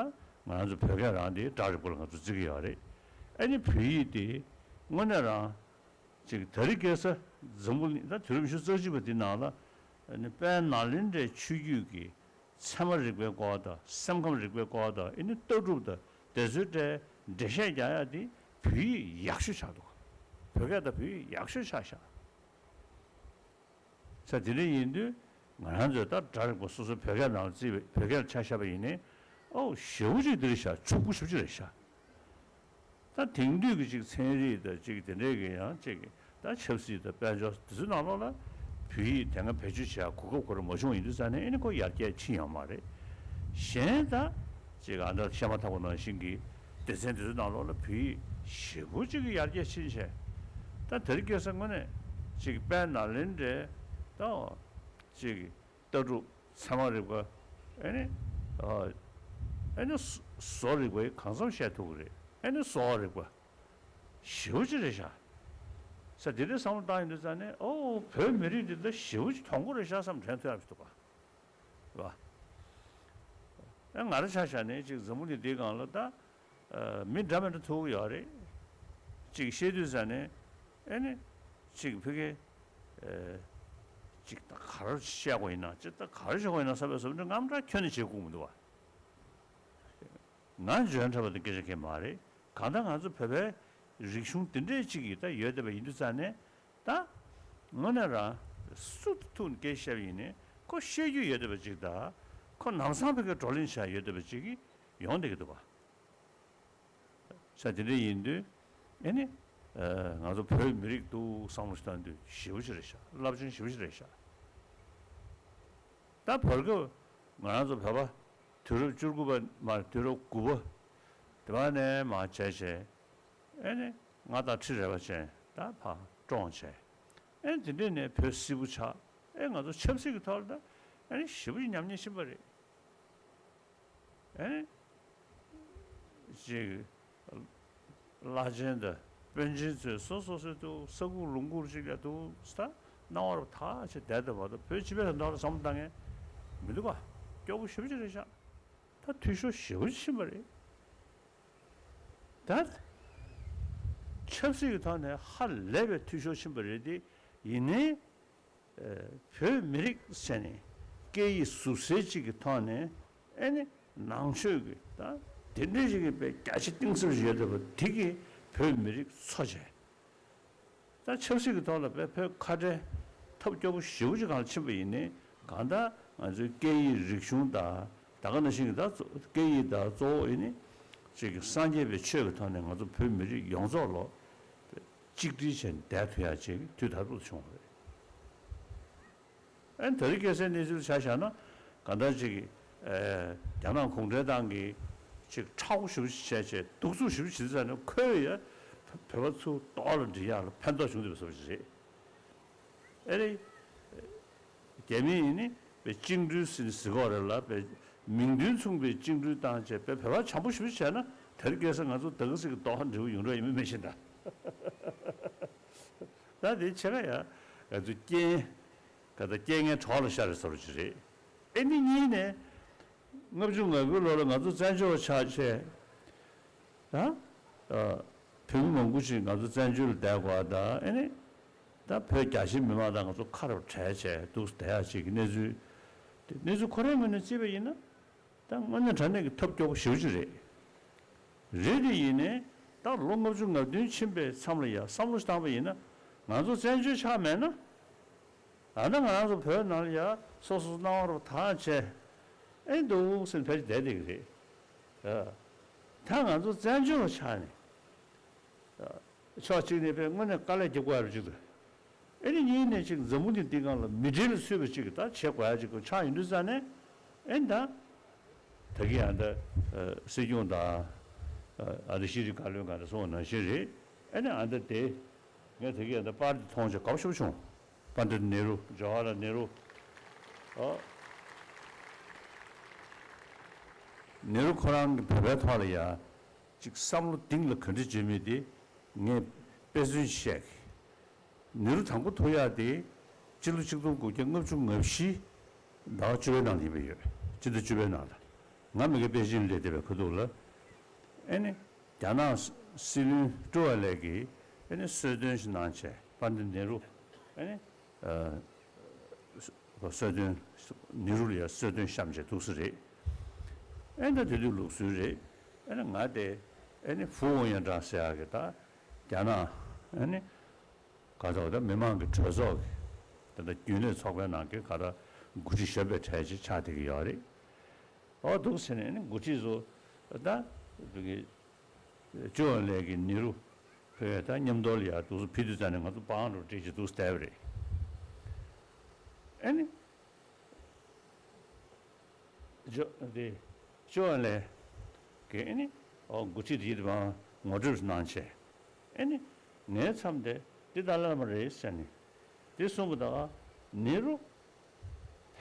ང་རང་ཚོ་བོད་སྐད་རང་དེ་སྒྲ་རིག་པ་ལ་ང་ཚོ་བརྩི་གི་ཡོད་རེད། ཨེ་ནི་བོད་ཡིག་དེ་དངོས་གནས་རང་ཅིག་དེ་རིང་ཁ་སང་འཛམ་བུ་གླིང་ད་དུས་རབས་ཉི་ཤུ་རྩ་གཅིག་པ་དེ་ནང་ལ་ཨེ་ནི་དཔལ་ནཱ་ལེནྡྲའི་ཆོས་བརྒྱུད་ཀྱི་ཚད་མ་རིག་པའི་སྐོར་དང་སེམས་ཁམས་རིག་པའི་སྐོར་དང་ཨེ་ནི་ལྟ་གྲུབ་དང་དེ་ཚོའི་གྲས་འགྲེལ་བཤད་རྒྱག་ཡ་དེ་བོད་ཡིག་ཡག་ཤོས་ཆགས་འདུག་བོད་སྐད་དང་བོད་ཡིག་ཡག་ཤོས་ཆགས་ཤག་ས་དེ་འདྲ་ཡིན་དུས་ང་རང་ཚོས་ད་སྒྲ་རིག་པ་སོ་སོའི་བོད་སྐད་ནང་ལ་བརྩིས་པའི་བོད་སྐད་ལ་ཆ་བཞག་པ་ཡིན་ནའི་ཨོ་ཞེ་པོ་ཅིག་འདི་རེད་ཤག་ཕྱུག་པོ་ཞེ་པོ་ཅིག་རེད་ཤག་ད་དེང་དུས་ཀྱི་ཅིག་ཚན་རིག་དང་ཅིག་དེ་འདྲའི་གི་ཡང་ཅིག་ད་ཆབ་སྲིད་དང་དཔལ་འབྱོར་དེ་ཚོའི་ནང་ལོགས་ལ་བོད་ཡིག་དེ་སྔ་བེད་སྤྱོད་བྱེད་ཡ་གོ་སྐབས་ཁོ་རང་མ་བྱུང་ཡིན་དུས་ཙང་ནས་ཨེ་ནི་ཁོ་ཡར་རྒྱས་ཕྱིན་ཡོད་མ་རེད། གཞན་ད་ཅིག་ཨ་འདྲ་བཤད་མ་ཐག་པ་ནང་བཞིན་གྱི་སྡེ་ཚན་དེ་ཚོའི་ནང་ལོགས་ལ་བོད་ཡིག་ཞེ་པོ་ཅིག་གི་ཡར་རྒྱས་ཕྱིན་བྱས། ད་དེ་རིང་ཁ་སང་དངོས་གནས་ཅིག་དཔལ་ནཱ་ལེནྡྲའི་ད་ཅིག་ལྟ་གྲུབ་ཚད་མ་རིག་པ། ཨེ་ནི་ཨ་ཨེ་ནི་བཟོ་རིག་པ་གང་འཚམ་བཤད་ཐུབ་ཀྱི་རེད། ཨེ་ནི་བཟོ་བ་རིག་པ་ཞེ་པོ་ཅིག་རེད་ཤག་ས་དེ་འདྲའི་བསམ་བློ་བཏང་ཡོང་དུས་ཙང་ནས། ཨོ། བོད་མི་རིགས་འདི་ད་ཞེ་པོ་ཅིག་མཐོང་གི་རེད་ཤག་བསམ་དྲན་ཐུབ་ཡག་ཅིག་འདུག་ག། རེད་པ། ཨེ་ང་རང་ཆ་བཞག་ནས་ཅིག་འཛམ་བུ་གླིང་འདིའི་སྒང་ལ་ད་ཨ་མི་འདྲ་མི་འདྲ་ཐུག་གི་ཡོད་རེད། ཅིག་བཤད་དུས་ཙང་ནས་ཨེ་ནི་ཅིག་ཕ་གི་ཨེ་ཅིག་ད་ག་རེ་བཤད་དགོས་ཡིན་ན། ཅིག་ད་ག་རེ་བཤད་དགོས་ཡིན་ན་བསམ་པའི་བསམ་ཚུལ་རྔམ་དྲག་ཁྱོན་ནས་བྱེད་དགོས་མི་འདུག་བ། ང་འཇོན་ཐུབ་པ་དང་སྐད་ཆ་གང་ཡང་མ་རེད། གང་ལྟར་ང་ཚོ་བོད་པའི་རིག་གཞུང་འདི་འདྲས་ཅིག་གི་ད་ཡོད་བསྡད་པ་ཡིན་དུས་ཙང་ནས། ད་དངོས་གནས་རང་སུ་ཐུག་ནས་སྐད་བཤད་པ་ཡིན་ནའི་ཁོ་ཤེས་རྒྱུ་ཡོད་བསྡད་པ་ཅིག་དང་། ཁོ་ལམ་སང་ཕ་གིར་བགྲོ་གླེང་བྱ་ཡོད་བསྡད་པ་ཅིག་གི་ཡོང་བསྡད་ཀྱི་འདུག་བ། ས་དེ་འདྲ་ཡིན་དུས་ཨེ་ནི་ཨ་ང་ཚོ་བོད་མི་རིགས་འདུག་བསམ་བློ་ཞིག་བཏང་དུས་ཞེ་པོ་ཅིག་རེད་ཤག་རླབས་ཆེན་ཞེ་པོ་ཅིག་རེད་ཤག་ད་བར་སྐབས་ང་རང་ཚོ་བོད་པ་དུས་རབས་བཅུ་དགུ་པ་མར་དུས་རབས་དགུ་པ་དེ་བ་ནས་མར་བྱས་བྱས། ཨེ་ནི་མངའ་བདག་ཁྲི་རལ་པ་ཅན་ད་ཕར་བཀྲོངས་བྱས། ཨེ་ནི་དེ་འདྲས་ནས་བོད་སིལ་བུ་ཆགས། ཨེ་ང་ཚོ་ཆབ་སྲིད་ཀྱི་ཐོག་ལ་ད་ཨེ་ནི་ཞེ་པོ་ཅིག་ཉམས་ཉེས་ཕྱིན་པ་རེད། ཨེ་ནི་ཅིག་བླ་ཆེན་དང་དཔོན་ཆེན་ཚོས་སོ་སོ་སོའི་དུ་ས་ཁུག་ལུང་ཁུག་ཅིག་ལ་དུ་ས་སྣང་བར་ཐག་ཆོད་བསྡད་བསྡད་པ་དང་། བོད་སྤྱི་པའི་དོན་དག་ལ་བསམ་བློ་བཏང་མཁན་མི་འདུག་ག། སྐྱོ་པོ་ཞེ་པོ་ཅིག་རེད་ཤག་ད་འཐུས་ཤོར་ཞེ་པོ་ཅིག་ཕྱིན་པ་རེད། ད་ཆབ་སྲིད་ཀྱི་ཐོག་ནས་ཧ་ལས་པའི་འཐུས་ཤོར་ཕྱིན་པ་རེད་དེ། ཡིན་ནའི་ཨ་བོད་མི་རིགས་ཟེར་ནས་སྐད་ཡིག་ཟུར་ཟའི་གཅིག་གི་ཐོག་ནས་ཨེ་ནི་ནང་ཆོས་ཀྱི་ད་དེ་འདྲའི་ཞིག་གི་དཔེ་རྒྱ་ཆེ་གཏིང་ཟབ་ཞིག་ཡོད་བསྡད་པ་དེ་གིས་བོད་མི་རིགས་འཚོ་བྱས། ད་ཆབ་སྲིད་ཀྱི་ཐོག་ལ་དཔེ་བོད་ཁ་བྲལ་ཐབས་སྐྱོ་པོ་ཞེ་པོ་ཅིག་སྒང་ལ་ཕྱིན་པ་ཡིན་ནའི། གང་ལྟར་ང་ཚོའི་སྐད་ཡིག་རིག་གཞུང་དང་། ད་ག་ནང་བཞིན་གྱི་ད་གཙོ་སྐད་ཡིག་དང་གཙོ་བོ་ཡིན་ནི་ཅིག་གི་སངས་རྒྱས་པའི་ཆོས་ཀྱི་ཐོག་ནས་ང་ཚོ་བོད་མི་རིགས་ཡོངས་རྫོགས་ལོ་གཅིག་སྒྲིལ་བྱས་ནས་བསྡད་ཐུབ་ཡག་ཅིག་དུས་ད་ལྟ་བྱུང་བ་རེད། ཨ་ནི་ད་རེས་ཁ་སང་གནས་ཚུལ་ཆ་བཞག་ན། གང་ལྟར་ཅིག་གི་ཨ་རྒྱ་ནག་གུང་ཁྲན་ཏང་གིས་ཅིག་མཁྲེགས་པོ་ཞེ་པོ་ཅིག་བྱས་བྱས། གདུག་རྩུབ་ཞེ་པོ་ཅིག་བྱེད་ཙང་ནས། ཁོས་ཡ་བོད་པ་ཚུར་ལྟོགས་ལ་འགྲིལ་ཡག་ལ་ཕན་ཐོགས་བྱུང་བསྡད་པ་བཟོ་འདྲ་ཅིག་རེད། ཨེ་རེད། རྒྱ་མི་ཡིན་ནི་དཔེ་བཅིངས་འགྲོལ་ཟེར་ནི་ཟེར་གྱི་ཡོད་རེད་ལ། དཔེ་མིང་དོན་མཚུངས་པའི་བཅིངས་འགྲོལ་བཏང་བྱས། དཔེ་བོད་པ་བྱམས་པོ་ཞེ་པོ་བྱས་ན། དེ་རིང་ཁ་སང་ང་ཚོ་ད་ག་ཟེ་གི་ལྟོགས་ལ་འགྲིལ་བ་ཡོང་འགྲོ་ཡིན་པ་མེད་བཞིན་དང་། ད་དེ་ཕྱེད་ཀ་ཡ་ང་ཚོ་རྐྱེན་ག་ད་རྐྱེན་ངན་གྲོགས་ལ་ཤར་བའི་བཟོ་འདྲ་ཅིག་རེད། ཨེ་འདི་གཉིས་ནས་ལྔ་བཅུ་ང་དགུའི་ལོ་ལ་ང་ཚོ་བཙན་བྱོལ་བ་ཆགས་བྱས། ད་ཨ་བོད་མི་མང་པོ་ཞིག་ང་ཚོ་བཙན་བྱོལ་ལ་བསྡད་དགོས་པ་དང་། ཨེ་ནི་ད་བོད་རྒྱ་ཆེའི་མི་མང་དང་ང་ཚོ་ཁ་རུ་བྲལ་བྱས་འདུག་བསྡད་ཡག་ཅིག་གི་གནས་ཚུལ་དེ། གནས་ཚུལ་ཁོ་རའི་ངོས་ནས་བརྩིས་པ་ཡིན་ན། ད་དངོས་གནས་དྲང་གནས་ཀྱི་ཐབས་སྐྱོ་པོ་ཞེ་པོ་ཅིག་རེད། རེད་དེ། ཡིན་ནའི་ད་ལོ་ལྔ་བཅུ་ང་བདུན་ཕྱིན་པའི་མཚམས་ལ་ཡ་བསམ་བློ་ཞིག་བཏང་པ་ཡིན་ན། ང་ཚོ་བཙན་བྱོལ་ཆགས་མེད་ན། ཨ་ན་ང་རང་ཚོ་བོད་ནང་ལ་ཡ་སོ་སོ་སྣང་བ་རུ་ཐག་བཅད། ཨེ་འདུག་ཟེར་ནས་ཕལ་ཆེར་བསྡད་བསྡད་ཀྱི་རེད། ཨ་ད་ང་ཚོ་བཙན་བྱོལ་བ་ཆགས་ནས། ཨ་ཕྱོགས་གཅིག་ནས་དཔེ་དངོས་གནས་དཀའ་ལས་རྒྱབ་དགོས་ཡ་རུ་གཅིག་འདུག་ཨེ་ནི་གཉིས་ནས་ཅིག་འཛམ་བུ་གླིང་འདིའི་སྒང་ལ་མི་གྲལ་ལ་ཚུད་པ་ཅིག་གི་ད་བྱེད་དགོས་ཡ་ཅིག་ཆགས་ཡོང་དུས་ཙང་ནས། ཨེ་ད་ད་གིན་ཨ་ད་ཨ་སྲིད་སྐྱོང་དང་ཨ་ཨ་ད་ཤེས་རིག་བཀའ་བློན་གང་འདྲ་སོང་བ་ནང་བཞིན་རེད། ཨེ་ནི་ཨ་ད་དེ་ངས་ད་གིན་ཨ་ད་པར་དེ་མཐོང་བྱས་དགའ་པོ་ཞེ་པོ་བྱུང་། པཎྜི་ཏ་ནེ་རུ། ཇ་ཝ་ཧར་ལཱལ་ནེ་རུ། ཨ་ནེ་རུ་ཁོ་རང་གི་བོད་པའི་ཐོག་ལ་ཡ་ཅིག་བསམ་བློ་གཏིང་ལ་ག་འདྲ་བྱེད་མིན་དེ་ངས་དཔེ་མཚོན་ཞིག་བཤད་གི། ནེ་རུ་དང་པོ་ཐུག་ཡག་དེ་སྤྱི་ལོ་ཆིག་སྟོང་དགུ་བརྒྱ་ལྔ་བཅུ་ང་བཞི་ཟླ་བ་བཅུ་པའི་ནང་ལ་ཡིན་པ་ཡོད་རེད། སྤྱི་ཟླ་བཅུ་པའི་ནང་ལ། ང་མི་དགེ་པེ་ཅིན་སླེབས་བསྡད་པའི་ཁ་ཐུག་ལ། ཨེ་ནི་རྒྱ་ནག་སྲིད་བློན་ཀྲུའུ་ཨེན་ལེ་གིས་ཨེ་ནི་གསོལ་སྟོན་ཞིག་གནང་བྱས། པཎྜི་ཏ་ནེ་རུ་ཨེ་ནི་ཨ་གསོལ་སྟོན། ནེ་རུ་ལ་ཡ་གསོལ་སྟོན་བཤམས་བྱས་འདུག་སེ་རེད། ཨེ་ད་དེ་དུས་ལུགས་སྲོལ་རེད། ཨེ་ནི་ང་དེ་ཨེ་ནི་ཧྥུ་ཝུ་ཡོན་ཀྲང་ཟེར་ཡག་གི་ད་རྒྱ་ནག་ཨེ་ནི་ག་ཚོད་ད་མི་མང་གི་གྲོས་ཚོགས་ཀྱི་ད་ལྟ་རྒྱུན་ལས་ཚོགས་པའི་ནང་གི་ག་ད་འགོ་ཁྲིད་གཞོན་པའི་གྲས་ཅིག་ཆགས་བསྡད་ཀྱི་ཡོད་རེད། ཨོ་འདུག་ཟེར་ནས་ཨེ་ནི་འགོ་ཁྲིད་ཚོ་ད་བོད་ཀྱི་ཅོ་ལས་ཀྱི་ནེ་རུ་ཕེ་ད་མཉམ་དུ་ལ་ཡ་འདུག་སེ་ཕེབས་དུས་ཙང་ནས་ང་ཚོ་པང་རུ་བསྒྲིགས་ཀྱི་འདུག་སེ་བསྡད་པ་རེད། ཨེ་ནི་ཇོ་དེ་ ཅོ་ཨན་ལེ་གིས་ཨེ་ནི་འགོ་ཁྲིད་དེ་ཡིད་དུ་ངོ་སྤྲོད་གནང་བྱས། ཨེ་ནི་ངའི་མཚམས་དེ་འདི་ཏཱ་ལའི་བླ་མ་རེད་ཟེར་ནས་དེ་གསུངས་པ་དང་ནེ་རུ་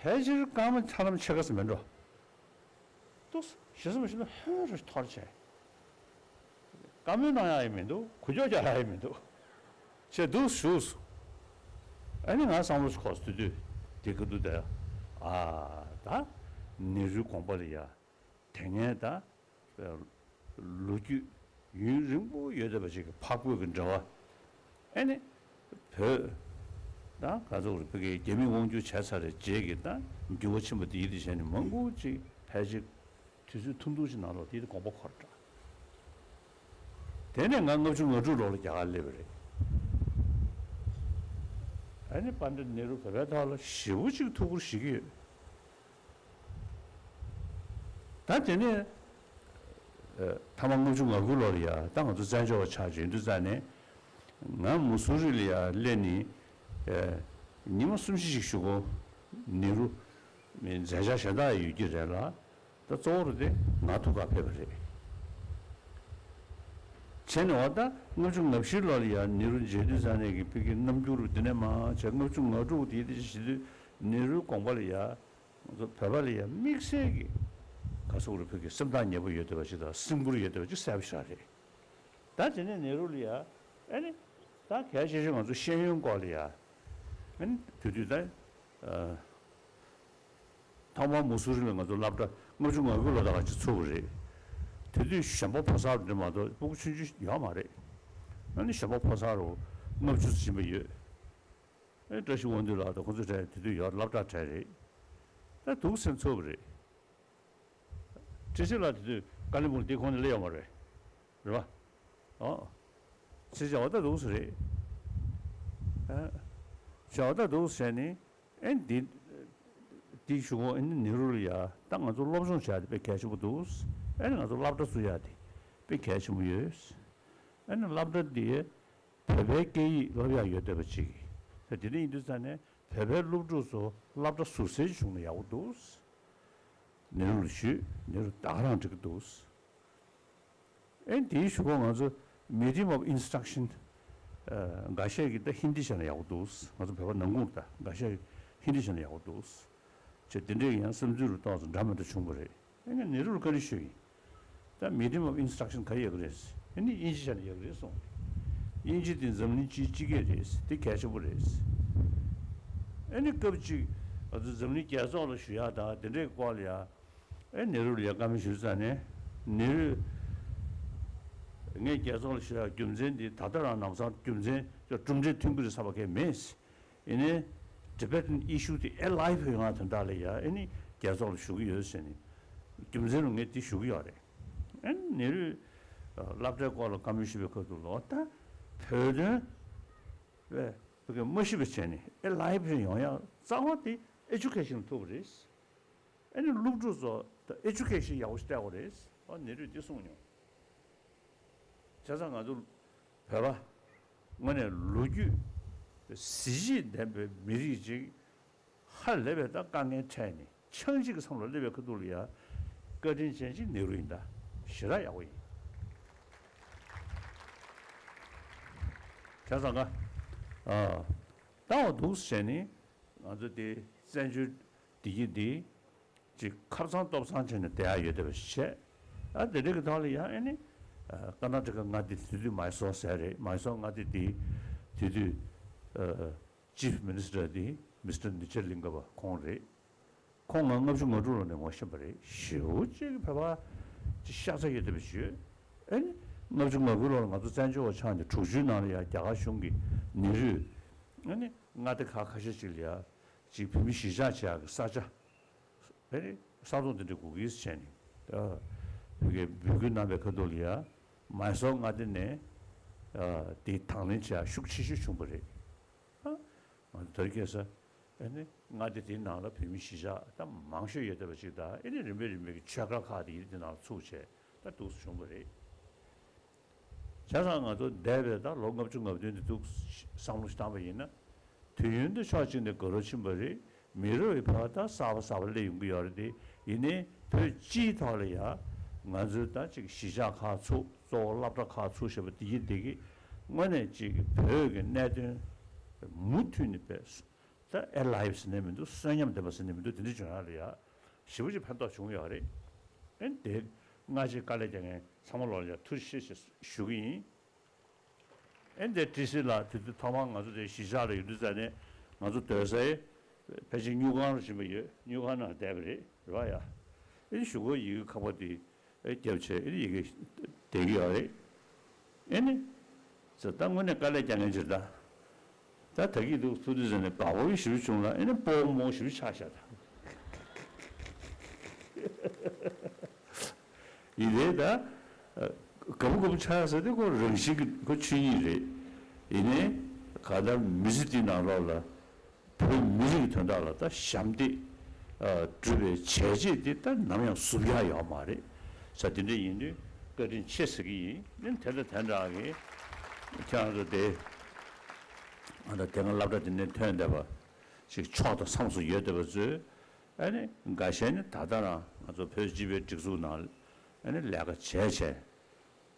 ཕལ་ཆེར་སྐར་མ་ཐར་ལམ་ཕྱེད་ཀ་ཙམ་མེད་འགྲོ། ཏོག་ཞེ་ས་མ་ཞིག་ན་ཧོན་རུ་ཐོར་བྱས། བཀའ་མོལ་གནང་ཡག་ཡང་མི་འདུག་གུ་ཅོག་རྒྱག་ཡག་ཡང་མི་འདུག་བྱས་འདུག་བཞུགས་སོ། ཨ་ནི་ང་བསམ་བློ་ཞིག་འཁོར་སོང་། དུས་དུས་དེ་ག་དུས་དེ་ཨ་ད་ནེ་རུའི་དགོངས་པ་ལ་ཡ་དེ་སྔའི་ད་ལོ་རྒྱུས་ཡུན་རིང་པོ་ཡོད་བསྡད་པ་ཅིག་གི་འཕགས་བོད་ཀྱི་འབྲེལ་བ། ཨེ་ནི་བོད་དང་ག་ཚོད་རེད། བོད་ཀྱི་རྒྱ་མིས་དབང་སྒྱུར་བྱས་ཚར་རེད། རྗེས་ཀྱི་ད་འགྱུར་བ་ཕྱིན་པ་དེ་ཡིད་དུ་བྱས་ནས་མང་པོ་ཅིག་ཕལ་ཆེར་དུས་ཚོད་ཐུང་ཐུང་ཞིག་ནང་ལོགས་དེའི་དགོངས་པ་འཁོར་འདྲ། དེ་ནས་ང་ལྔ་བཅུ་ང་དྲུག་ལོར་རྒྱ་གར་སླེབས་པ་རེད། ཨ་ནི་པཎྜི་ཏ་ནེ་རུ་བོད་པའི་ཐོག་ལ་ཞེ་པོ་ཅིག་ཐུགས་ཁུར་བཞེས་ཀྱི་ཡོད། ད་དེ་ནས་ཨ་ཐ་མ་ལྔ་བཅུ་ང་དགུ་ལོར་ཡ་ད་ང་ཚོ་བཙན་བྱོལ་བ་ཆགས་ཡོང་དུས་ཙང་ནས་ང་མུ་སུ་རི་ལ་ཡ་སླེབས་ནས་ཨ་ཉི་མ་གསུམ་བཞི་ཞིག་བཞུགས་གོ། ནེ་རུ་མཛད་འཆར་གཞན་དག་ཡོད་ཀྱི་རེད་ལ། ད་གཙོ་བོ་རུ་དེ་ང་ཐུག་ག་ཕེབས་པ་རེད། བྱས་ནས་འོ་ད་ལྔ་བཅུ་ང་བཞི་ལོ་ལ་ཡ་ནེ་རུ་མཇལ་དུས་ཙང་ནས་ཀྱི་ཕ་གི་རྣམ་འགྱུར་རུ་དེ་ནས་མ་བྱས། ལྔ་བཅུ་ང་དྲུག་དེ་དེ་བྱེད་དུས་ནེ་རུའི་དགོངས་པ་ལ་ཡ་ང་ཚོ་བོད་པ་ལ་ཡ་དམིགས་བསལ་གྱི་ག་ཟེར་རུ་ཕ་གི་སེམས་ཐག་ཉེ་པོ་ཡོད་བསྡད་པ་ཞིག་དང་སེམས་ཁུར་ཡོད་བསྡད་པ་ཅིག་གསལ་པོ་ཞིག་རེད། ད་དེ་ནས་ནེ་རུ་ལ་ཡ་ཨ་ནི་ད་གལ་ཆེ་ཤོས་ང་ཚོ་ཤེས་ཡོན་སྐོར་ལ་ཡ་ཨ་ནི་དུས་དུས་ད་ཨ། ཐོག་མར་མུ་སུ་རི་ལ་ང་ཚོ་སློབ་གྲྭ་ལྔ་བཅུ་ང་དགུ་ལོ་དག་ཅིག་ཚུགས་པ་རེད། དེ་དུས་གཞོན་པ་ཕོ་གསར་འདི་མ་གཏོགས་སྤུ་གུ་ཆུང་ཆུང་ཡོད་མ་རེད། ཨ་ནི་གཞོན་པ་ཕོ་གསར་རུ་ལྔ་བཅུ་ཙམ་ཕྱིན་པ་ཡོད། ཨེ་བཀྲ་ཤིས་དབང་འདུས་ལགས་དང་ཁོང་ཚོའི་གྲས་དེ་དུས་ཡོད། སློབ་གྲྭ་གྲས་རེད། ད་འདུག་སེ་ཚུགས་པ་རེད། བཀྲ་ཤིས་ལགས་དེ་དུས་ཀ་ལི་སྦུག་འདི་ཁོང་ནས་སླེབས་ཡོད་མ་རེད། རེད་པ། ཨོ། ཚེ་བྱ་བ་ད་འདུག་སེ་རེད། ཨ། བྱ་བ་ད་འདུག་སེ་ནི། ཨེ་འདི། འདི་གཞུག་གུ་ཨེ་ནི་ནེ་རུ་ལ་ཡ་ད་ང་ཚོ་སློབ་སྦྱོང་བྱ་ཡ་དེ་དཔེ་གལ་ཆེན་པོ་འདུག་ཨེ་ནི་ང་ཚོ་སློབ་གྲྭ་བཙུགས་ཡ་དེ་དཔེ་གལ་ཆེན་པོ་ཡོད། ཨེ་ནི་སློབ་གྲྭ་འདི་བོད་པའི་སྐད་ཡིག་སློབ་ཡ་ཡོད་བསྡད་པ་ཅིག་ད་དེ་འདྲ་ཡིན་དུས་ཙང་ནས་བོད་པའི་སློབ་ཕྲུག་ཚོ་སློབ་གྲྭ་ཟུར་སེལ་བྱུང་ན་ཡག་པོ་འདུག་ནེ་རུ་ལ་ཞུས། ནེ་རུ་ད་ག་རང་འགྲིག་གི་འདུག་ཨེ་དེའི་གཞུག་གུ་ང་ཚོ་medium of instruction ཨ་འགའ་ཤས་ཀྱིས་ད་ཧིན་དི་བྱས་ན་ཡག་པོ་འདུག་ང་ཚོ་བོད་པ་ནང་ཁུལ་ད་འགའ་ཤས་ཀྱིས་ཧིན་དི་བྱས་ན་ཡག་པོ་འདུག་ཅེས་དེ་འདྲའི་ཡང་བསམ་ཚུལ་རུ་ཏོག་ཙམ་འདྲ་མི་འདྲ་བྱུང་བ་རེད། ཨེ་ང་ནེ་རུ་ལ་བཀའ་འདྲི་ཞུས་ཡིན། ད་medium of instruction ག་ཡོད་ཀྱི་རེད། ཨེ་ནི་དབྱིན་ཇི་བྱས་ན་ཡག་གི་རེད་གསུངས། དབྱིན་ཇི་དེ་འཛམ་གླིང་སྤྱིའི་སྤྱི་སྐད་རེད། དེ་གལ་ཆེན་པོ་རེད། ཨེ་ནི་སྐབས་གཅིག་ང་ཚོ་འཛམ་གླིང་རྒྱལ་ཚོགས་ལ་ཞུ་ཡག་དང་དེ་འདྲའི་སྐོར་ལ་ཡ། ཨེ་ནེ་རུ་ལ་ཡ་བཀའ་མོལ་ཞུས་ཙང་ནས་ནེ་རུས། ངས་རྒྱལ་ཚོགས་ལ་ཞུ་ཡག་རྒྱུ་མཚན་འདི་ད་ལྟ་རང་ལམ་སང་རྒྱུ་མཚན་ཅིག་གྲུབ་འབྲས་ཐོན་གྱི་རེད་བསམ་པ་གང་ཡང་མེད། ཡིན་ནའི་Tibetan issue དེ་alive ཡོང་ཡག་དོན་དག་ལ་ཡ་ཨེ་ནི་རྒྱལ་ཚོགས་ལ་ཞུ་གི་ཡོད་ཟེར་ནས་རྒྱུ་མཚན་ལ་ངས་དེ་ཞུ་གི་ཡོད་རེད། ཨེ་ནི་ནེ་རུས་སློབ་གྲྭའི་སྐོར་ལ་བཀའ་མོལ་ཞུས་པའི་ཁ་ཐུག་ལ་ད་བོད་དོན་བས་བོད་སྐད་མ་ཤེས་པ་བྱས་ནས་alive ཡོང་ཡག་རྩ་བ་དེ་education ཐུག་པ་རེད། ཨ་ནི་སློབ་ཕྲུག་ཚོ་ད་education ཡག་པོ་ཞིག་སྤྲད་དགོས་རེད། ཨ་ནེ་རུས་འདི་གསུངས་མྱོང་། བྱས་ཙང་ང་ཚོ་བོད་པ་དངོས་གནས་ལོ་རྒྱུས་གཟི་བརྗིད་ལྡན་པའི་མི་རིགས་ཅིག་ཧ་ལས་པའི་ད་དཀའ་ངལ་འཕྲད་ནས་ཆག་འཇིག་གི་མཚམས་ལ་སླེབས་པའི་ཁ་ཐུག་ལ་ཡ་བཀའ་དྲིན་ཅན་ཅིག་ནེ་རུ་ཡིན། ད་ཞེ་དྲག་ཡག་པོ་ཡིན། བྱས་ཙང་ང་ཨ་ལྟ་བ་འདུག་ཟེར་ནས་ང་ཚོ་དེ་བཙན་བྱོལ་བདེ་སྐྱིད་འདི། ཅིག་ཁ་ཚང་ལྟོ་ཚང་བྱས་ནས་བསྡད་ཡག་ཡོད་བསྡད་པ་ཞིག་བྱས། ཨ་དེ་འདྲ་གི་ཐོག་ལ་ཡང་ཨ་ནི་ཨ་ཀར་ནཱ་ཊ་ཀ་མངའ་སྡེ་དེ་དུས་མཱི་སོར་ཟེར་རེད། མཱི་སོར་མངའ་སྡེ་དེ་དེ་དུས་ཨ་ཅིཕ་མི་ནི་སི་ཊར་དེ་མི་སི་ཊར་ནི་ཇར་ལིང་ག་པ་ཁོང་རེད། ཁོང་ང་ལྔ་བཅུ་ང་དྲུག་ལོ་ནས་ངོ་ཤེས་པ་རེད། ཞེ་པོ་ཅིག་གི་བོད་པ་ཅིག་ཤ་ཚ་ཡོད་བསྡད་པ་ཞིག་ཡོད། ཨ་ནི་ལྔ་བཅུ་ང་དགུ་ལོ་ལ་ང་ཚོ་བཙན་བྱོལ་བ་ཆགས་ནས་དྲུག་ཅུའི་ནང་ལ་ཡང་རྒྱ་གར་གཞུང་གིས་ནེ་རུས་ཨ་ནི་མངའ་སྡེ་ཁག་ཁ་ཤས་ཅིག་ལ་ཡང་ཅིག་བོད་མི་གཞིས་ཆགས་བྱེད་ཡག་གི་ས་ཆ། ཨེ་ས་སྟོང་དེ་འདྲ་དགོས་ཀྱི་བྱས་ནས། ཨ་བོད་སྐད་འབོད་སྐུལ་གནང་བའི་ཁ་ཐུག་ལ་ཡ་མཱི་སོར་མངའ་སྡེ་ནས་ཨ་དེ་དང་ལེན་བྱེད་ཡག་ཤུགས་ཆེ་ཤོས་བྱུང་བ་རེད། ཨ་ང་ཚོ་དེ་རིང་ཁ་སང་ཨེ་ནི་མངའ་སྡེ་དེའི་ནང་ལ་བོད་མི་གཞིས་ཆགས་ད་མང་ཤོས་ཡོད་བསྡད་པ་ཅིག་དང་། ཨེ་ནི་རིམ་པས་རིམ་པས་ཀྱི་ཆོས་སྒར་ཁག་དེ་ཡིན་དེ་ནང་ལ་ཚུགས་བྱས་ད་འདུག་སེ་བྱུང་བ་རེད། བྱས་ཙང་ང་ཚོ་འདས་པའི་ད་ལོ་ལྔ་བཅུ་ང་བདུན་དེ་འདུག་བསམ་བློ་ཞིག་བཏང་པ་ཡིན་ན། དུས་ཡུན་དེ་ཕྱོགས་གཅིག་ནས་རྒྱུན་རིང་ཕྱིན་པ་རེད། མི་རབས་ཀྱི་བར་ད་གསར་པ་གསར་པ་སླེབས་ཡོང་གི་ཡོད་རེད་དེ། ཡིན་ནའི་ བོད་སྤྱིའི་ཐོག་ལ་ཡང་ང་ཚོའི་ད་ཅིག་གཞིས་ཆགས་ཁག་ཚུགས། གཙོ་བོ་སློབ་གྲྭ་ཁག་ཚུགས་བྱས་པ་དེ་ཡིན་དེ་གི་དངོས་གནས་ཅིག་བོད་ཀྱི་གནད་དོན་མུ་མཐུད་ནས་པས་ད་ཨེ་ལའིབ་ཟེར་ནས་མི་འདུག་གསོན་ཉམས་ལྡན་པ་ཟེར་ནས་མི་འདུག་དེ་འདྲ་བྱུང་ཡག་ལ་ཡ་ཞེ་པོ་ཅིག་ཕན་ཐོགས་བྱུང་ཡོད་རེད། ཨེ་དེ་སྔ་ཕྱི་དཀའ་ལས་རྒྱག་མཁན་ཚང་མ་ལོག་ལ་ཡ་ཐུགས་རྗེ་ཆེ་ཞེས་ཞུ་གི་ཡིན། ཨེ་འདི་ཊི་སི་ལགས་དེ་དུས་ཐོག་མར་ང་ཚོ་དེ་གཞིས་ཆགས་ལ་ཡོད་དུས་ཙ་ནས་ང་ཚོ་སྡོད་སའི་ཕལ་ཆེར་སྨྱུག་ཁང་རུ་ཕྱིན་པ་ཡོད། སྨྱུག་ཁང་ནང་བསྡད་པ་རེད། རེད་བ་ཡ། ཨེ་གཞུག་གུ་ཡི་གེ་ཁ་པར་དེ་ཨེ་རྒྱབ་བྱས་ཨེ་ཡི་གེ་བསྡད་ཀྱི་ཡོད་རེད། ཨེ་ནི་ཙ་ད་དངོས་གནས་དཀའ་ལས་རྒྱག་མཁན་ཅིག་རེད་ད། ད་ད་གི་འདུག་ཐུག་དུས་ཙ་ནས་དགའ་པོ་ཞེ་པོ་བྱུང་ལ། ཨེ་ནི་སྤོ་བོ་རྨོ་བོ་ཞེ་པོ་ཆགས་ཤག་ད། ཡིན་དེ་ད། དགའ་པོ་དགའ་པོ་ཆགས་ཟེར་དེ་ཁོ་རང་བཞིན་གྱི་ཁོ་ཆོས་ཉིད་རེད། ཡིན་ནའི་གང་ལྟར་མི་ཚེ་འདི་ནང་ལོགས་ལ་བོད་མི་རིགས་ཀྱི་དོན་དག་ལ་ད་ཞབས་འདེགས་སྒྲུབ་པའི་བྱས་རྗེས་འདི་ད་ནམ་ཡང་བཟུང་ཡག་ཡོད་མ་རེད། ས་དེ་འདྲ་ཡིན་དུས་བཀའ་དྲིན་ཆེ་ཟེར་གྱི་ཡིན། ནི་དེ་འདྲ་དེ་འདྲ་གི་ཁྱེད་རང་ཚོ་དེ་ཨ་ད་དེ་སྔ་སློབ་གྲྭ་དེ་ནས་ཐོན་བསྡད་པ་ཅིག་ཕྱོགས་དང་མཚམས་སུ་ཡོད་བསྡད་པ་ཚོས། ཨ་ནི་འགའ་ཤས་ནི་ད་ལྟ་རང་ང་ཚོ་བོད་སྤྱི་པའི་སྒྲིག་འཛུགས་ནང་ཨ་ནི་ལས་ཀ་བྱས་བྱས་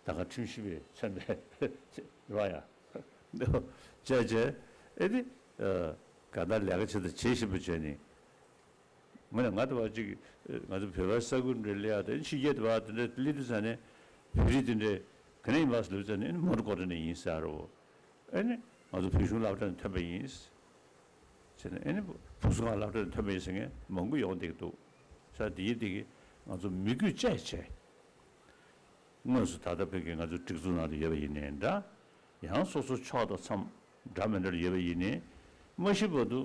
ད་ག་ཁྲིམས་ཞིབ་པས་མཚོན་པའི་རེད་བ་ཡ། བྱས་བྱས་ཨ་ནི་ག་ད་ལས་ཀ་བྱེད་དང་བྱེད་བཞིན་པ་བྱས་ནི། ང་ནི་ང་ད་བ་ཅིག་ང་ཚོ་བོད་པའི་ས་ཁུལ་འདྲ་སླེབས་ཡ་དང་ཕྱི་རྒྱལ་དུ་བ་དེ་འདྲ་སླེབས་དུས་ཙ་ནས་བོད་རིགས་དེ་འདྲས་ག་ནས་ཡིན་པ་སླེབས་ཙ་ནས་མོན་གྷོ་འདྲ་ནས་ཡིན་ཟེར་རོ། ཨེ་ནི་ང་ཚོ་བོད་གཞུང་སློབ་གྲྭ་ནས་ཐོན་པ་ཡིན། བྱས་ནས་ཨེ་ནི་བུ་གསོ་ཁང་སློབ་གྲྭ་ནས་ཐོན་པ་ཡིན་ཟེར་མཁན་མང་པོ་ཡོང་བསྡད་ཀྱི་འདུག་ས་དེ་ཡི་དེ་གི་ང་ཚོ་མི་རྒྱུད་བཅས་བྱས། དངོས་སུ་ད་ལྟ་བོད་ཀྱི་ང་ཚོ་སྒྲིག་འཛུགས་ནང་དུ་ཡོད་པ་ཡིན་ནའི་འདྲ། ཡང་སོ་སོ་ཕྱོགས་དང་མཚམས་འདྲ་མི་འདྲ་ལ་ཡོད་པ་ཡིན་ནའི་མ་ཤི་བར་དུ་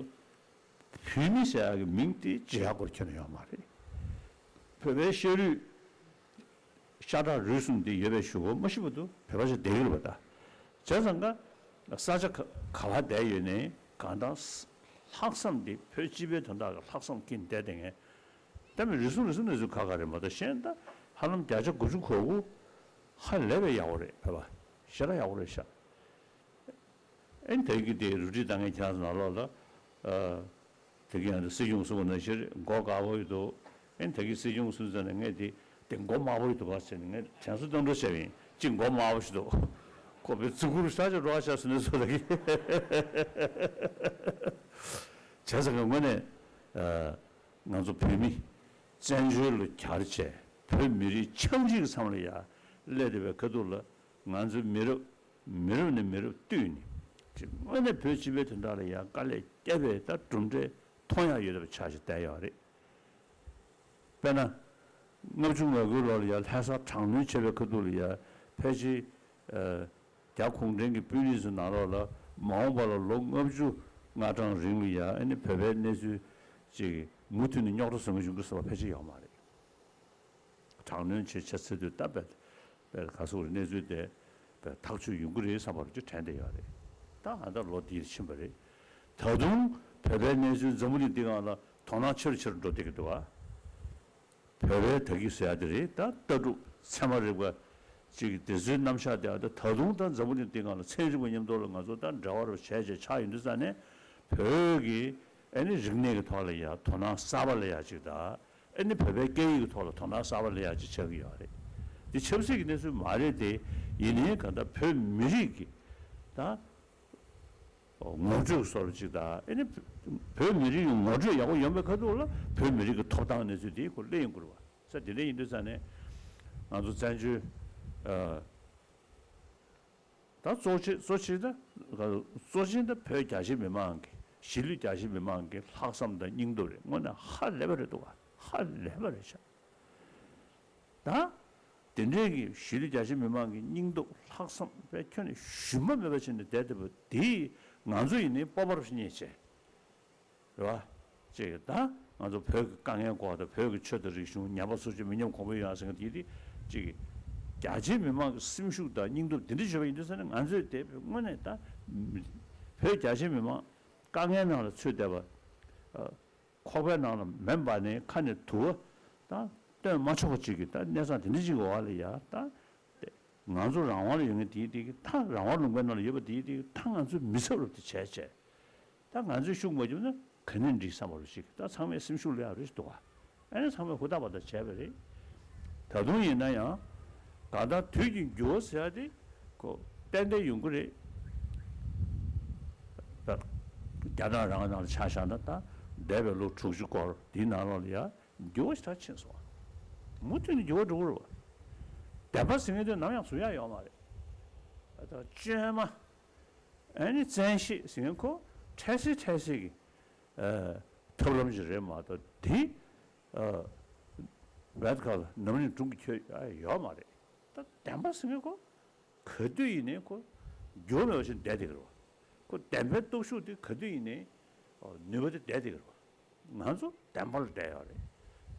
བོད་མི་ཟེར་ཡག་གི་མིང་དེ་བརྗེ་ཡག་སྐོར་ཁྱོན་ནས་ཡོད་མ་རེད། བོད་པའི་ཤ་རུས་ཤ་ཁྲག་རུས་གསུམ་དེ་ཡོད་པའི་གཞུག་གུ་མ་ཤི་བར་དུ་བོད་པ་ཞིག་བསྡད་ཀྱི་རེད་པ་ད། བྱས་ཙང་ཀ་ས་ཆ་ག་ག་བ་བསྡད་ཡོད་ནའི་གང་ལྟར་ལྷག་བསམ་དེ་བོད་སྤྱི་པའི་དོན་དག་གི་ལྷག་བསམ་གྱིས་བསྡད་བསྡད་མཁན། ད་མི་རེ་ཟུང་རེ་ཟུང་གནས་ཚུལ་ཁག་ཁག་རེད་མ་གཏོགས་གཞན་ད་ཧ་ལམ་བརྒྱ་ཆ་དགུ་བཅུ་གོ་དགུ་ཧ་ལས་པའི་ཡག་པོ་རེད། བོད་པ་ཞེ་དྲག་ཡག་པོ་རེད་ཤག་ཨེ་ནི་དེ་གི་དེ་རུ་ཁྲིད་བཏང་མཁན་ཁྱེད་རང་ཚོ་ནང་ལོགས་ལ། ཨ། དེ་གི་ཡང་དེ་སྲིད་སྐྱོང་གསུང་བ་ནང་བཞིན་མགོ་དཀར་པོ་ཡོད་དོ། ཨེ་ནི་དེ་གི་སྲིད་སྐྱོང་གསུང་ཙང་ནས་ངས་དེ་དེ་མགོ་དམར་པོ་ཡོད་དོ་ག་ཟེར་ནས་ངས་དྲན་གསོ་གཏོང་འགྲོ་བྱས་པ་ཡིན། གཅིག་མགོ་དམར་པོ་ཞིག་འདུག་ཁོ་པའི་བརྩི་བཀུར་ཤ་ཆ་འགྲོ་བ་ཤ་ཟེར་ནས་སོ་ད་གི། བྱས་ཙང་གི་དངོས་གནས། ཨ། ང་ཚོ་བོད་མི་བཙན་བྱོལ་ལ་གྱར་བྱས་བོད་མི་རིགས་ཆགས་འཇིག་གི་མཚམས་ལ་ཡ་སླེབས་བསྡད་པའི་ཁ་ཐུག་ལ་ང་ཚོའི་མི་རབས་མི་རབས་ནས་མི་རབས་བསྟུད་ནས་ཅིག་དངོས་གནས་བོད་སྤྱི་པའི་དོན་དག་ལ་ཡང་དཀའ་ལས་བརྒྱབ་པའི་ད་གྲུབ་འབྲས་མཐོང་ཡག་ཡོད་པ་ཆགས་ཤིག་བསྡད་ཡོད་རེད། དཔེར་ན། ལྔ་བཅུ་ང་དགུའི་ལོ་ལ་ཡང་ལྷ་སར་དྲག་གནོན་བྱས་པའི་ཁ་ཐུག་ལ་ཡང་ཕལ་ཆེར། ཨ། རྒྱ་གུང་ཁྲན་གྱི་དཔོན་རིགས་ཚོའི་ནང་ལོགས་ལ་མ་འོངས་པ་ལ་ལོ་ལྔ་བཅུ་ང་གྲངས་རིང་ལ་ཡང་ཨ་ནི་བོད་པའི་གནས་ཚུལ་ཅིག་མུ་མཐུད་ནས་རྙོག་དྲ་བཟོ་མཁན་བྱུང་གི་ཟེར་བ་ཕལ་ཆེར་ཡོད་མ་རེད། དྲག་གནོན་བྱེད་བྱེད་ཚེ་དུས་ད་བས་བས་ག་སོག་རེ་གནས་ཚུལ་དེ་བས་ཐག་གཅོད་ཡོང་གི་རེད་བསམ་པ་རུ་ཅིག་དྲན་བསྡད་ཡོད་རེད། ད་ང་ད་ལོ་འདིར་ཕྱིན་པ་རེད། ད་དུང་བོད་པའི་གནས་ཚུལ་འཛམ་བུ་གླིང་འདི་སྒང་ལ་དོ་སྣང་ཆེ་རུ་ཆེ་རུ་འགྲོ་བསྡད་ཀྱི་འདུག་ཨ། བོད་པའི་ད་གི་ཟེར་ཡ་དེ་རེད། ད་ལྟ་གྲུབ་ཚད་མ་རིག་པ་ཅིག་གི་དེ་ཚོའི་རྣམ་གཞག་དེ་ཨ་ད་ད་དུང་ད་འཛམ་བུ་གླིང་འདི་སྒང་ལ་ཚན་རིག་པ་མཉམ་དུ་ལ་ང་ཚོ་ད་འབྲེལ་བ་རུ་བྱས་བྱས་ཆགས་ཡོང་དུས་ཙང་ནས་བོད་ཀྱི་ཨ་ནི་རིག་གནས་ཀྱི་ཐོག་ལ་ཡ་དོ་སྣང་གསར་པ་ལ་ཡ་ཅིག་ད། ཨ་ནི་བོད་པའི་སྐད་ཡིག་གི་ཐོག་ལ་དོ་སྣང་གསར་པ་ལ་ཡ་ཅིག་ཆགས་ཀྱི་ཡོད་རེད། འདི་ཆབ་སྲིད་ཀྱི་གནས་ཚུལ་མ་རེད་དེ། ཡིན་ནའི་གང་ལྟར་བོད་མི་རིགས་ཀྱི་ད་ངོ་སྤྲོད་བཟོ་འདྲ་ཅིག་ད་ཨ་ནི་བོད་མི་རིགས་ཀྱི་ངོ་སྤྲོད་ཡག་པོ་ཡོང་པའི་ཁ་ཐུག་ལ་བོད་མི་རིགས་ཀྱི་ཐོབ་ཐང་གནས་ཚུལ་དེ་ཁོ་སླེབས་ཡོང་གི་རེད་བ། ས་དེ་འདྲ་ཡིན་དུས་ཙང་ནས་ང་ཚོ་བཙན་བྱོལ་ཨ། ད་གཙོ་ཆེ་གཙོ་ཆེ་ད་གཙོ་ཆེན་ད་བོད་རྒྱ་ཆེ་མི་མང་གི་གཞིས་ལུས་རྒྱ་ཆེ་མི་མང་གི་ལྷག་བསམ་དང་སྙིང་སྟོབས་རེད། དངོས་གནས་ཧ་ལས་པ་རེད་འདུག་ག་ཧ་ལས་པ་རེད་ཤག་ད་དེ་འདྲའི་གི་གཞིས་ལུས་རྒྱ་ཆེ་མི་མང་གི་སྙིང་སྟོབས་ལྷག་བསམ་པའི་ཁྱོན་ནས་ཞུམ་པ་མེད་པ་བྱས་ནས་བསྡད་བསྡད་པ་དེས་ང་ཚོ་ཡིན་ནའི་སྤོབས་པ་རུ་བརྙེས་བྱས། རེད་བ། ཅེས་ད་ང་ཚོ་བོད་ཀྱི་དཀའ་ངལ་སྐོར་དང་བོད་ཀྱི་ཆོས་དང་རིག་གཞུང་ཉམས་པ་སོར་ཆུད་མི་ཉམས་གོང་འཕེལ་ཡོང་ཟེར་མཁན་དེ་དེ་ཅིག་རྒྱ་ཆེའི་མི་མང་གི་སེམས་ཤུགས་དང་སྙིང་སྟོབས་དེ་འདྲ་བྱུང་བ་ཡིན་དུས་ཙང་ནས་ང་ཚོས་དེ་དངོས་གནས་ད་བོད་རྒྱ་ཆེའི་མི་མང་དཀའ་ངལ་ནང་ལ་ཚུད་བསྡད་པ། ཁོག་པའི་ནང་ལ་མེ་འབར་ནས་ཁ་ནས་དུ་བ་ད་བཏོན་མ་ཆོག་པ་ཅིག་གི་ད་གནས་སྟངས་དེ་འདྲ་ཅིག་གི་འོག་ལ་ཡ་ད། ང་ཚོ་རང་དབང་ལ་ཡོད་མཁན་དེའི་དེ་གི་ད་རང་དབང་ལུང་པའི་ནང་ལ་ཡོད་པ་དེའི་དེ་གི་ད་ང་ཚོས་མི་ཚབ་རུབ་དེ་བྱས་བྱས། ད་ང་ཚོས་ཤུགས་མ་བརྒྱབ་ན་ག་ནས་འགྲིག་བསམ་པ་རུ་ཞིག་ད་ཚང་མས་སེམས་ཤུགས་ལེན་ཡག་རེ་ཞིག་འདུག་ག་ཨ་ནི་ཚང་མས་ཧུར་ཐག་པ་དང་བྱས་པ་རེད། ད་དུང་ཡིན་ན་ཡང་གང་ལྟར་དུས་ཀྱི་འགྱུར་བ་ཟེར་ཡ་དེ་ཁོ་ཏན་ཏན་ཡོང་གི་རེད། ད་རྒྱ་ནག་རང་ནང་ལ་ཆ་བཞག་ན་ད་འདས་པའི་ལོ་དྲུག་ཅུ་སྐོར་དེའི་ནང་ལོགས་ལ་ཡ་འགྱུར་བ་ཞེ་དྲག་ཕྱིན་སོང་། མུ་མཐུད་ནས་འགྱུར་བ་འགྲོ་གི་རེད་བ། བདེན་པ་ཟེར་མཁན་དེ་ནམ་ཡང་བཟོ་ཡ་ཡོད་མ་རེད། ད་བཅོས་མ། ཨ་ནི་བཙན་ཤེད་ཟེར་མཁན་ཁོ་འཕྲལ་སེལ་འཕྲལ་སེལ་གྱི་ཨ་ཐབས་ལམ་ཞིག་རེད་མ་གཏོགས་དེ་ཨ་རེད་ཁ་ལ་ནམ་རིང་སྒྲུང་གི་ཁྱོད་ཡོད་མ་རེད། ད་བདེན་པ་ཟེར་མཁན་ཁོ་ག་དུས་ཡིན་ནའི་ཁོ་འགྱུར་མེད་པ་ཞིག་བསྡད་བསྡད་ཀྱི་རེད་བ། ཁོ་བདེན་པའི་སྟོབས་ཤུགས་དེ་ག་དུས་ཡིན་ནའི་ནུས་པ་དེ་བསྡད་བསྡད་ཀྱི་རེད་བ། ང་ཚོ་བདེན་པ་ལ་བསྡད་ཡོད་རེད།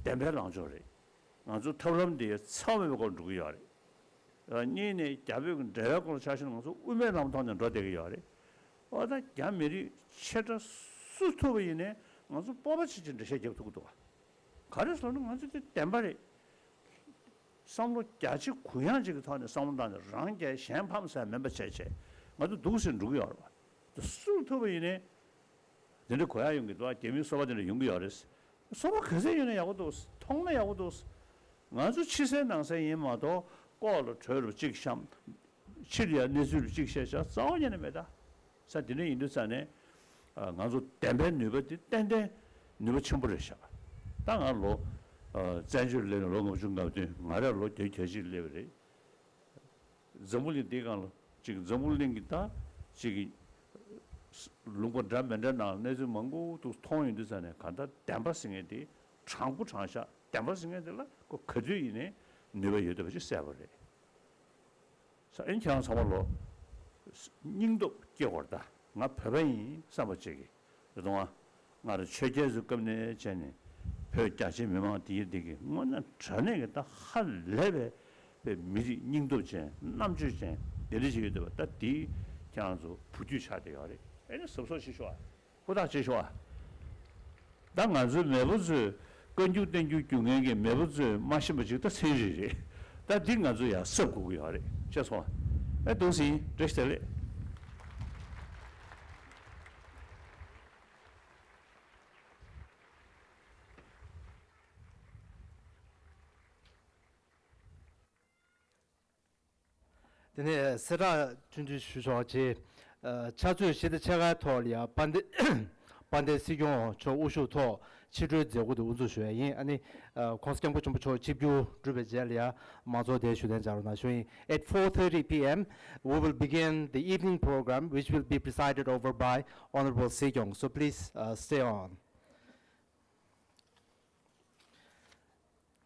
བདེན་པའི་ལངས་ཕྱོགས་རེད། ང་ཚོ་ཐབས་ལམ་དེ་འཚེ་བ་མེད་པའི་སྒོ་ནས་འགྲོ་གི་ཡོད་རེད། གཉིས་ནས་རྒྱ་བོད་ཀྱི་འབྲེལ་བའི་སྐོར་ལ་ཆ་བཞག་ན་ང་ཚོ་དབུ་མའི་ལམ་ཐོག་ནས་འགྲོ་བསྡད་ཀྱི་ཡོད་རེད། འོ་ད་རྒྱ་མི་རིགས་ཆེ་ཕྲ་སུ་ཐུབ་པ་ཡིན་ནའི་ང་ཚོ་སྤོབས་པ་བྱེད་ཀྱི་འགྲེལ་བཤད་རྒྱབ་ཐུབ་ཀྱི་འདུག་ག་ག་རེ་ཟེར་ན་ང་ཚོ་དེ་བདེན་པ་རེད། བསམ་བློ་རྒྱ་ཆེ་གུ་ཡངས་ཅིག་གི་ཐོག་ནས་བསམ་བློ་བཏང་ནས་རང་རྒྱལ་གཞན་ཕམ་ཟེར་མེད་པ་བྱས་བྱས་ང་ཚོ་འདུག་སེ་འགྲོ་གི་ཡོད་རེད་བ། དེ་སུ་ཐུབ་པ་ཡིན་ནའི་དེ་འདྲ་གོ་ཡ་ཡོང་གི་འདུག་རྒྱ་མིའི་སོ་པ་དེ་འདྲ་ཡོང་གི་ཡོད་རེད། སོ་པ་ག་ཚད་ཡོད་ན་ཡག་པོ་འདུག་མཐོང་ན་ཡག་པོ་འདུག་ང་ཚོ་ཕྱི་གསལ་ནང་གསལ་ཡིན་མ་གཏོགས་ལྐོག་ལ་བྲོས་རུ་གཅིག་བཤམས། ཕྱིར་ཡ་གནས་ཚུལ་རུ་གཅིག་བཤད་བྱ་རྩ་བ་ཉིད་ནས་མེད་ད། ས་དེ་འདྲ་ཡིན་དུས་ཙང་ནས་ང་ཚོ་བདེན་པའི་ནུས་པ་དེ་ཏན་ཏན་ནུས་པ་ཆེན་པོ་རེད་ཤག་ད་ང་ལོ་བཙན་བྱོལ་སླེབས་ནས་ལོ་ལྔ་བཅུ་ང་བདུན་ང་རང་ལོ་བརྒྱད་ཅུ་གྱ་གཅིག་སླེབས་པ་རེད། འཛམ་བུ་གླིང་འདིའི་སྒང་ལ་ཅིག་འཛམ་བུ་གླིང་གི་ད་ཅིག་ལུང་པ་འདྲ་མི་འདྲ་ནང་གནས་ཚུལ་མང་པོ་འདུག་མཐོང་ཡོང་དུས་ཙང་ནས་གང་ལྟར་བདེན་པ་ཟེར་མཁན་དེ་དྲང་པོ་དྲང་བཞག་བདེན་པ་ཟེར་མཁན་དེ་ལ་ཁོ་ག་དུས་ཡིན་ནའི་ནུས་པ་ཡོད་བསྡད་པ་ཅིག་གསལ་པོ་རེད། ས་ཨེ་ཁྱེད་རང་ཚང་མ་ལོ་སྙིང་སྟོབས་སྐྱེ་དགོས་རེད་ད། ང་བོད་པ་ཡིན་བསམ་པ་བྱེད་ཀྱི་རེད་དོ། ང་རང་ཆོས་རྒྱལ་ཚོའི་སྐབས་ནས་བྱས་ནས་བོད་རྒྱ་ཆེ་མི་མང་དེའི་འདི་གི་དངོས་གནས་དྲང་གནས་ཀྱི་ད་ཧ་ལས་པའི་པའི་མི་རིགས་སྙིང་སྟོབས་ཅན་རྣམ་དཔྱོད་ཅན་དེ་འདྲ་ཞིག་ཡོད་འདུག་པ། ད་དེ་ཁྱེད་རང་ཚོ་བུ་རྒྱུད་ཆགས་བསྡད་ཡོད་རེད། ཨེ་ནི་གཟབ་གཟབ་ཞིག་ཤོག་ཨ། ཧུར་ཐག་བྱེད་ཤོག་ཨ། ད་ང་ཚོའི་མེས་པོ་ཚོས་བཀའ་འགྱུར་བསྟན་འགྱུར་བསྒྱུར་མཁན་གྱི་མེས་པོ་ཚོས་མ་ཤེས་པ་ཅིག་ད་ཚན་རིག་རེད། ད་འདི་ང་ཚོ་ཡང་གཟབ་དགོས་ཀྱི་ཡོད་རེད། ཤེས་སོང་ཨ། ཨེ་འདུག་སེ་ཡིན། བཀྲ་ཤིས་བདེ་ལེགས། དེ་ནས་གསལ་བསྒྲགས་ཐུང་ཐུང་ཞུ་ཆོག་ཅེས། ཨ། ཕྱག་ཚོད་བཞི་དང་ཕྱེད་ཀའི་ཐོག་ལ་ཡ་དཔལ་ལྡན་དཔལ་ལྡན་སྲིད་སྐྱོང་མཆོག་དབུ་བཞུགས་ཐོག་ཕྱི་དྲོའི་མཛད་སྒོ་དེ་དབུ་འཛུགས་ཞུ་ཡ་ཡིན། ཨ་ནི་ཨ། ྋགོང་ས་ྋསྐྱབས་མགོན་ཆེན་པོ་མཆོག་ཆིབས་བསྒྱུར་གྲུབ་པའི་རྗེས་ལ་ཡ་མང་ཚོགས་དེ་བཞུགས་གདན་འཇགས་རོགས་གནང་ཞུ་ཡིན། At four thirty p m, we will begin the evening program, which will be presided over by Honorable Sir Kyung. So please, uh, stay on.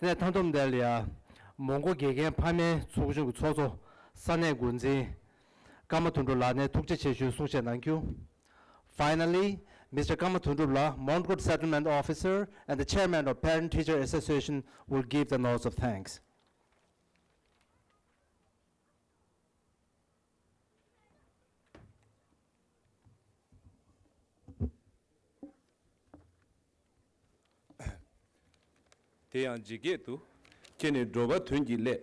དེ་ནས་མཐའ་སྡོམ་དེ་ལ་ཡ། མོན་གྷོ་དགེ་རྒན་ཕ་མའི་ཚོགས་ཆུང་གི་ཚོགས་གཙོ་ས་གནས་འགོ་འཛིན་ཀརྨ་དོན་གྲུབ་ལགས་ནས་ཐུགས་རྗེ་ཆེ་ཞུའི་གསུང་བཤད་གནང་རྒྱུ། Finally, Mister Karma Thundrupla, Mongkot Settlement Officer and the Chairman of Parent Teacher Association, will give the notes of thanks. དེ་ཡང་ཇི་སྐད་དུ། ཁྱེད་ནི་འགྲོ་བ་དོན་གྱི་སླད།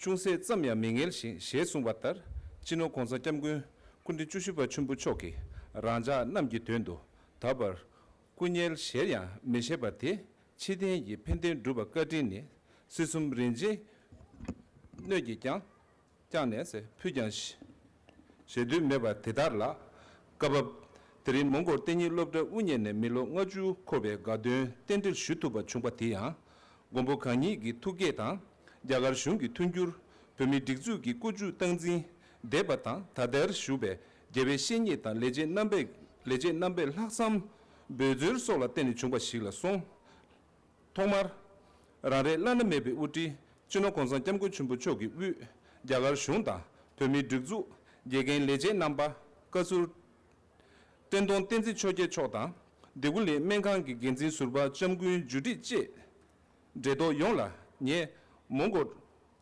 ཅུང་ཟད་ཙམ་ཡང་མི་ངལ་ཞིང་ཞེས་གསུངས་པ་ལྟར། སྤྱི་ནོར་༧གོང་ས་༧སྐྱབས་མགོན་སྐུ་ཕྲེང་བཅུ་བཞི་པ་ཆེན་པོ་མཆོག་གིས་རང་ཅག་རྣམས་ཀྱི་དོན་དུ་ད་བར་སྐུ་ཉལ་ཞེར་ཡང་མི་བཞེས་པ་དེ་ཕྱི་རྟེན་གྱི་ཕན་བདེ་སྒྲུབ་པ་བཀའ་དྲིན་ནི། སྲིད་གསུམ་རིན་ཆེན་སྣོད་ཀྱིས་ཀྱང་། བསྐྱངས་ནས་ཕུལ་ཀྱང་བཞེས་འདོད་མེད་པ་དེ་ལྟར་ལགས། སྐབས་བབ། དེ་རིང་མོན་གྷོར་གཏན་ཉིན་སློབ་གྲྭ་དབུ་བརྙེས་ནས་མི་ལོ་ལྔ་བཅུ་འཁོར་བའི་དགའ་སྟོན་རྟེན་འབྲེལ་ཞུ་ཐུབ་པ་བྱུང་བ་དེ་ཡང་། མགོན་པོ་གང་ཉིད་ཀྱི་ཐུགས་བསྐྱེད་དང་། རྒྱ་གར་གཞུང་གི་མཐུན་འགྱུར། བོད་མིའི་སྒྲིག་འཛུགས་ཀྱི་བཀོད་ཇུས་སྟངས་འཛིན་བསྡད་པ་དང་། ད་ལྟར་བཞུགས་པའི་རྒྱལ་བའི་བཤེས་གཉེན་དང་ལས་བྱེད་རྣམ་པས་ལས་བྱེད་རྣམ་པས་ལྷག་བསམ་འབད་རྩོལ་སོགས་ལ་བརྟེན་ནས་བྱུང་བ་ཞིག་ལ་སོང་། ཐོག་མར། རང་རེའི་བླ་ན་མེད་པའི་དབུ་ཁྲིད་སྤྱི་ནོར་༧གོང་ས་༧སྐྱབས་མགོན་ཆེན་པོ་མཆོག་གི་དབུས་རྒྱ་གར་གཞུང་དང་བོད་མིའི་སྒྲིག་འཛུགས། དགེ་རྒན་ལས་བྱེད་རྣམ་པ། བཀའ་ཟུར། བཀྲས་མཐོང་བསྟན་འཛིན་ཆོས་རྒྱལ་མཆོག་དང་། འདི་གུ་ལེན་སྨན་ཁང་གི་འགན་འཛིན་ཟུར་པ་ལྕམ་མགོན་ཇུ་ཊི་བཅས། འབྲེལ་ཐོག་ཡོངས་ལ་ངས་མོན་གྷོ་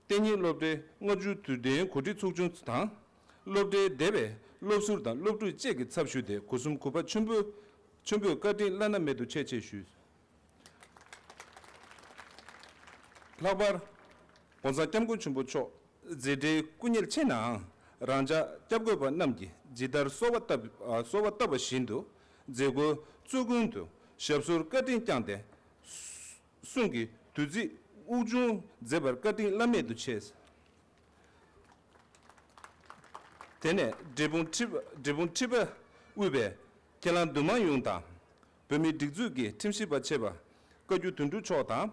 གཏན་ཉིན་སློབ་གྲྭའི་ལྔ་བཅུ་དུས་དྲན་གོ་སྒྲིག་ཚོགས་ཆུང་དང་། སློབ་གྲྭའི་འདས་པའི་སློབ་ཟུར་དང་སློབ་ཕྲུག་བཅས་ཀྱི་ཚབ་ཞུས་ཏེ་སྒོ་གསུམ་གུས་པ་ཆེན་པོས་ཆེན་པོས་བཀའ་དྲིན་བླ་ན་མེད་དུ་ཆེ་ཆེ་ཞུས། ལྷག་པར། ྋགོང་ས་༧སྐྱབས་མགོན་ཆེན་པོ་མཆོག་མཛད་འཕྲིན་སྐུ་ཉིད་ཆེ་ནའང་། རང་ཅག་སྐྱབས་བགོས་པ་རྣམས་ཀྱིས་ཇི་ལྟར་གསོལ་བ་བཏབ་གསོལ་བ་བཏབ་པ་བཞིན་དུ་མཛད་སྒོའི་གཙོ་ཀུན་ཏུ་ཞབས་སོར་བཀའ་དྲིན་བསྐྱངས་ཏེ། གསུང་གི་བདུད་རྩི་དབུགས་དབྱུང་མཛད་པར་བཀའ་དྲིན་བླ་མེད་དུ་ཆེ། དེ་ནས་འབྲས་སྤུངས་ཁྲི་པ་འབྲས་སྤུངས་ཁྲི་པ་དབུས་པའི་ཁྱེད་རང་འདུས་མང་ཡོངས་དང་། བོད་མིའི་སྒྲིག་འཛུགས་ཀྱི་ཁྲིམས་ཞིབ་པ་ཆེ་བ་བཀའ་བརྒྱུད་དོན་གྲུབ་མཆོག་དང་།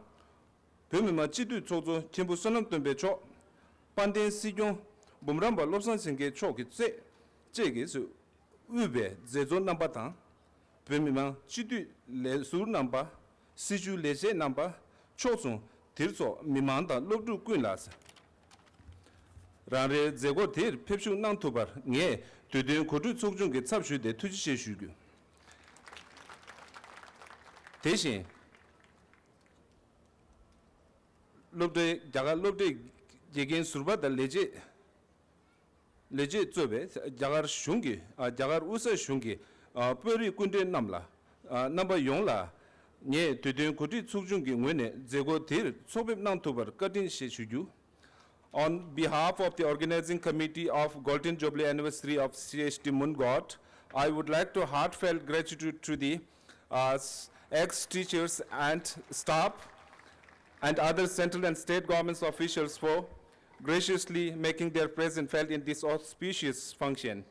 བོད་མི་མང་སྤྱི་འཐུས་ཚོགས་གཙོ་མཁན་པོ་བསོད་ནམས་སྟོན་པ་མཆོག་དཔལ་ལྡན་སྲིད་སྐྱོང་འབུམ་རམས་པ་བློ་བཟང་སེང་གེ་མཆོག་གི་བཅས་བཅས་ཀྱིས་དབུས་པའི་མཛད་གཙོ་རྣམ་པ་དང་། བོད་མི་མང་སྤྱི་འཐུས་ལས་ཟུར་རྣམ་པ། སྲིད་བྱུས་ལས་བྱེད་རྣམ་པ། ཕྱོགས་མཚུངས་དེར་ཚོགས་མི་མང་དང་སློབ་ཕྲུག་ཀུན་ལ། རང་རེའི་མཛད་སྒོ་དེར་ཕེབས་ཞུགས་གནང་ཐུབ་པར་ངས་དུས་སྟོན་གོ་སྒྲིག་ཚོགས་ཆུང་གི་ཚབ་ཞུས་ཏེ་ཐུགས་རྗེ་ཆེ་ཞུ་རྒྱུ། དེ་བཞིན། སློབ་གྲྭའི་རྒྱ་གར་སློབ་གྲྭའི་དགེ་རྒན་ཟུར་པ་དང་ལས་བྱེད། ལས་བྱེད་གཙོས་པའི་རྒྱ་གར་གཞུང་གི་ཨ་རྒྱ་གར་དབུས་ས་གཞུང་གི་ཨ་དཔོན་རིགས་སྐུ་མགྲོན་རྣམས་ལ་ཨ་རྣམ་པ་ཡོངས་ལ་ངས་དུས་སྟོན་གོ་སྒྲིག་ཚོགས་ཆུང་གི་ངོས་ནས་མཛད་སྒོ་དེར་ཚོགས་ཕེབས་གནང་ཐུབ་པར་བཀའ་དྲིན་ཆེ་ཞུ་རྒྱུ། On behalf of the organizing committee of Golden Jubilee Anniversary of C H T Mungkot, I would like to heartfelt gratitude to the uh, ex-teachers and staff and other central and state government's officials for graciously making their presence felt in this auspicious function.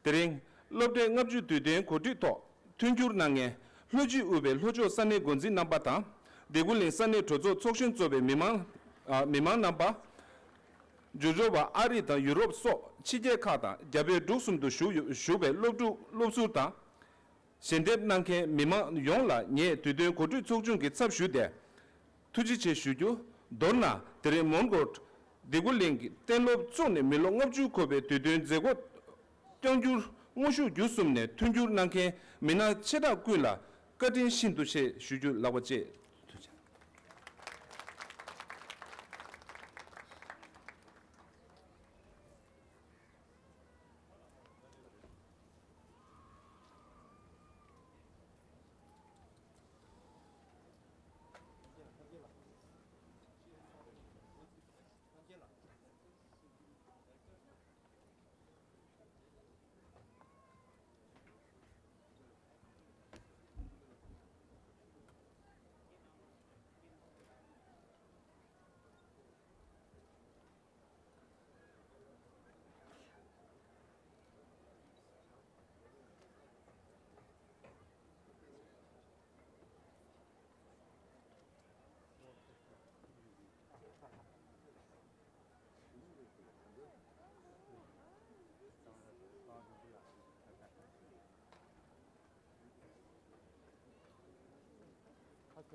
དེ་རིང་སློབ་གྲྭའི་ལྔ་བཅུ་དུས་སྟོན་གོ་སྒྲིག་ཐོག་མཐུན་འགྱུར་གནང་མཁན་ལྷོ་སྤྱི་དབུས་པའི་ལྷོ་ཕྱོགས་ས་གནས་འགོ་འཛིན་རྣམ་པ་དང་། སྡེ་དགུ་གླིང་ས་གནས་གྲོས་ཚོགས་ཚོགས་གཞོན་གཙོས་པའི་མི་མང་ཨ་མི་མང་རྣམ་པ། ཇོ་ཇོ་བ་ཨ་རི་དང་ཡུ་རོབ་སོགས་ཕྱི་རྒྱལ་ཁག་དང་རྒྱ་བལ་འབྲུག་གསུམ་དུ་བཞུགས་ཡོད་བཞུགས་པའི་སློབ་ཕྲུག་སློབ་ཟུར་དང་། ཞལ་འདེབས་གནང་མཁན་མི་མང་ཡོངས་ལ་ངས་དུས་སྟོན་གོ་སྒྲིག་ཚོགས་ཆུང་གི་ཚབ་ཞུས་ཏེ། ཐུགས་རྗེ་ཆེ་ཞུ་རྒྱུ། མདོར་ན་དེ་རིང་མོན་གྷོ་སྡེ་དགུ་གླིང་གི་གཏན་སློབ་བཙུགས་ནས་མི་ལོ་ལྔ་བཅུ་འཁོར་བའི་དུས་སྟོན་མཛད་སྒོ་བསྐྱངས་རྒྱུར་དངོས་ཤུགས་བརྒྱུད་གསུམ་ནས་མཐུན་འགྱུར་གནང་མཁན་མི་སྣ་ཆེ་ཕྲ་ཀུན་ལ་བཀའ་དྲིན་ཤིན་ཏུ་ཆེ་ཞུ་རྒྱུ་ལགས་པ་བཅས། ཐུགས་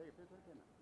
རྗེ་ཆེ།